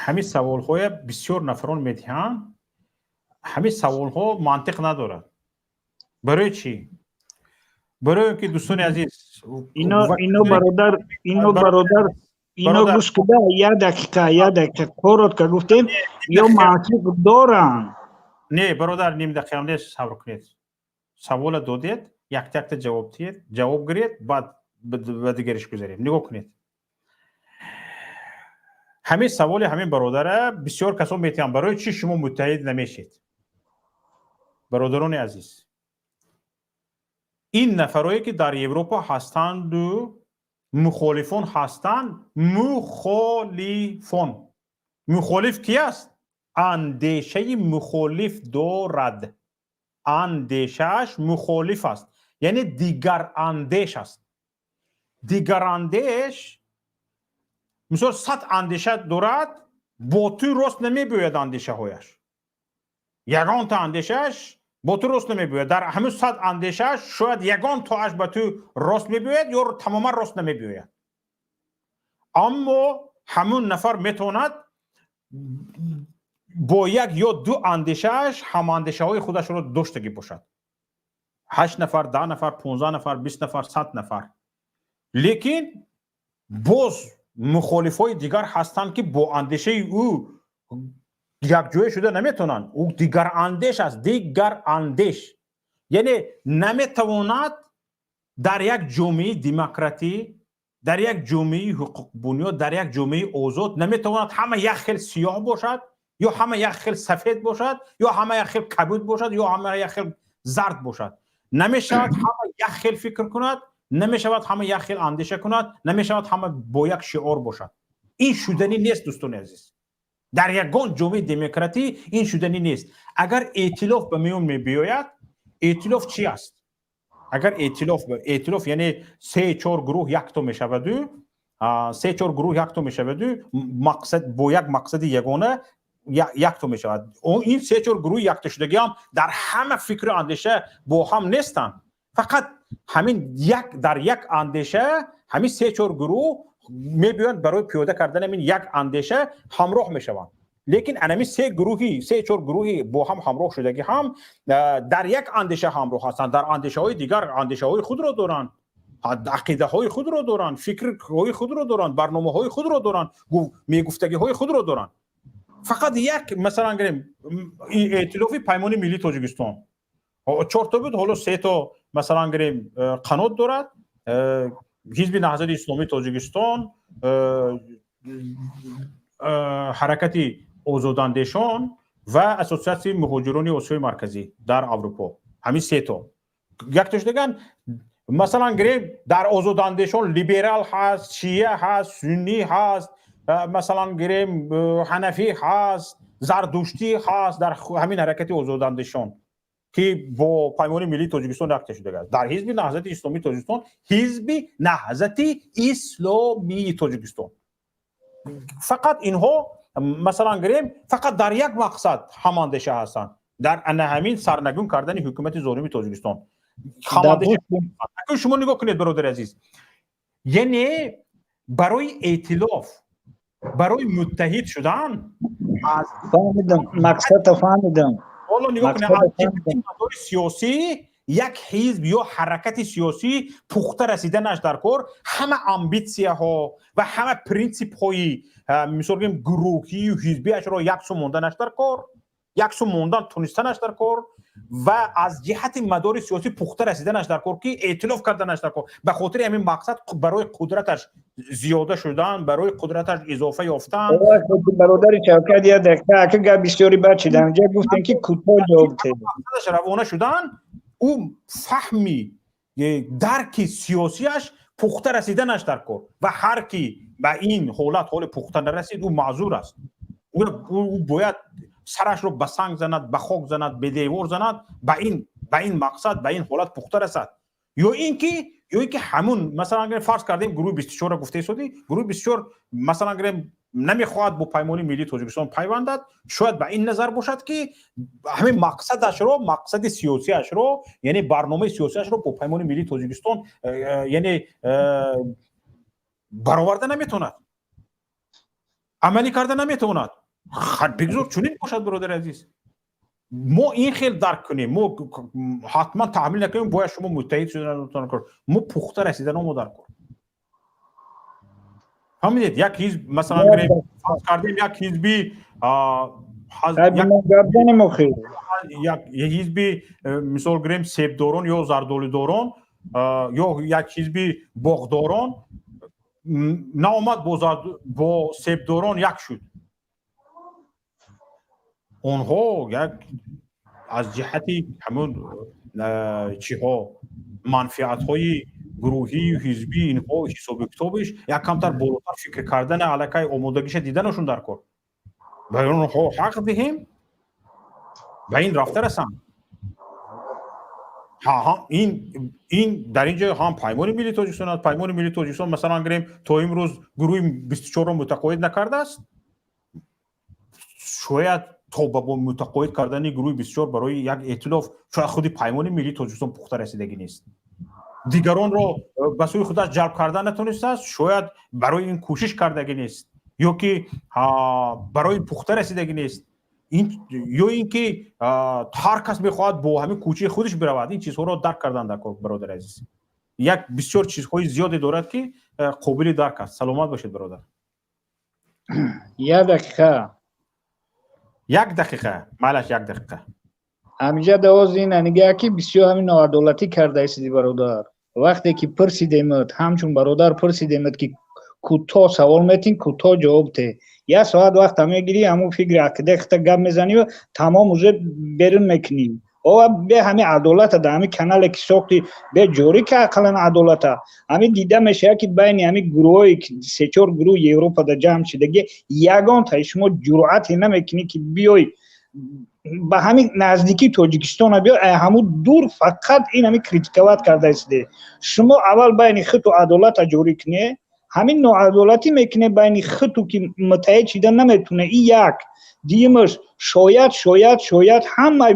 ҳамин саволҳоя бисёр нафарон медиҳанд. Ҳамин саволҳо мантиқ надорад. Барои чӣ? Барои он ки, дӯстони азиз, Ино, бародар, ино, бародар, ино, гӯш куда, як дақиқа, як дақиқа, коротко гуфтем, ё мантиқ доранд. Не, бародар, ним дақиқам нест, сабр кунед. Савола додед, якта якта ҷавоб диҳед, ҷавоб гиред, баъд ба дигариш гузарем. Нигоҳ кунед, ҳамин саволи ҳамин бародара бисёр касон метиҳанд: барои чӣ шумо муттаҳид намешед? Бародарони азиз, ин нафарое ки дар Европа ҳастанду мухолифон ҳастанд, мухолифон, мухолиф ки аст? Андешаи мухолиф дорад, андешааш мухолиф аст, яъне дигарандеш аст. Дигарандеш, мисол, 100 андеша дорад, бо ту рост намебиёяд андешаҳояш, ягонта андешааш бо ту рост намебиёяд. Дар ҳамин 100 андешааш шояд ягон тоаш ба ту рост мебиёяд ё тамоман рост намебиёяд. Аммо ҳамун нафар метавонад Бо як ё ду андешааш ҳамандешаҳои худашро доштагӣ бошад, ҳашт нафар, 10 нафар, 15 нафар, 20 нафар, 100 нафар, лекин боз мухолифҳои дигар ҳастанд, ки бо андешаи ӯ якҷоя шуда наметавонанд. Ӯ дигарандеш аст, дигарандеш, яъне наметавонад дар як ҷомеаи демократӣ, дар як ҷомеаи ҳуқуқбунёд, дар як ҷомеаи озод наметавонад ҳама як хел сиёҳ бошад ё ҳама як хел сафед бошад, ё ҳама як хел кабуд бошад, ё ҳама як хел зард бошад. Намешавад ҳама як хел фикр кунад, намешавад ҳама як хел андеша кунад, намешавад ҳама бо як шиор бошад. Ин шуданӣ нест, дӯстони азиз, дар ягон ҷомеаи демократӣ ин шуданӣ нест. Агар эътилоф ба миён мебиёяд, эътилоф чи аст? Агар эътилоф, яъне се чор гурӯҳ якто мешаваду, се чор гурӯҳ якто мешаваду, мақсад бо як мақсади ягона якто мешавад. Ин се чор гурӯҳи яктошудагиам дар ҳама фикру андеша бо ҳам нестанд. Фақат ҳамин як дар як андеша ҳамин се чор гурӯҳ мебиёянд, барои пиёда кардани ҳамин як андеша ҳамроҳ мешаванд. Лекин анами се гурӯҳи, се чор гурӯҳи бо ҳам ҳамроҳ шудагӣ ҳам дар як андеша ҳамроҳ ҳастанд, дар андешаҳои дигар андешаҳои худро доранд, ақидаҳои худро доранд, фикрҳои худро доранд, барномаҳои худро доранд, мегуфтагиҳои худро доранд. Фақат як масалан гирем, эътилофи Паймони Миллии Тоҷикистон чорто буд, ҳоло сето, масалан гирем, қанот дорад: Ҳизби Наҳзати Исломии Тоҷикистон, Ҳаракати озодандешон ва Ассотсиатсияи муҳоҷирони Осиёи Марказӣ дар Аврупо. Ҳамин сето яктошдаган. Масалан гирем, дар озодандешон либерал ҳаст, шия ҳаст, суннӣ ҳаст, масалан гирем, ҳанафӣ ҳаст, зардуштӣ ҳаст дар ҳамин Ҳаракати озодандешон, ки бо Паймони Миллии Тоҷикистон якта шудагааст. Дар Ҳизби Наҳзати Исломии Тоҷикистон, Ҳизби Наҳзати Исломии Тоҷикистон фақат инҳо, масалан гирем, фақат дар як мақсад ҳамандеша ҳастанд, дар ана ҳамин сарнагун кардани ҳукумати золими Тоҷикистон. Шумо нигоҳ кунед, бародари азиз, яъне барои эътилоф, барои муттаҳид шудан Мақсада фаҳмидам. Ҳоло нигоҳ кунед, аз ҷиҳати мадори сиёсӣ як ҳизб ё ҳаракати сиёсӣ пухта расиданаш дар кор, ҳама амбитсияҳо ва ҳама принсипҳои, мисол гӯем, гурӯҳию ҳизбиашро яксу монданаш дар кор, яксу мондан тунистанаш дар кор ва аз ҷиҳати мадори сиёсӣ пухта расиданаш дар кор, ки эътилоф карданаш дар кор ба хотири ҳамин мақсад, барои қудраташ зиёда шудан, барои қудраташ изофа ёфтан. Бародари Шавкат, як дақиқа, ака, гап бисёри бад шидам. Инҷа гуфтем, ки кӯтоҳ ҷавоб тед. Мақсадаш равона шудан, ӯ фаҳми, дарки сиёсиаш пухта расиданаш дар кор ва ҳар ки ба ин ҳолат ҳоли пухта нарасид, ӯ маъзур аст. Ӯ бояд сарашро ба санг занад, ба хок занад, ба девор занад, ба ин мақсад, ба ин ҳолат пухта расад. Ё ин ки ҳамун, масалан гирем, фарз кардем, гурӯҳи 24-ро гуфта истодӣ, гурӯҳи 24, масалан гирем, намехоҳад бо Паймони Миллии Тоҷикистон пайвандад, шояд ба ин назар бошад, ки ҳамин мақсадашро, мақсади сиёсиашро, яъне барномаи сиёсиашро бо Паймони Миллии Тоҷикистон яъне бароварда наметавонад, амалӣ карда наметавонад. Бигзор чунин бошад, бародари азиз. Мо ин хел дарк кунем, мо ҳатман таҳмил накунем, бояд шумо муттаҳид шудан. Мо пухта расиданомо дар кор, фаҳмидед? Як ҳизб, масалан гирем, фарз кардем, як ҳизби як ҳизби, мисол гирем, себдорон ё зардолудорон ё як ҳизби боғдорон наомад, бо себдорон як шуд. Онҳо як аз ҷиҳати ҳамун чиҳо, манфиатҳои гурӯҳию ҳизбии инҳо, ҳисобу китобиш як камтар болотар фикр кардани, аллакай омодагиша диданашон дар кор, ба онҳо ҳақ диҳем, ба ин рафта расанд. Ин дар ин ҷо ҳам Паймони Миллии Тоҷикистон аст. Паймони Миллии Тоҷикистон, масалан гирем, то имрӯз гурӯҳи 24-ро мутақоид накардааст. Шояд то ба мутақоид кардани гурӯҳи 24 барои як эътилоф, шояд худи Паймони Миллии Тоҷикистон пухта расидагӣ нест, дигаронро ба сӯи худаш ҷалб кардан натонистааст, шояд барои ин кӯшиш кардагӣ нест ё ки барои пухта расидагӣ нест. Ё ин ки ҳар кас мехоҳад бо ҳамин кӯчаи худаш биравад. Ин чизҳоро дарк кардан дар кор, бародари азиз, як бисёр чизҳои зиёде дорад, ки қобили дарк аст. Саломат бошед, бародар. Як дақиқа. Як дақиқа, майлаш, як дақиқа. Ҳамиҷа давоз ина нигаҳ, ки бисёр ҳамин ноадолатӣ кардаисиди, бародар. Вақте ки пурсидемад, ҳамчун бародар пурсидемад, ки кӯтоҳ савол метин, кӯтоҳ ҷавоб те. Як соат вақта мегирӣ, ҳамун фикри ақидаи хита гап мезанӣ, тамом, уже берун мекунӣ. Ова бе ҳамин адолата дар ҳамин канале ки сохти, бе ҷорӣ ка ақаллан адолата. Ҳамин дида мешавад, ки байни ҳамин гурӯҳҳое ки се-чор гурӯҳ Европада ҷамъ шидаги, ягонтаи шумо ҷуръате намекунӣ, ки биёй ба ҳамин наздикии Тоҷикистона, биё ҳамун дур, фақат ин ҳамин критиковать кардаисте. Шумо аввал байни худту адолата ҷорӣ кунед. Ҳамин ноадолатӣ мекунед байни худту, ки муттаҳид шида наметавонед. И як дуюмаш, шояд, шояд, шояд, ҳама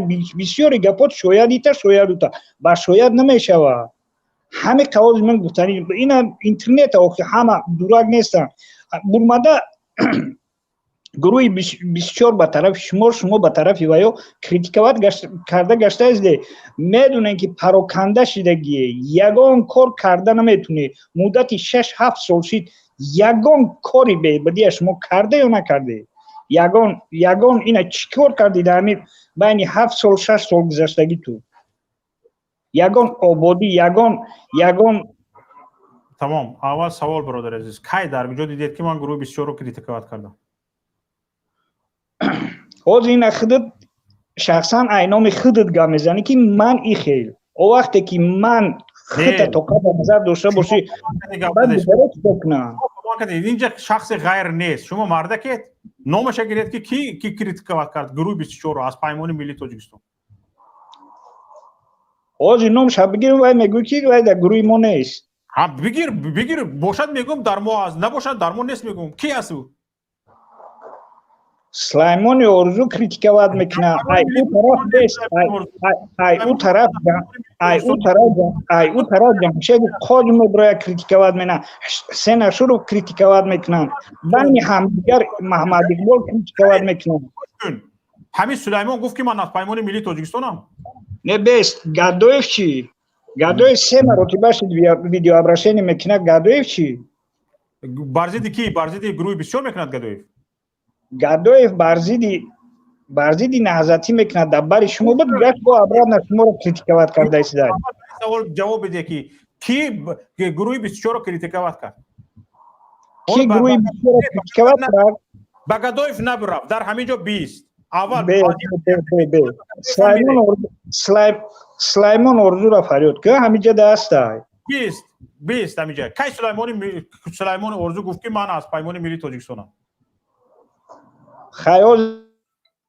бисёри гапот шояд ита, шояд ута, ба шояд намешавад. Ҳамин қавози ман гуфтани ина интернета, охи ҳама дурак нестанд. Бурмада гурӯҳи 24 ба тарафи шумо, шумо ба тарафи ваё критиковать карда гаштаистде. Медонем, ки пароканда шидагие, ягон кор карда наметунед. Муддати 6-7 сол шид, ягон кори бебадия шумо карда ё накарде? Ягон, ягон ина чӣ кор кардӣ дар ҳамин байни 7 сол, 6 сол гузаштагӣ ту? Ягон ободӣ, ягон, ягон Тамом. Аввал савол, бародари азиз: кай, дар куҷо дидед, ки ман гурӯҳи 24-ро критиковать кардам? Ҳозир ина худат шахсан ай номи худат гап мезанӣ, ки ман и хел. О вақте ки ман худта тоқат ба назар дошта бошӣ, кунам. Инҷа шахси ғайр нест. Шумо мардакет, номаша гиред, ки ки критиковать кард гурӯҳи 24-ро аз Паймони Миллии Тоҷикистон. Ҳозир номша бигир, вай мегӯй, ки вай дар гурӯҳи мо нест. Ҳа, бигир, бигир. Бошад, мегӯм, дар мо аст, набошад, дар мо нест, мегӯм. Ки аст ӯ? Сулаймони Орзу критиковать мекунад. Ай ӯ тараф бест, ай ӯ тараф, ай ӯ тараф, ай ӯ тараф Ҷамшеди Қоҷ меброяд, критиковать мекунад. Ҳусен Ашуров критиковать мекунанд. Байни ҳамдигар Маҳмад Иқбол критиковать мекунанд. Ҳамин Сулаймон гуфт, ки ман аз Паймони Миллии Тоҷикистонам? Не, бест. Гадоев чӣ? Гадоев се маротиба шид видеообращение мекунад. Гадоев чӣ? Бар зидди ки? Бар зидди гурӯҳи 24 мекунад Гадоев? Гадоев бар зидди Наҳзатӣ мекунад. Дар бари шумо буд, гашт бо обратно шуморо критиковать карда истода. Савол ҷавоб биде, ки ки гурӯҳи 24-ро критиковать кард? Ки гурӯҳи 24-ро критиковать кард? Ба Гадоев набурав, дар ҳамин ҷо бист аввал. Сулаймон Орзура фарёд ка, ҳамиҷа дастай. Бист, бист, ҳамиҷа. Кай Сулаймони Орзу гуфт, ки ман аз Паймони Миллии Тоҷикистонам? Хаёл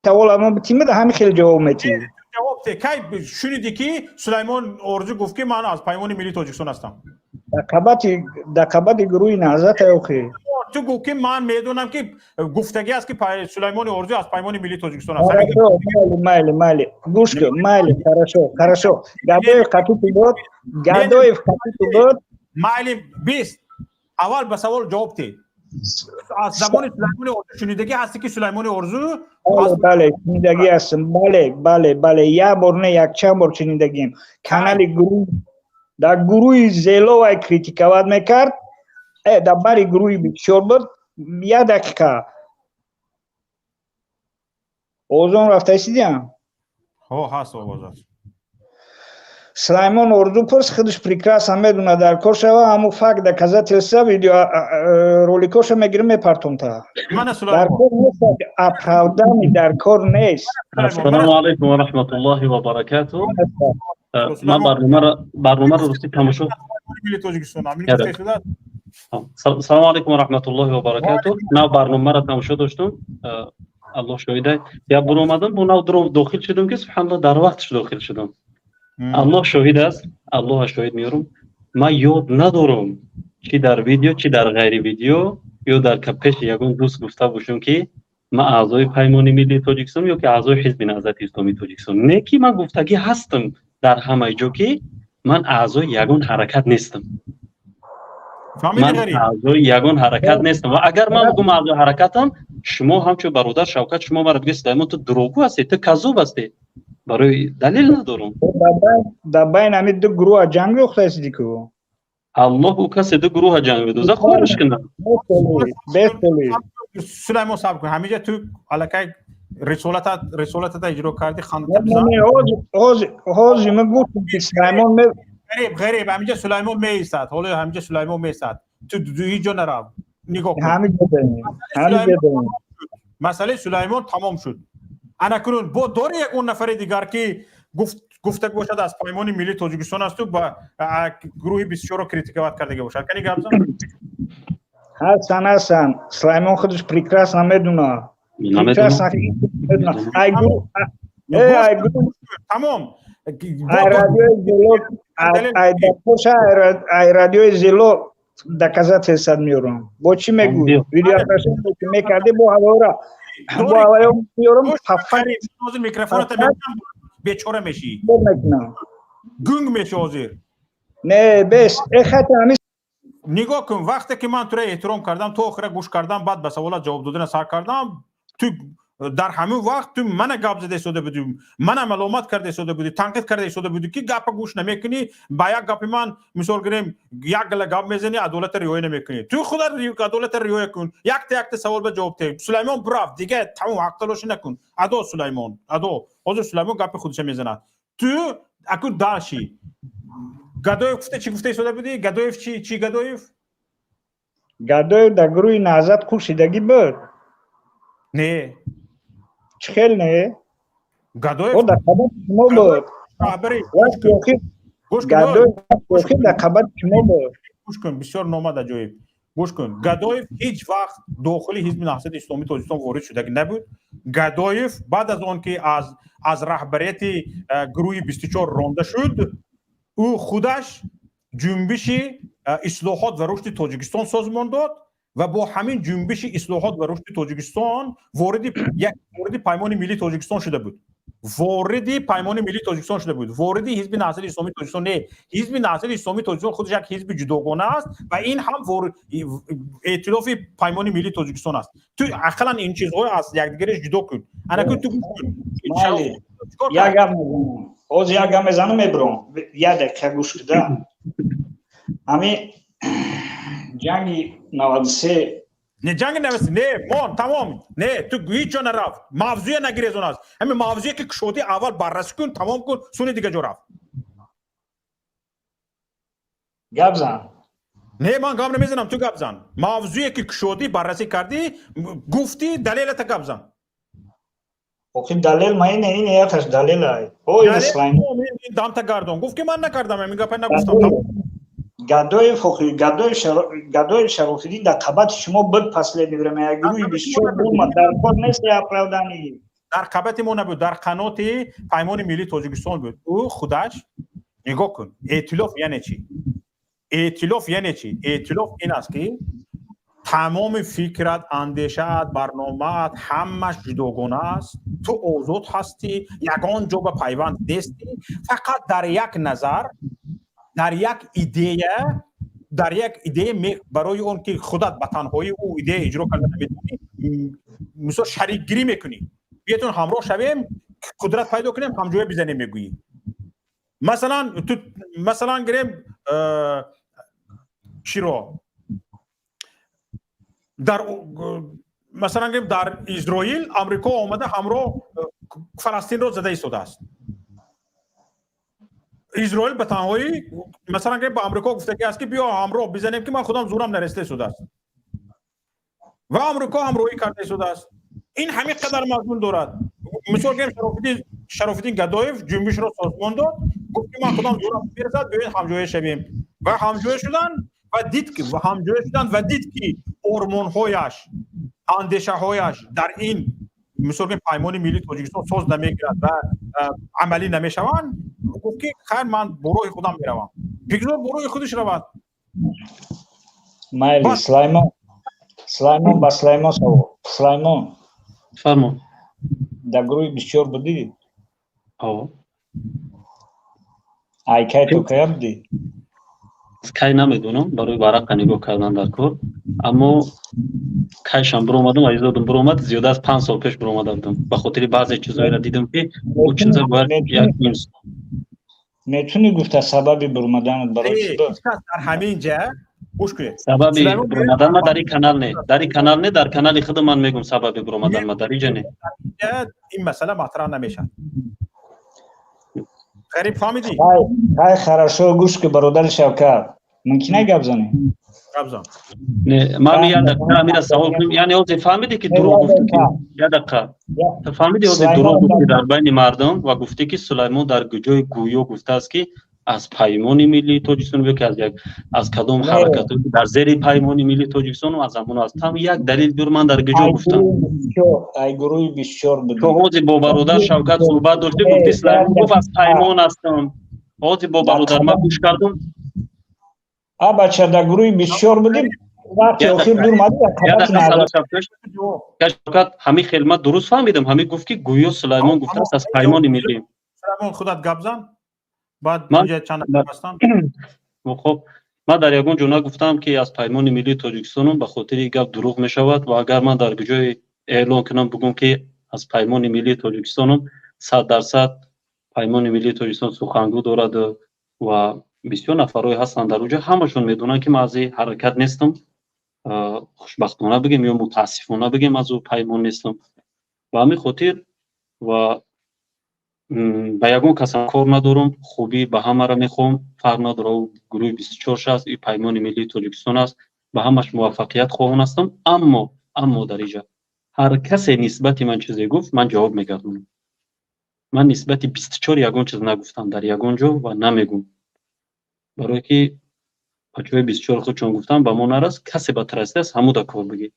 савол ама битимад, ҳами хел ҷавоб метиҳӣ. Ҷавоб те, кай шуниди, ки Сулаймон Орзу гуфт, ки ман аз Паймони Миллии Тоҷикистон ҳастам? Дар қабати гурӯҳи Наҳзат, охи. Ту гуфт, ки ман медонам, ки гуфтагӣ аст, ки Сулаймони Орзу аз Паймони Миллии Тоҷикистон аст. Майли, майли, гӯш кун, майли, хорошо, хорошо. Гадоев қатути буд, Гадоев қатути буд. Майли, бист. Аввал ба савол ҷавоб те. Аз забони Сулаймони Орзу шунидагӣ ҳасти, ки Сулаймони Орзу? Бале, шунидагӣ ҳастам, бале, бале, бале. Як бор не, якчанд бор шунидагием. Канали гурӯҳ, дар гурӯҳи Зеловай критиковать мекард, дар бари гурӯҳи 24 буд. Як дақиқа, овозон рафтаисидиам? Ҳо, ҳаст овозат. Сулаймон Орзу пурс, худаш прекрасно медонад. Дар кор шава, ҳамун факт, доказательства, видео роликоша мегирим, мепартом та. Дар кор нест, оправдание дар кор нест. Ассалому алайкум ва раҳматуллоҳи ва баракату. Ман барномаро рости тамошо Салому алайкум ва раҳматуллоҳи ва баракату. Нав барномаро тамошо доштум, Аллоҳ шоҳида. Як бор омадам, бо нав дохил шудам, ки субҳаналлоҳ, дар вақтш дохил шудам. Аллоҳ шоҳид аст, Аллоҳа шоҳид меёрам, ман ёд надорам, чӣ дар видео, чӣ дар ғайри видео ё дар пеши ягон дӯст гуфта бошам, ки ман аъзои Паймони Миллии Тоҷикистон ё ки аъзои Ҳизби Наҳзати Исломии Тоҷикистон. Не, ки ман гуфтагӣ ҳастам дар ҳамаи ҷо, ки ман аъзои ягон ҳаракат нестам. Ман аъзои ягон ҳаракат нестам ва агар ман бигӯм аъзои ҳаракатам Шумо ҳамчун бародар Шавкат, шумо маро бигӯед, Сулаймон, ту дурӯғгӯ ҳастӣ, ту каззоб ҳастӣ, барои далел надорам. Дар байни ҳамин ду гурӯҳ ҷанг рӯхтаистӣ ку? Аллоҳ ӯ касе ду гурӯҳ ҷанг медозад, хораш кунад. Сулаймон, сабр кун, ҳаминҷа ту аллакай рисолатата иҷро кардӣ, хандата бизан. Ҳозир ман гуфтам ки Сулаймон ғариб, ғариб, ҳаминҷа Сулаймон меистад, ҳоло ҳаминҷа Сулаймон меистад, ту ҳеҷ ҷо нарав, нигоҳ кун. Масъалаи Сулаймон тамом шуд. Ана кунун бо дори як он нафари дигар ки гуфта бошад аз Паймони миллии Тоҷикистон асту ба гурӯҳи 24-ро критиковать кардаги бошад. Кани гап зан? Ҳасан, ҳасан, Сулаймон худаш прекрасно медуна. Прекрасно медуна. Тамом. Ай радиои Зело, ай радиои Зело доказательства меорам. Бо чӣ мегӯй? Видеообращение ки мекардӣ бо ҳавора, бо ҳавоё меорам. Ҳозир микрофоната бечора мешӣ. Гунг мешӣ ҳозир. Не, бес, э хата ҳамин. Нигоҳ кун, вақте ки ман туро эҳтиром кардам, то охира гӯш кардам, баъд ба саволат ҷавоб додана сар кардам, ту дар ҳамин вақт ту мана гап зада истода будӣ, мана маломат карда истода будӣ, танқид карда истода будӣ, ки гапа гӯш намекунӣ, ба як гапи ман, мисол гирем, як гала гап мезанӣ, адолата риоя намекунӣ. Ту худа адолата риоя кун, якта якта савол ба ҷавоб деҳ. Сулаймон бурафт, дига тамом, ҳақталошӣ накун. Адо, Сулаймон, адо. Ҳозир Сулаймон гапи худша мезанад. Ту акун дальше. Гадоев гуфта чӣ гуфта истода будӣ? Гадоев чӣ? Чӣ Гадоев? Гадоев дар гурӯҳи Наҳзат кушидагӣ буд. Не. Чӣ хел не? Гадоев дар қабати шумо буд. Гадоев дар қабати шумо буд. Гӯш кун, бисёр номад аҷоиб. Гӯш кун, Гадоев ҳеҷ вақт дохили ҳизби Наҳзати Исломии Тоҷикистон ворид шудагӣ набуд. Гадоев баъд аз он ки аз раҳбарияти гурӯҳи 24 ронда шуд, ӯ худаш ҷунбиши ислоҳот ва рушди Тоҷикистон созмон дод ва бо ҳамин ҷунбиши ислоҳот ва рушди Тоҷикистон вориди Паймони миллии Тоҷикистон шуда буд. Вориди Паймони миллии Тоҷикистон шуда буд. Вориди ҳизби Наҳзати Исломии Тоҷикистон не. Ҳизби Наҳзати Исломии Тоҷикистон худаш як ҳизби ҷудогона аст ва ин ҳам эътилофи Паймони миллии Тоҷикистон аст. Ту ақаллан ин чизҳоро аз якдигараш ҷудо кун. Ана кун, ту гӯш кун. Як гап мезанам. Ҳозир як гап мезанам, мебурам. Як дақиқа гӯш куда. Ҳамин ҷанги 93. Не, ҷанги 93 не, мон тамом. Не, ту ҳеҷ ҷо нарафт. Мавзӯе нагирезон аст. Ҳамин мавзӯе ки кушодӣ аввал баррасӣ кун, тамом кун, суни дига ҷо рафт. Гап зан. Не, ман гап намезанам, ту гап зан. Мавзӯе ки кушодӣ, баррасӣ кардӣ, гуфтӣ, далелата гап зан. Охи далел ма ине, ине якаш далел ай. О, ине Сулаймон. Дамта гардон. Гуфт ки ман накардам, ҳамин гапа нагуфтам. Гадоев, охи, Гадоев Шарофиддин дар қабати шумо буд последнее время. Як гурӯҳи бисёр буд, дар кор нест оправдание. Дар қабати мо набуд, дар қаноти Паймони миллии Тоҷикистон буд. Ӯ худаш, нигоҳ кун, эътилоф яъне чӣ? Эътилоф яъне чӣ? Эътилоф ин аст ки тамоми фикрат, андешаат, барномаат ҳамаш ҷудогона аст. Ту озод ҳастӣ, ягон ҷо ба пайванд нестӣ, фақат дар як назар, дар як идея, дар як идея барои он ки худат ба танҳоӣ ӯ идея иҷро карда наметавонӣ, мисол шарикгирӣ мекунӣ. Биятон ҳамроҳ шавем, қудрат пайдо кунем, ҳамҷоя бизанем мегӯӣ. Масалан, ту масалан гирем чиро? Дар масалан гирем дар Изроил Амрико омада ҳамроҳ Фаластинро зада истодааст. Изроил ба танҳоӣ масалан гирем ба Амрико гуфтагӣ аст ки биё ҳамроҳ бизанем, ки ман худам зурам нарасида истодааст. Ва Амрико ҳамроҳӣ карда истодааст. Ин ҳамин қадар мазмун дорад. Мисол гирем Шарофиддин Гадоев ҷунбишро созмон дод, гуфт ки ман худам зурам мерасад, биёед ҳамҷоя шавем. Ва ҳамҷоя шуданд ва дид ки ва ҳамҷоя шуданд ва дид ки ормонҳояш, андешаҳояш дар ин мисол гирем Паймони миллии Тоҷикистон соз намегирад ва амалӣ намешаванд, гуфт ки хайр, ман бо роҳи худам меравам. Бигзор бо роҳи худаш равад. Майли, Сулаймон, Сулаймон, ба Сулаймон савол. Сулаймон. Фармо. Дар гурӯҳи бисёр будӣ? О. Ай кай то кая будӣ? Кай намедонам, барои варақа нигоҳ кардан дар кор, аммо Кайшам биромадам, азизодам биромад, зиёда аз 5 сол пеш биромада будам. Ба хотири баъзе чизҳоеро дидам, ки ӯ чиза бояд як Метунӣ гуфта, сабаби биромаданат барои чӣ буд? Дар ҳамин ҷа гӯш кунед. Сабаби биромадан ма дар ин канал не, дар ин канал не, дар канали худи ман мегум. Сабаби биромадан ма дар инҷа не. Ин масъала матраҳ намешавад. Ғариб, фаҳмидӣ? Хай, хорошо, гӯш ки, бародари Шавкат, мумкина гап занем? Гап зан. Не, ман як дақиқа амира савол кунем. Яъне ҳозир фаҳмидӣ, ки дурӯғ гуфтӣ? Як дақиқа, фаҳмидӣ, ҳозир дурӯғ гуфтӣ дар байни мардум ва гуфтӣ, ки Сулаймон дар ҷои гӯё гуфтааст, ки аз Паймони миллии Тоҷикистон ё ки аз як аз кадом ҳаракатҳо дар зери Паймони миллии Тоҷикистон аз ҳамон аст. Там як далел биёр, ман дар куҷо гуфтам? Ай гурӯҳи 24 буд. То ҳозир бо бародар Шавкат суҳбат доштӣ, гуфти, Сулаймон гуфт, аз Паймон ҳастам. Ҳозир бо бародар ман гӯш кардам. А, бача, дар гурӯҳи 24 будӣ, вақти охир дур Шавкат, ҳамин хел ман дуруст фаҳмидам? Ҳамин гуфт, ки гӯё Сулаймон гуфтааст, аз Паймони миллӣ. Сулаймон, худат гап зан, баъд чанд ҳастанд. Хоб, ман дар ягон ҷо нагуфтам, ки аз Паймони миллии Тоҷикистонам. Ба хотири гап дурӯғ мешавад. Ва агар ман дар ҷое эълон кунам, бугум, ки аз Паймони миллии Тоҷикистонам, 100% Паймони миллии Тоҷикистон сухангӯ дорад ва бисёр нафарҳое ҳастанд дар оҷо, ҳамашон медонанд, ки ман аз ин ҳаракат нестам. Хушбахтона бигем ё мутаассифона бигем, аз ӯ паймон нестам. Ба ҳамин хотир ва ба ягон касам кор надорам, хубӣ ба ҳамаро мехоҳам, фарқ надорад, ӯ гурӯҳи 24 аст, и Паймони миллии Тоҷикистон аст, ба ҳамаш муваффақият хоҳон ҳастам. Аммо дар инҷа ҳар касе нисбати ман чизе гуфт, ман ҷавоб мегардонам. Ман нисбати 24 ягон чиз нагуфтам дар ягон ҷо ва намегум, барое ки бачаҳои 24 худшон гуфтам, ба мо нарас, касе ба тарасидааст, ҳамуда кор бигир.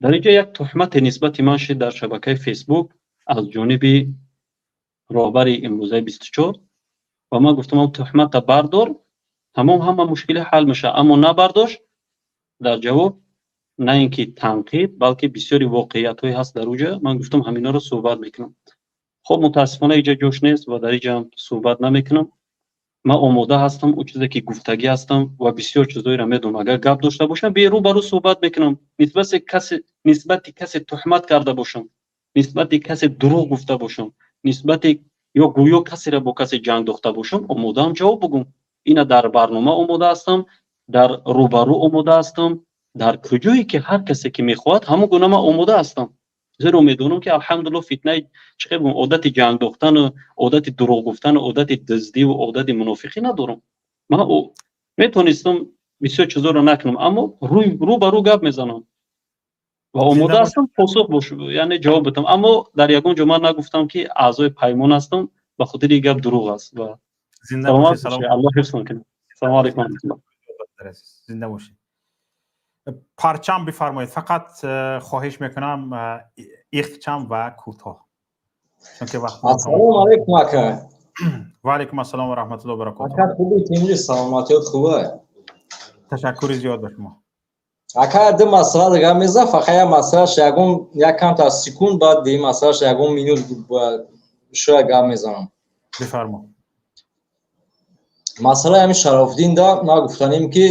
Дар инҷо як туҳмате нисбати ман шид дар шабакаи Фейсбук аз ҷониби роҳбари имрӯзаи 24 ва ман гуфтам, ам туҳмата бардор, тамом, ҳама мушкилӣ ҳал мешавад. Аммо набардошт. Дар ҷавоб на ин ки танқид, балки бисёри воқеиятҳое ҳаст дар уҷа, ман гуфтам, ҳаминоро суҳбат мекунам. Хоб, мутаассифона, иҷа ҷош нест ва дар иҷа суҳбат намекунам. Ман омода ҳастам, ӯ чизе ки гуфтагӣ ҳастам ва бисёр чизҳоеро медонам. Агар гап дошта бошам, берӯ ба рӯ суҳбат мекунам. Нисбати касе туҳмат карда бошам, нисбати касе дурӯғ гуфта бошам, нисбати ё гӯё касеро бо касе ҷанг дохта бошам, омодаам ҷавоб бугум. Ина дар барнома омода ҳастам, дар рӯбарӯ омода ҳастам, дар куҷое ки ҳар касе ки мехоҳад, ҳамон гуна ман омода ҳастам, зеро медонам, ки алҳамдулилло, фитнаи чӣ бигӯм, одати ҷанг дохтану одати дурӯғ гуфтану одати дуздиву одати мунофиқӣ надорам. Ман метонистам бисёр чизҳоро накунам, аммо рӯ ба рӯ гап мезанам ва омода ҳастам посух бош, яъне ҷавоб бидам. Аммо дар ягон ҷо ман нагуфтам, ки аъзои Паймон ҳастам. Ба хотири ин гап дурӯғ аст. Ва саломат, Аллоҳ ҳифзтон кунад. Салому алайкум. Зинда бошед. Парчам, бифармоед. Фақат хоҳиш мекунам, ихчам ва кӯтоҳ. Ассалому алайкум, ака. Ва алайкум ассалом ва раҳматуллоҳи ва баракотуҳ. Ака, хуби, тинҷи, саломатиёт хуба? Ташаккури зиёд ба шумо. Ака, ду масъала дигар меза, фақат як масъалаш ягон як камтар секунд, баъд дигар масъалаш ягон минут шояд гап мезанам. Бифармо. Масъалаи ҳамин Шарофиддин да ма гуфтанем, ки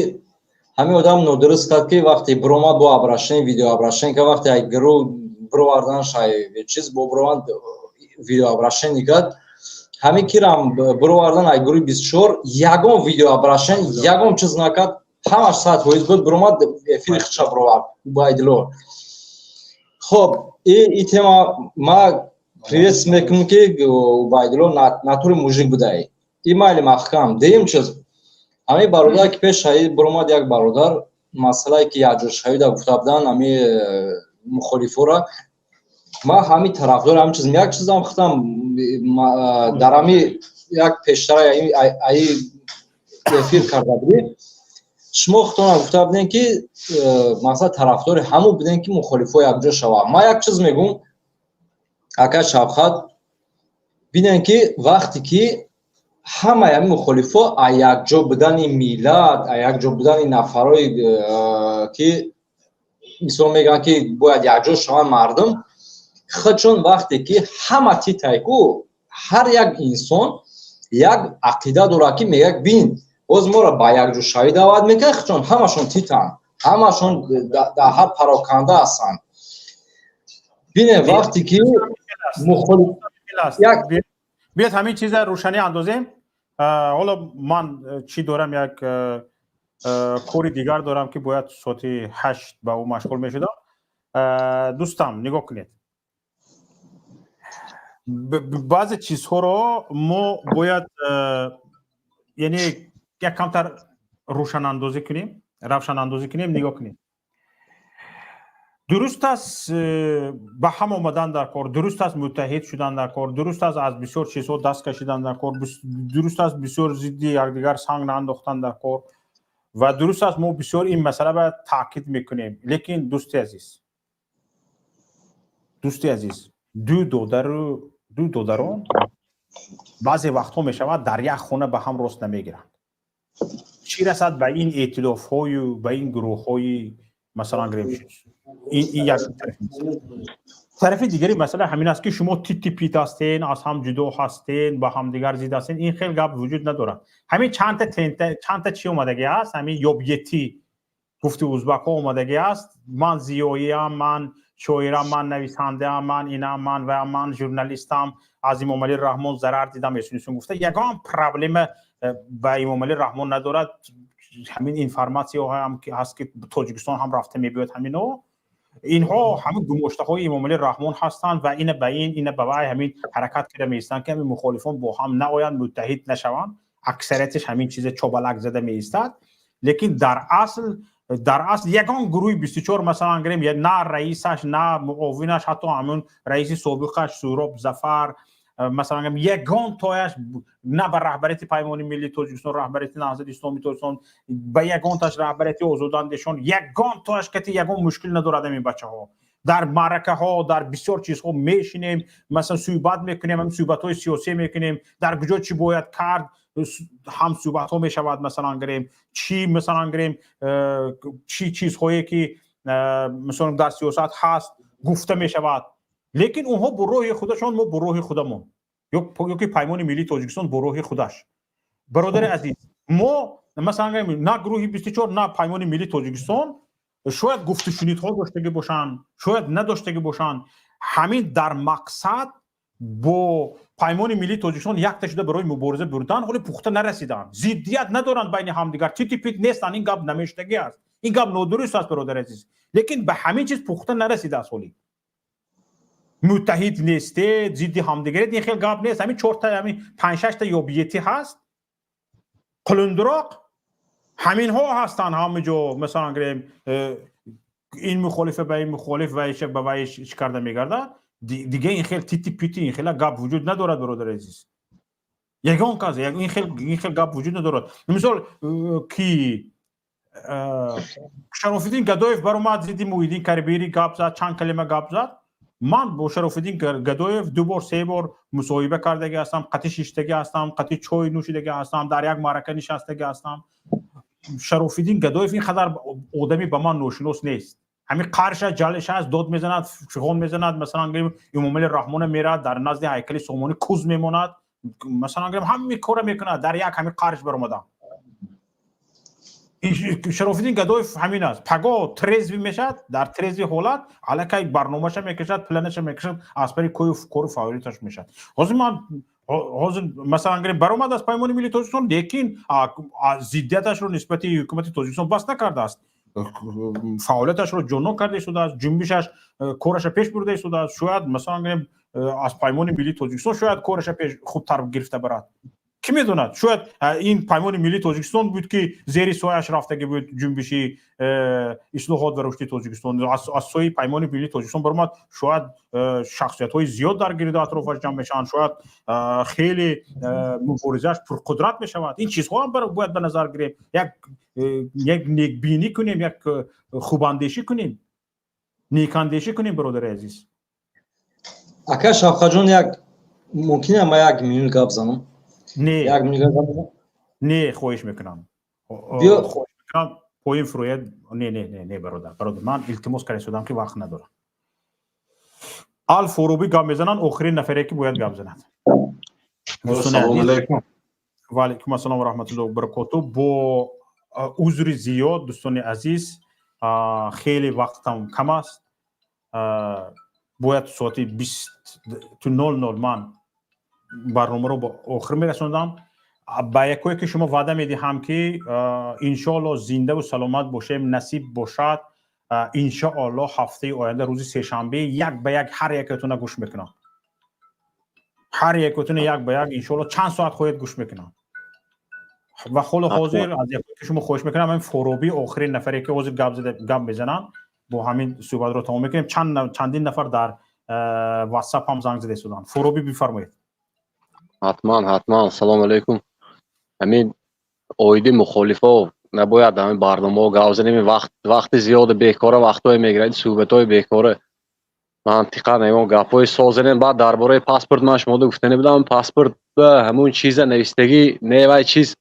ҳамин одам нодуруст кард, ки вақте биромад бо обращение, видеообращение кард, вақте ай гурӯҳ бироварданаш, ай чиз бо биромад, видеообращение кард. Ҳамин кирам бировардан ай гурӯҳи 24, ягон видеообращение, ягон чиз накард, ҳамаш 100% буд, биромад, эфири худша бировард Убайдулло. Хоб, и тема ма приветствие мекунам, ки Убайдулло натури мужик будай, и майли маҳкам. Дуюм чиз, ҳамин бародар, ки пеш шаҳид биромад, як бародар, масъалае ки якҷошавида гуфта буданд, ҳами мухолифора, ман ҳамин тарафдор ҳамин чиз. Як чизам худам дар ҳами як пештара аи эфир карда будӣ, шумо худтона гуфта будем, ки мақсад тарафдори ҳамун будем, ки мухолифо якҷо шавад. Ман як чиз мегӯм, ака Шавхат, бинем, ки вақте ки ҳамаи ҳамин мухолифо а якҷо будани миллат, а якҷо будани нафарое, ки мисол мегӯянд, ки бояд якҷо шаванд мардум худшон, вақте ки ҳама титайку, ҳар як инсон як ақида дорад, ки мегӯяд: бин, боз моро ба якҷошавӣ даъват мекунад, худшон ҳамашон титанд. Ҳамашон дар ҳар пароканда ҳастанд. Бине, вақте ки мухолиф як биёд, ҳамин чиза рӯшанӣ андозем. Ҳоло ман чӣ дорам, як кори дигар дорам, ки бояд соати 8 ба ӯ машғул мешудам. Дӯстам, нигоҳ кунед, баъзе чизҳоро мо бояд, яъне, як камтар рӯшанандозӣ кунем, равшанандозӣ кунем. Нигоҳ кунем, дуруст аст, ба ҳам омадан дар кор, дуруст аст, муттаҳид шудан дар кор, дуруст аст, аз бисёр чизҳо даст кашидан дар кор, дуруст аст, бисёр зидди якдигар санг наандохтан дар кор ва дуруст аст, мо бисёр ин масъала ба таъкид мекунем. Лекин, дӯсти азиз, ду додарон баъзе вақтҳо мешавад, дар як хона ба ҳам рост намегиранд, чӣ расад ба ин эътилофҳою ба ин гурӯҳҳои, масалан, гирем. Ин як тарафи дигари масъала ҳамин аст, ки шумо тити пит ҳастен, аз ҳам ҷудо ҳастен, ба ҳамдигар зид ҳастен. Ин хел гап вуҷуд надорад. Ҳамин чандта тента, чандта чӣ омадагӣ аст, ҳамин ёбетӣ гуфти узбакҳо омадагӣ аст: ман зиёиям, ман шоирам, ман нависандаам, ман инам, ман ва ман журналистам, аз Имомалӣ Раҳмон зарар дидам. Эсунисун гуфта, ягон проблема ба Имомалӣ Раҳмон надорад. Ҳамин информатсияҳоам ҳаст, ки Тоҷикистон ҳам рафта мебиёд. Ҳамино инҳо ҳамин гумоштаҳои Имомалӣ Раҳмон ҳастанд ва ина ба ин, ина ба вай ҳамин ҳаракат карда меистанд, ки ҳамин мухолифон бо ҳам наоянд, муттаҳид нашаванд. Аксариятиш ҳамин чиза чобалак зада меистад. Лекин дар асл ягон гурӯҳи 24, масалан гирем, на раисаш, на муовинаш, ҳатто ҳамун раиси собиқаш Суҳроб Зафар, масалан гирем, ягон тояш на ба раҳбарияти Паймони Миллии Тоҷикистон, раҳбарияти Наҳзати Исломии Тоҷикистон, ба ягонташ раҳбарияти Озодандешон, ягон тояш кати ягон мушкил надорад. Ҳамин бачаҳо дар маъракаҳо, дар бисёр чизҳо мешинем, масалан, суҳбат мекунем, ҳамин суҳбатҳои сиёсӣ мекунем, дар куҷо чӣ бояд кард ҳам суҳбатҳо мешавад. Масалан гирем, чӣ, масалан гирем, чӣ чизҳое ки, масалан, дар сиёсат ҳаст, гуфта мешавад. Лекин онҳо бо роҳи худашон, мо бо роҳи худамон, ё ки Паймони Миллии Тоҷикистон бо роҳи худаш. Бародари азиз, мо, масалан гирем, на гурӯҳи 24, на Паймони Миллии Тоҷикистон шояд гуфтушунидҳо доштагӣ бошанд, шояд надоштагӣ бошанд. Ҳамин дар мақсад бо Паймони Миллии Тоҷикистон якта шуда барои мубориза бурдан ҳоли пухта нарасиданд. Зиддият надоранд байни ҳамдигар, тити пит нестанд. Ин гап намешудагӣ аст, ин гап нодуруст аст, бародари азиз. Лекин ба ҳамин чиз пухта нарасидааст. Ҳоли муттаҳид нестед, зидди ҳамдигаред, ин хел гап нест. Ҳамин чорта, ҳамин панҷшашта ёбиетӣ ҳаст, қулундуроқ ҳаминҳо ҳастанд. Ҳама ҷо, масалан гирем, ин мухолифа ба ин мухолиф ва ба вай чӣ карда мегардад. Дига ин хел тити пити, ин хела гап вуҷуд надорад, бародари азиз. Ягон кас ин хел гап вуҷуд надорад. Мисол, ки Шарофиддин Гадоев баромад, зидди Муҳиддин Кабирӣ гап зад, чанд калима гап зад. Ман бо Шарофиддин Гадоев ду бор, се бор мусоҳиба кардагӣ ҳастам, қатӣ шиштагӣ ҳастам, қатӣ чой нӯшидагӣ ҳастам, дар як маърака нишастагӣ ҳастам. Шарофиддин Гадоев ин қадар одами ба ман ношинос нест. Ҳамин қарша ҷалиша аст, дод мезанад, фиғон мезанад. Масалан гирем, Имомали Раҳмона меравад, дар назди ҳайкали Сомонӣ куз мемонад. Масалан гирем, ҳамин кора мекунад. Дар як ҳамин қарш баромадам. Шарофиддин Гадоев ҳамин аст. Паго трезвый мешавад, дар трезвый ҳолат аллакай барномаша мекашад, планаша мекашад, аз пари кору фаъолияташ мешавад. Ҳозир ман, ҳозир, масалан гирем, баромад аз Паймони Миллии Тоҷикистон, лекин зиддияташро нисбати ҳукумати Тоҷикистон бас накардааст, фаъолияташро ҷоннок карда истодааст, ҷунбишаш кораша пеш бурда истодааст. Шояд, масалан гирем, аз Паймони Миллии Тоҷикистон шояд кораша пеш хубтар гирифта барад, кӣ медонад. Шояд ин Паймони Миллии Тоҷикистон буд, ки зери сояш рафтагӣ буд ҷунбиши Ислоҳот ва Рушди Тоҷикистон. Аз сои Паймони Миллии Тоҷикистон баромад, шояд шахсиятҳои зиёд дар гирду атрофаш ҷамъ мешаванд, шояд хеле муборизааш пурқудрат мешавад. Ин чизҳо ҳам бояд ба назар гирем, як некбинӣ кунем, як хубандешӣ кунем, некандешӣ кунем, бародари азиз. Ака Шавқатҷон, як мумкин ма як минут гап занам? Не. Як минут гап занам? Не, хоҳиш мекунам, хоҳиш мекунам, поин фурояд. Не, не, не, не, бародар, бародар, ман илтимос карда истодам, ки вақт надорам. Ал Форобӣ гап мезананд, охирин нафаре, ки бояд гап занад. Салому алайкум. Ва алайкум ассалом ва раҳматуллоҳи ва баракоту. Бо узри зиёд, дӯстони азиз. Хеле вақтам кам аст, бояд соати 20:00 ман барномаро ба охир мерасондам. Ба якое ки шумо ваъда медиҳам, ки иншоалло зиндаву саломат бошем, насиб бошад, иншоалло ҳафтаи оянда рӯзи сешанбе як ба як ҳар якатона гӯш мекунам, ҳар якатона як ба як, иншоалло, чанд соат хоҳед, гӯш мекунам. Ва ҳоло ҳозир аз якое ки шумо хоҳиш мекунам, ҳамин Форобӣ, охирин нафаре ки ҳозир гап мезананд, бо ҳамин суҳбатро тамом мекунем. Чандин нафар дар Ватсап ҳам занг зада истоданд. Форобӣ, бифармоед. Ҳатман, ҳатман. Ассалому алайкум. Ҳамин оиди мухолифо набояд ҳамин барномаҳо гап занем. Вақти зиёда бекора вақтҳое мегирад, суҳбатҳои бекора, мантиқан ягон гапҳои созанем. Баъд дар бораи паспорт ман шумода гуфтанӣ будам. Паспорт ҳамун чиза навистагӣ не, вай чиз,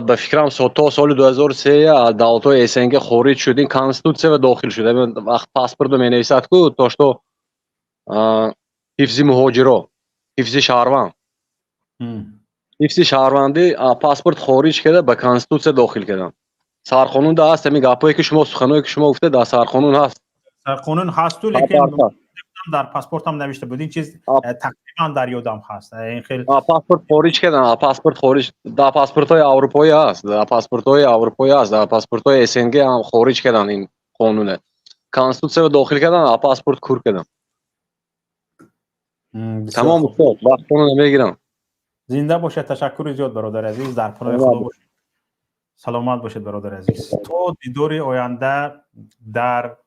ба фикрам, то соли 2003 давлатҳои СНГ хориҷ шуд, ин конститутсия дохил шуд. Вақт паспортро менависад ку, то что ҳифзи муҳоҷиро, ҳифзи шаҳрванд, ҳифзи шаҳрвандӣ, паспорт хориҷ карда, ба конститутсия дохил кардам. Сарқонунда ҳаст ҳамин гапҳое ки шумо, суханое ки шумо гуфта, дар сарқонун ҳаст. Сарқонун ҳасту, лекин дар паспортам навишта буд ин чиз, тақрибан дар ёдам ҳаст ин хел. Паспорт хориҷ кардам, паспорт хориҷ, дар паспортҳои аврупоӣ ҳаст, дар паспортҳои аврупоӣ ҳаст, дар паспортҳои СНГ ҳам хориҷ кардан ин қонуне, конститутсияро дохил кардан, паспорт кур кардам. Тамом, устод, вақтона намегирам. Зинда бошед, ташаккури зиёд, бародари азиз, дар паноҳи Худо бошед, саломат бошед, бародари азиз. То дидори оянда дар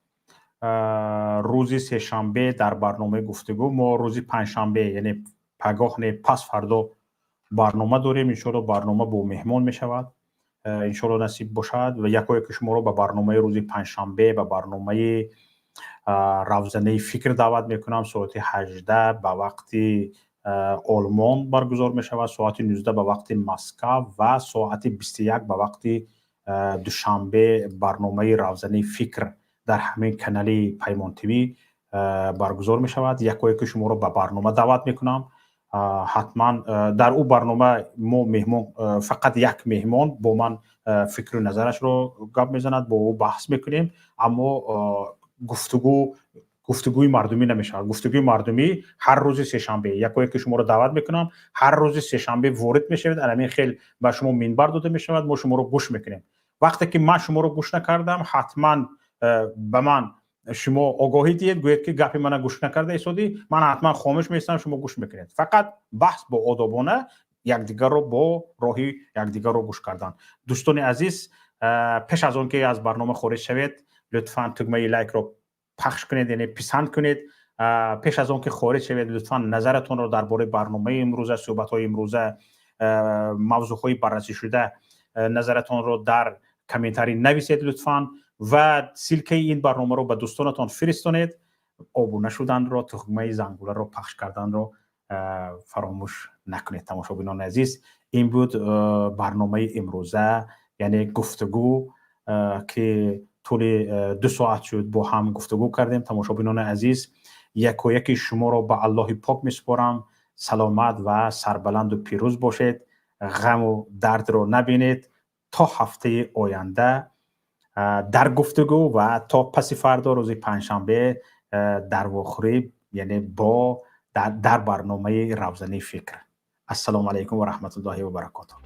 рӯзи сешанбе дар барномаи гуфтугӯ. Мо рӯзи панҷшанбе, яъне пагоҳ не, пас фардо барнома дорем, иншоалло. Барнома бо меҳмон мешавад, иншоалло, насиб бошад. Ва якое ки шуморо ба барномаи рӯзи панҷшанбе, ба барномаи Равзанаи фикр даъват мекунам. Соати 18 ба вақти Олмон баргузор мешавад, соати 19 ба вақти Москав ва соати 21 ба вақти Душанбе барномаи Равзанаи фикр дар ҳамин канали Паймон ТВ баргузор мешавад. Якое ки шуморо ба барнома даъват мекунам. Ҳатман дар ӯ барнома мо меҳмон, фақат як меҳмон бо ман фикру назарашро гап мезанад, бо ӯ баҳс мекунем, аммо гуфтугӯ гуфтугӯи мардумӣ намешавад. Гуфтугӯи мардумӣ ҳар рӯзи сешанбе. Якое ки шуморо даъват мекунам, ҳар рӯзи сешанбе ворид мешавед, анамин хел ба шумо минбар дода мешавад, мо шуморо гӯш мекунем. Вақте ки ман шуморо гӯш накардам, ҳатман ба ман шумо огоҳӣ диҳед, гӯед ки гапи мана гӯш накарда истодӣ. Ман ҳатман хомӯш меистам, шумо гӯш мекунед. Фақат баҳс бо одобона, якдигарро бо роҳи якдигарро гӯш кардан. Дӯстони азиз, пеш аз он ки аз барнома хориҷ шавед, лутфан тугмаи лайкро пахш кунед, яъне писанд кунед. Пеш аз он ки хориҷ шавед, лутфан назаратонро дар бораи барномаи имрӯза, суҳбатҳои имрӯза, мавзӯъҳои баррасӣ шуда назаратонро дар комментарий нависед лутфан ва ссылкаи ин барномаро ба дӯстонатон фиристонед. Обуна шуданро, тугмаи зангуларо пахш карданро фаромӯш накунед. Тамошобинони азиз, ин буд барномаи имрӯза, яъне гуфтугӯ, ки тӯли 2 соат шуд, бо ҳам гуфтугӯ кардем. Тамошобинони азиз, якояки шуморо ба Аллоҳи пок месупорам. Саломат ва сарбаланду пирӯз бошед, ғаму дардро набинед. То ҳафтаи оянда дар гуфтугӯ ва то паси фардо, рӯзи панҷшанбе, дар вохӯрӣ, яъне бо дар барномаи Равзании фикр. Ассалому алайкум ва раҳматуллоҳи ва баракотуҳ.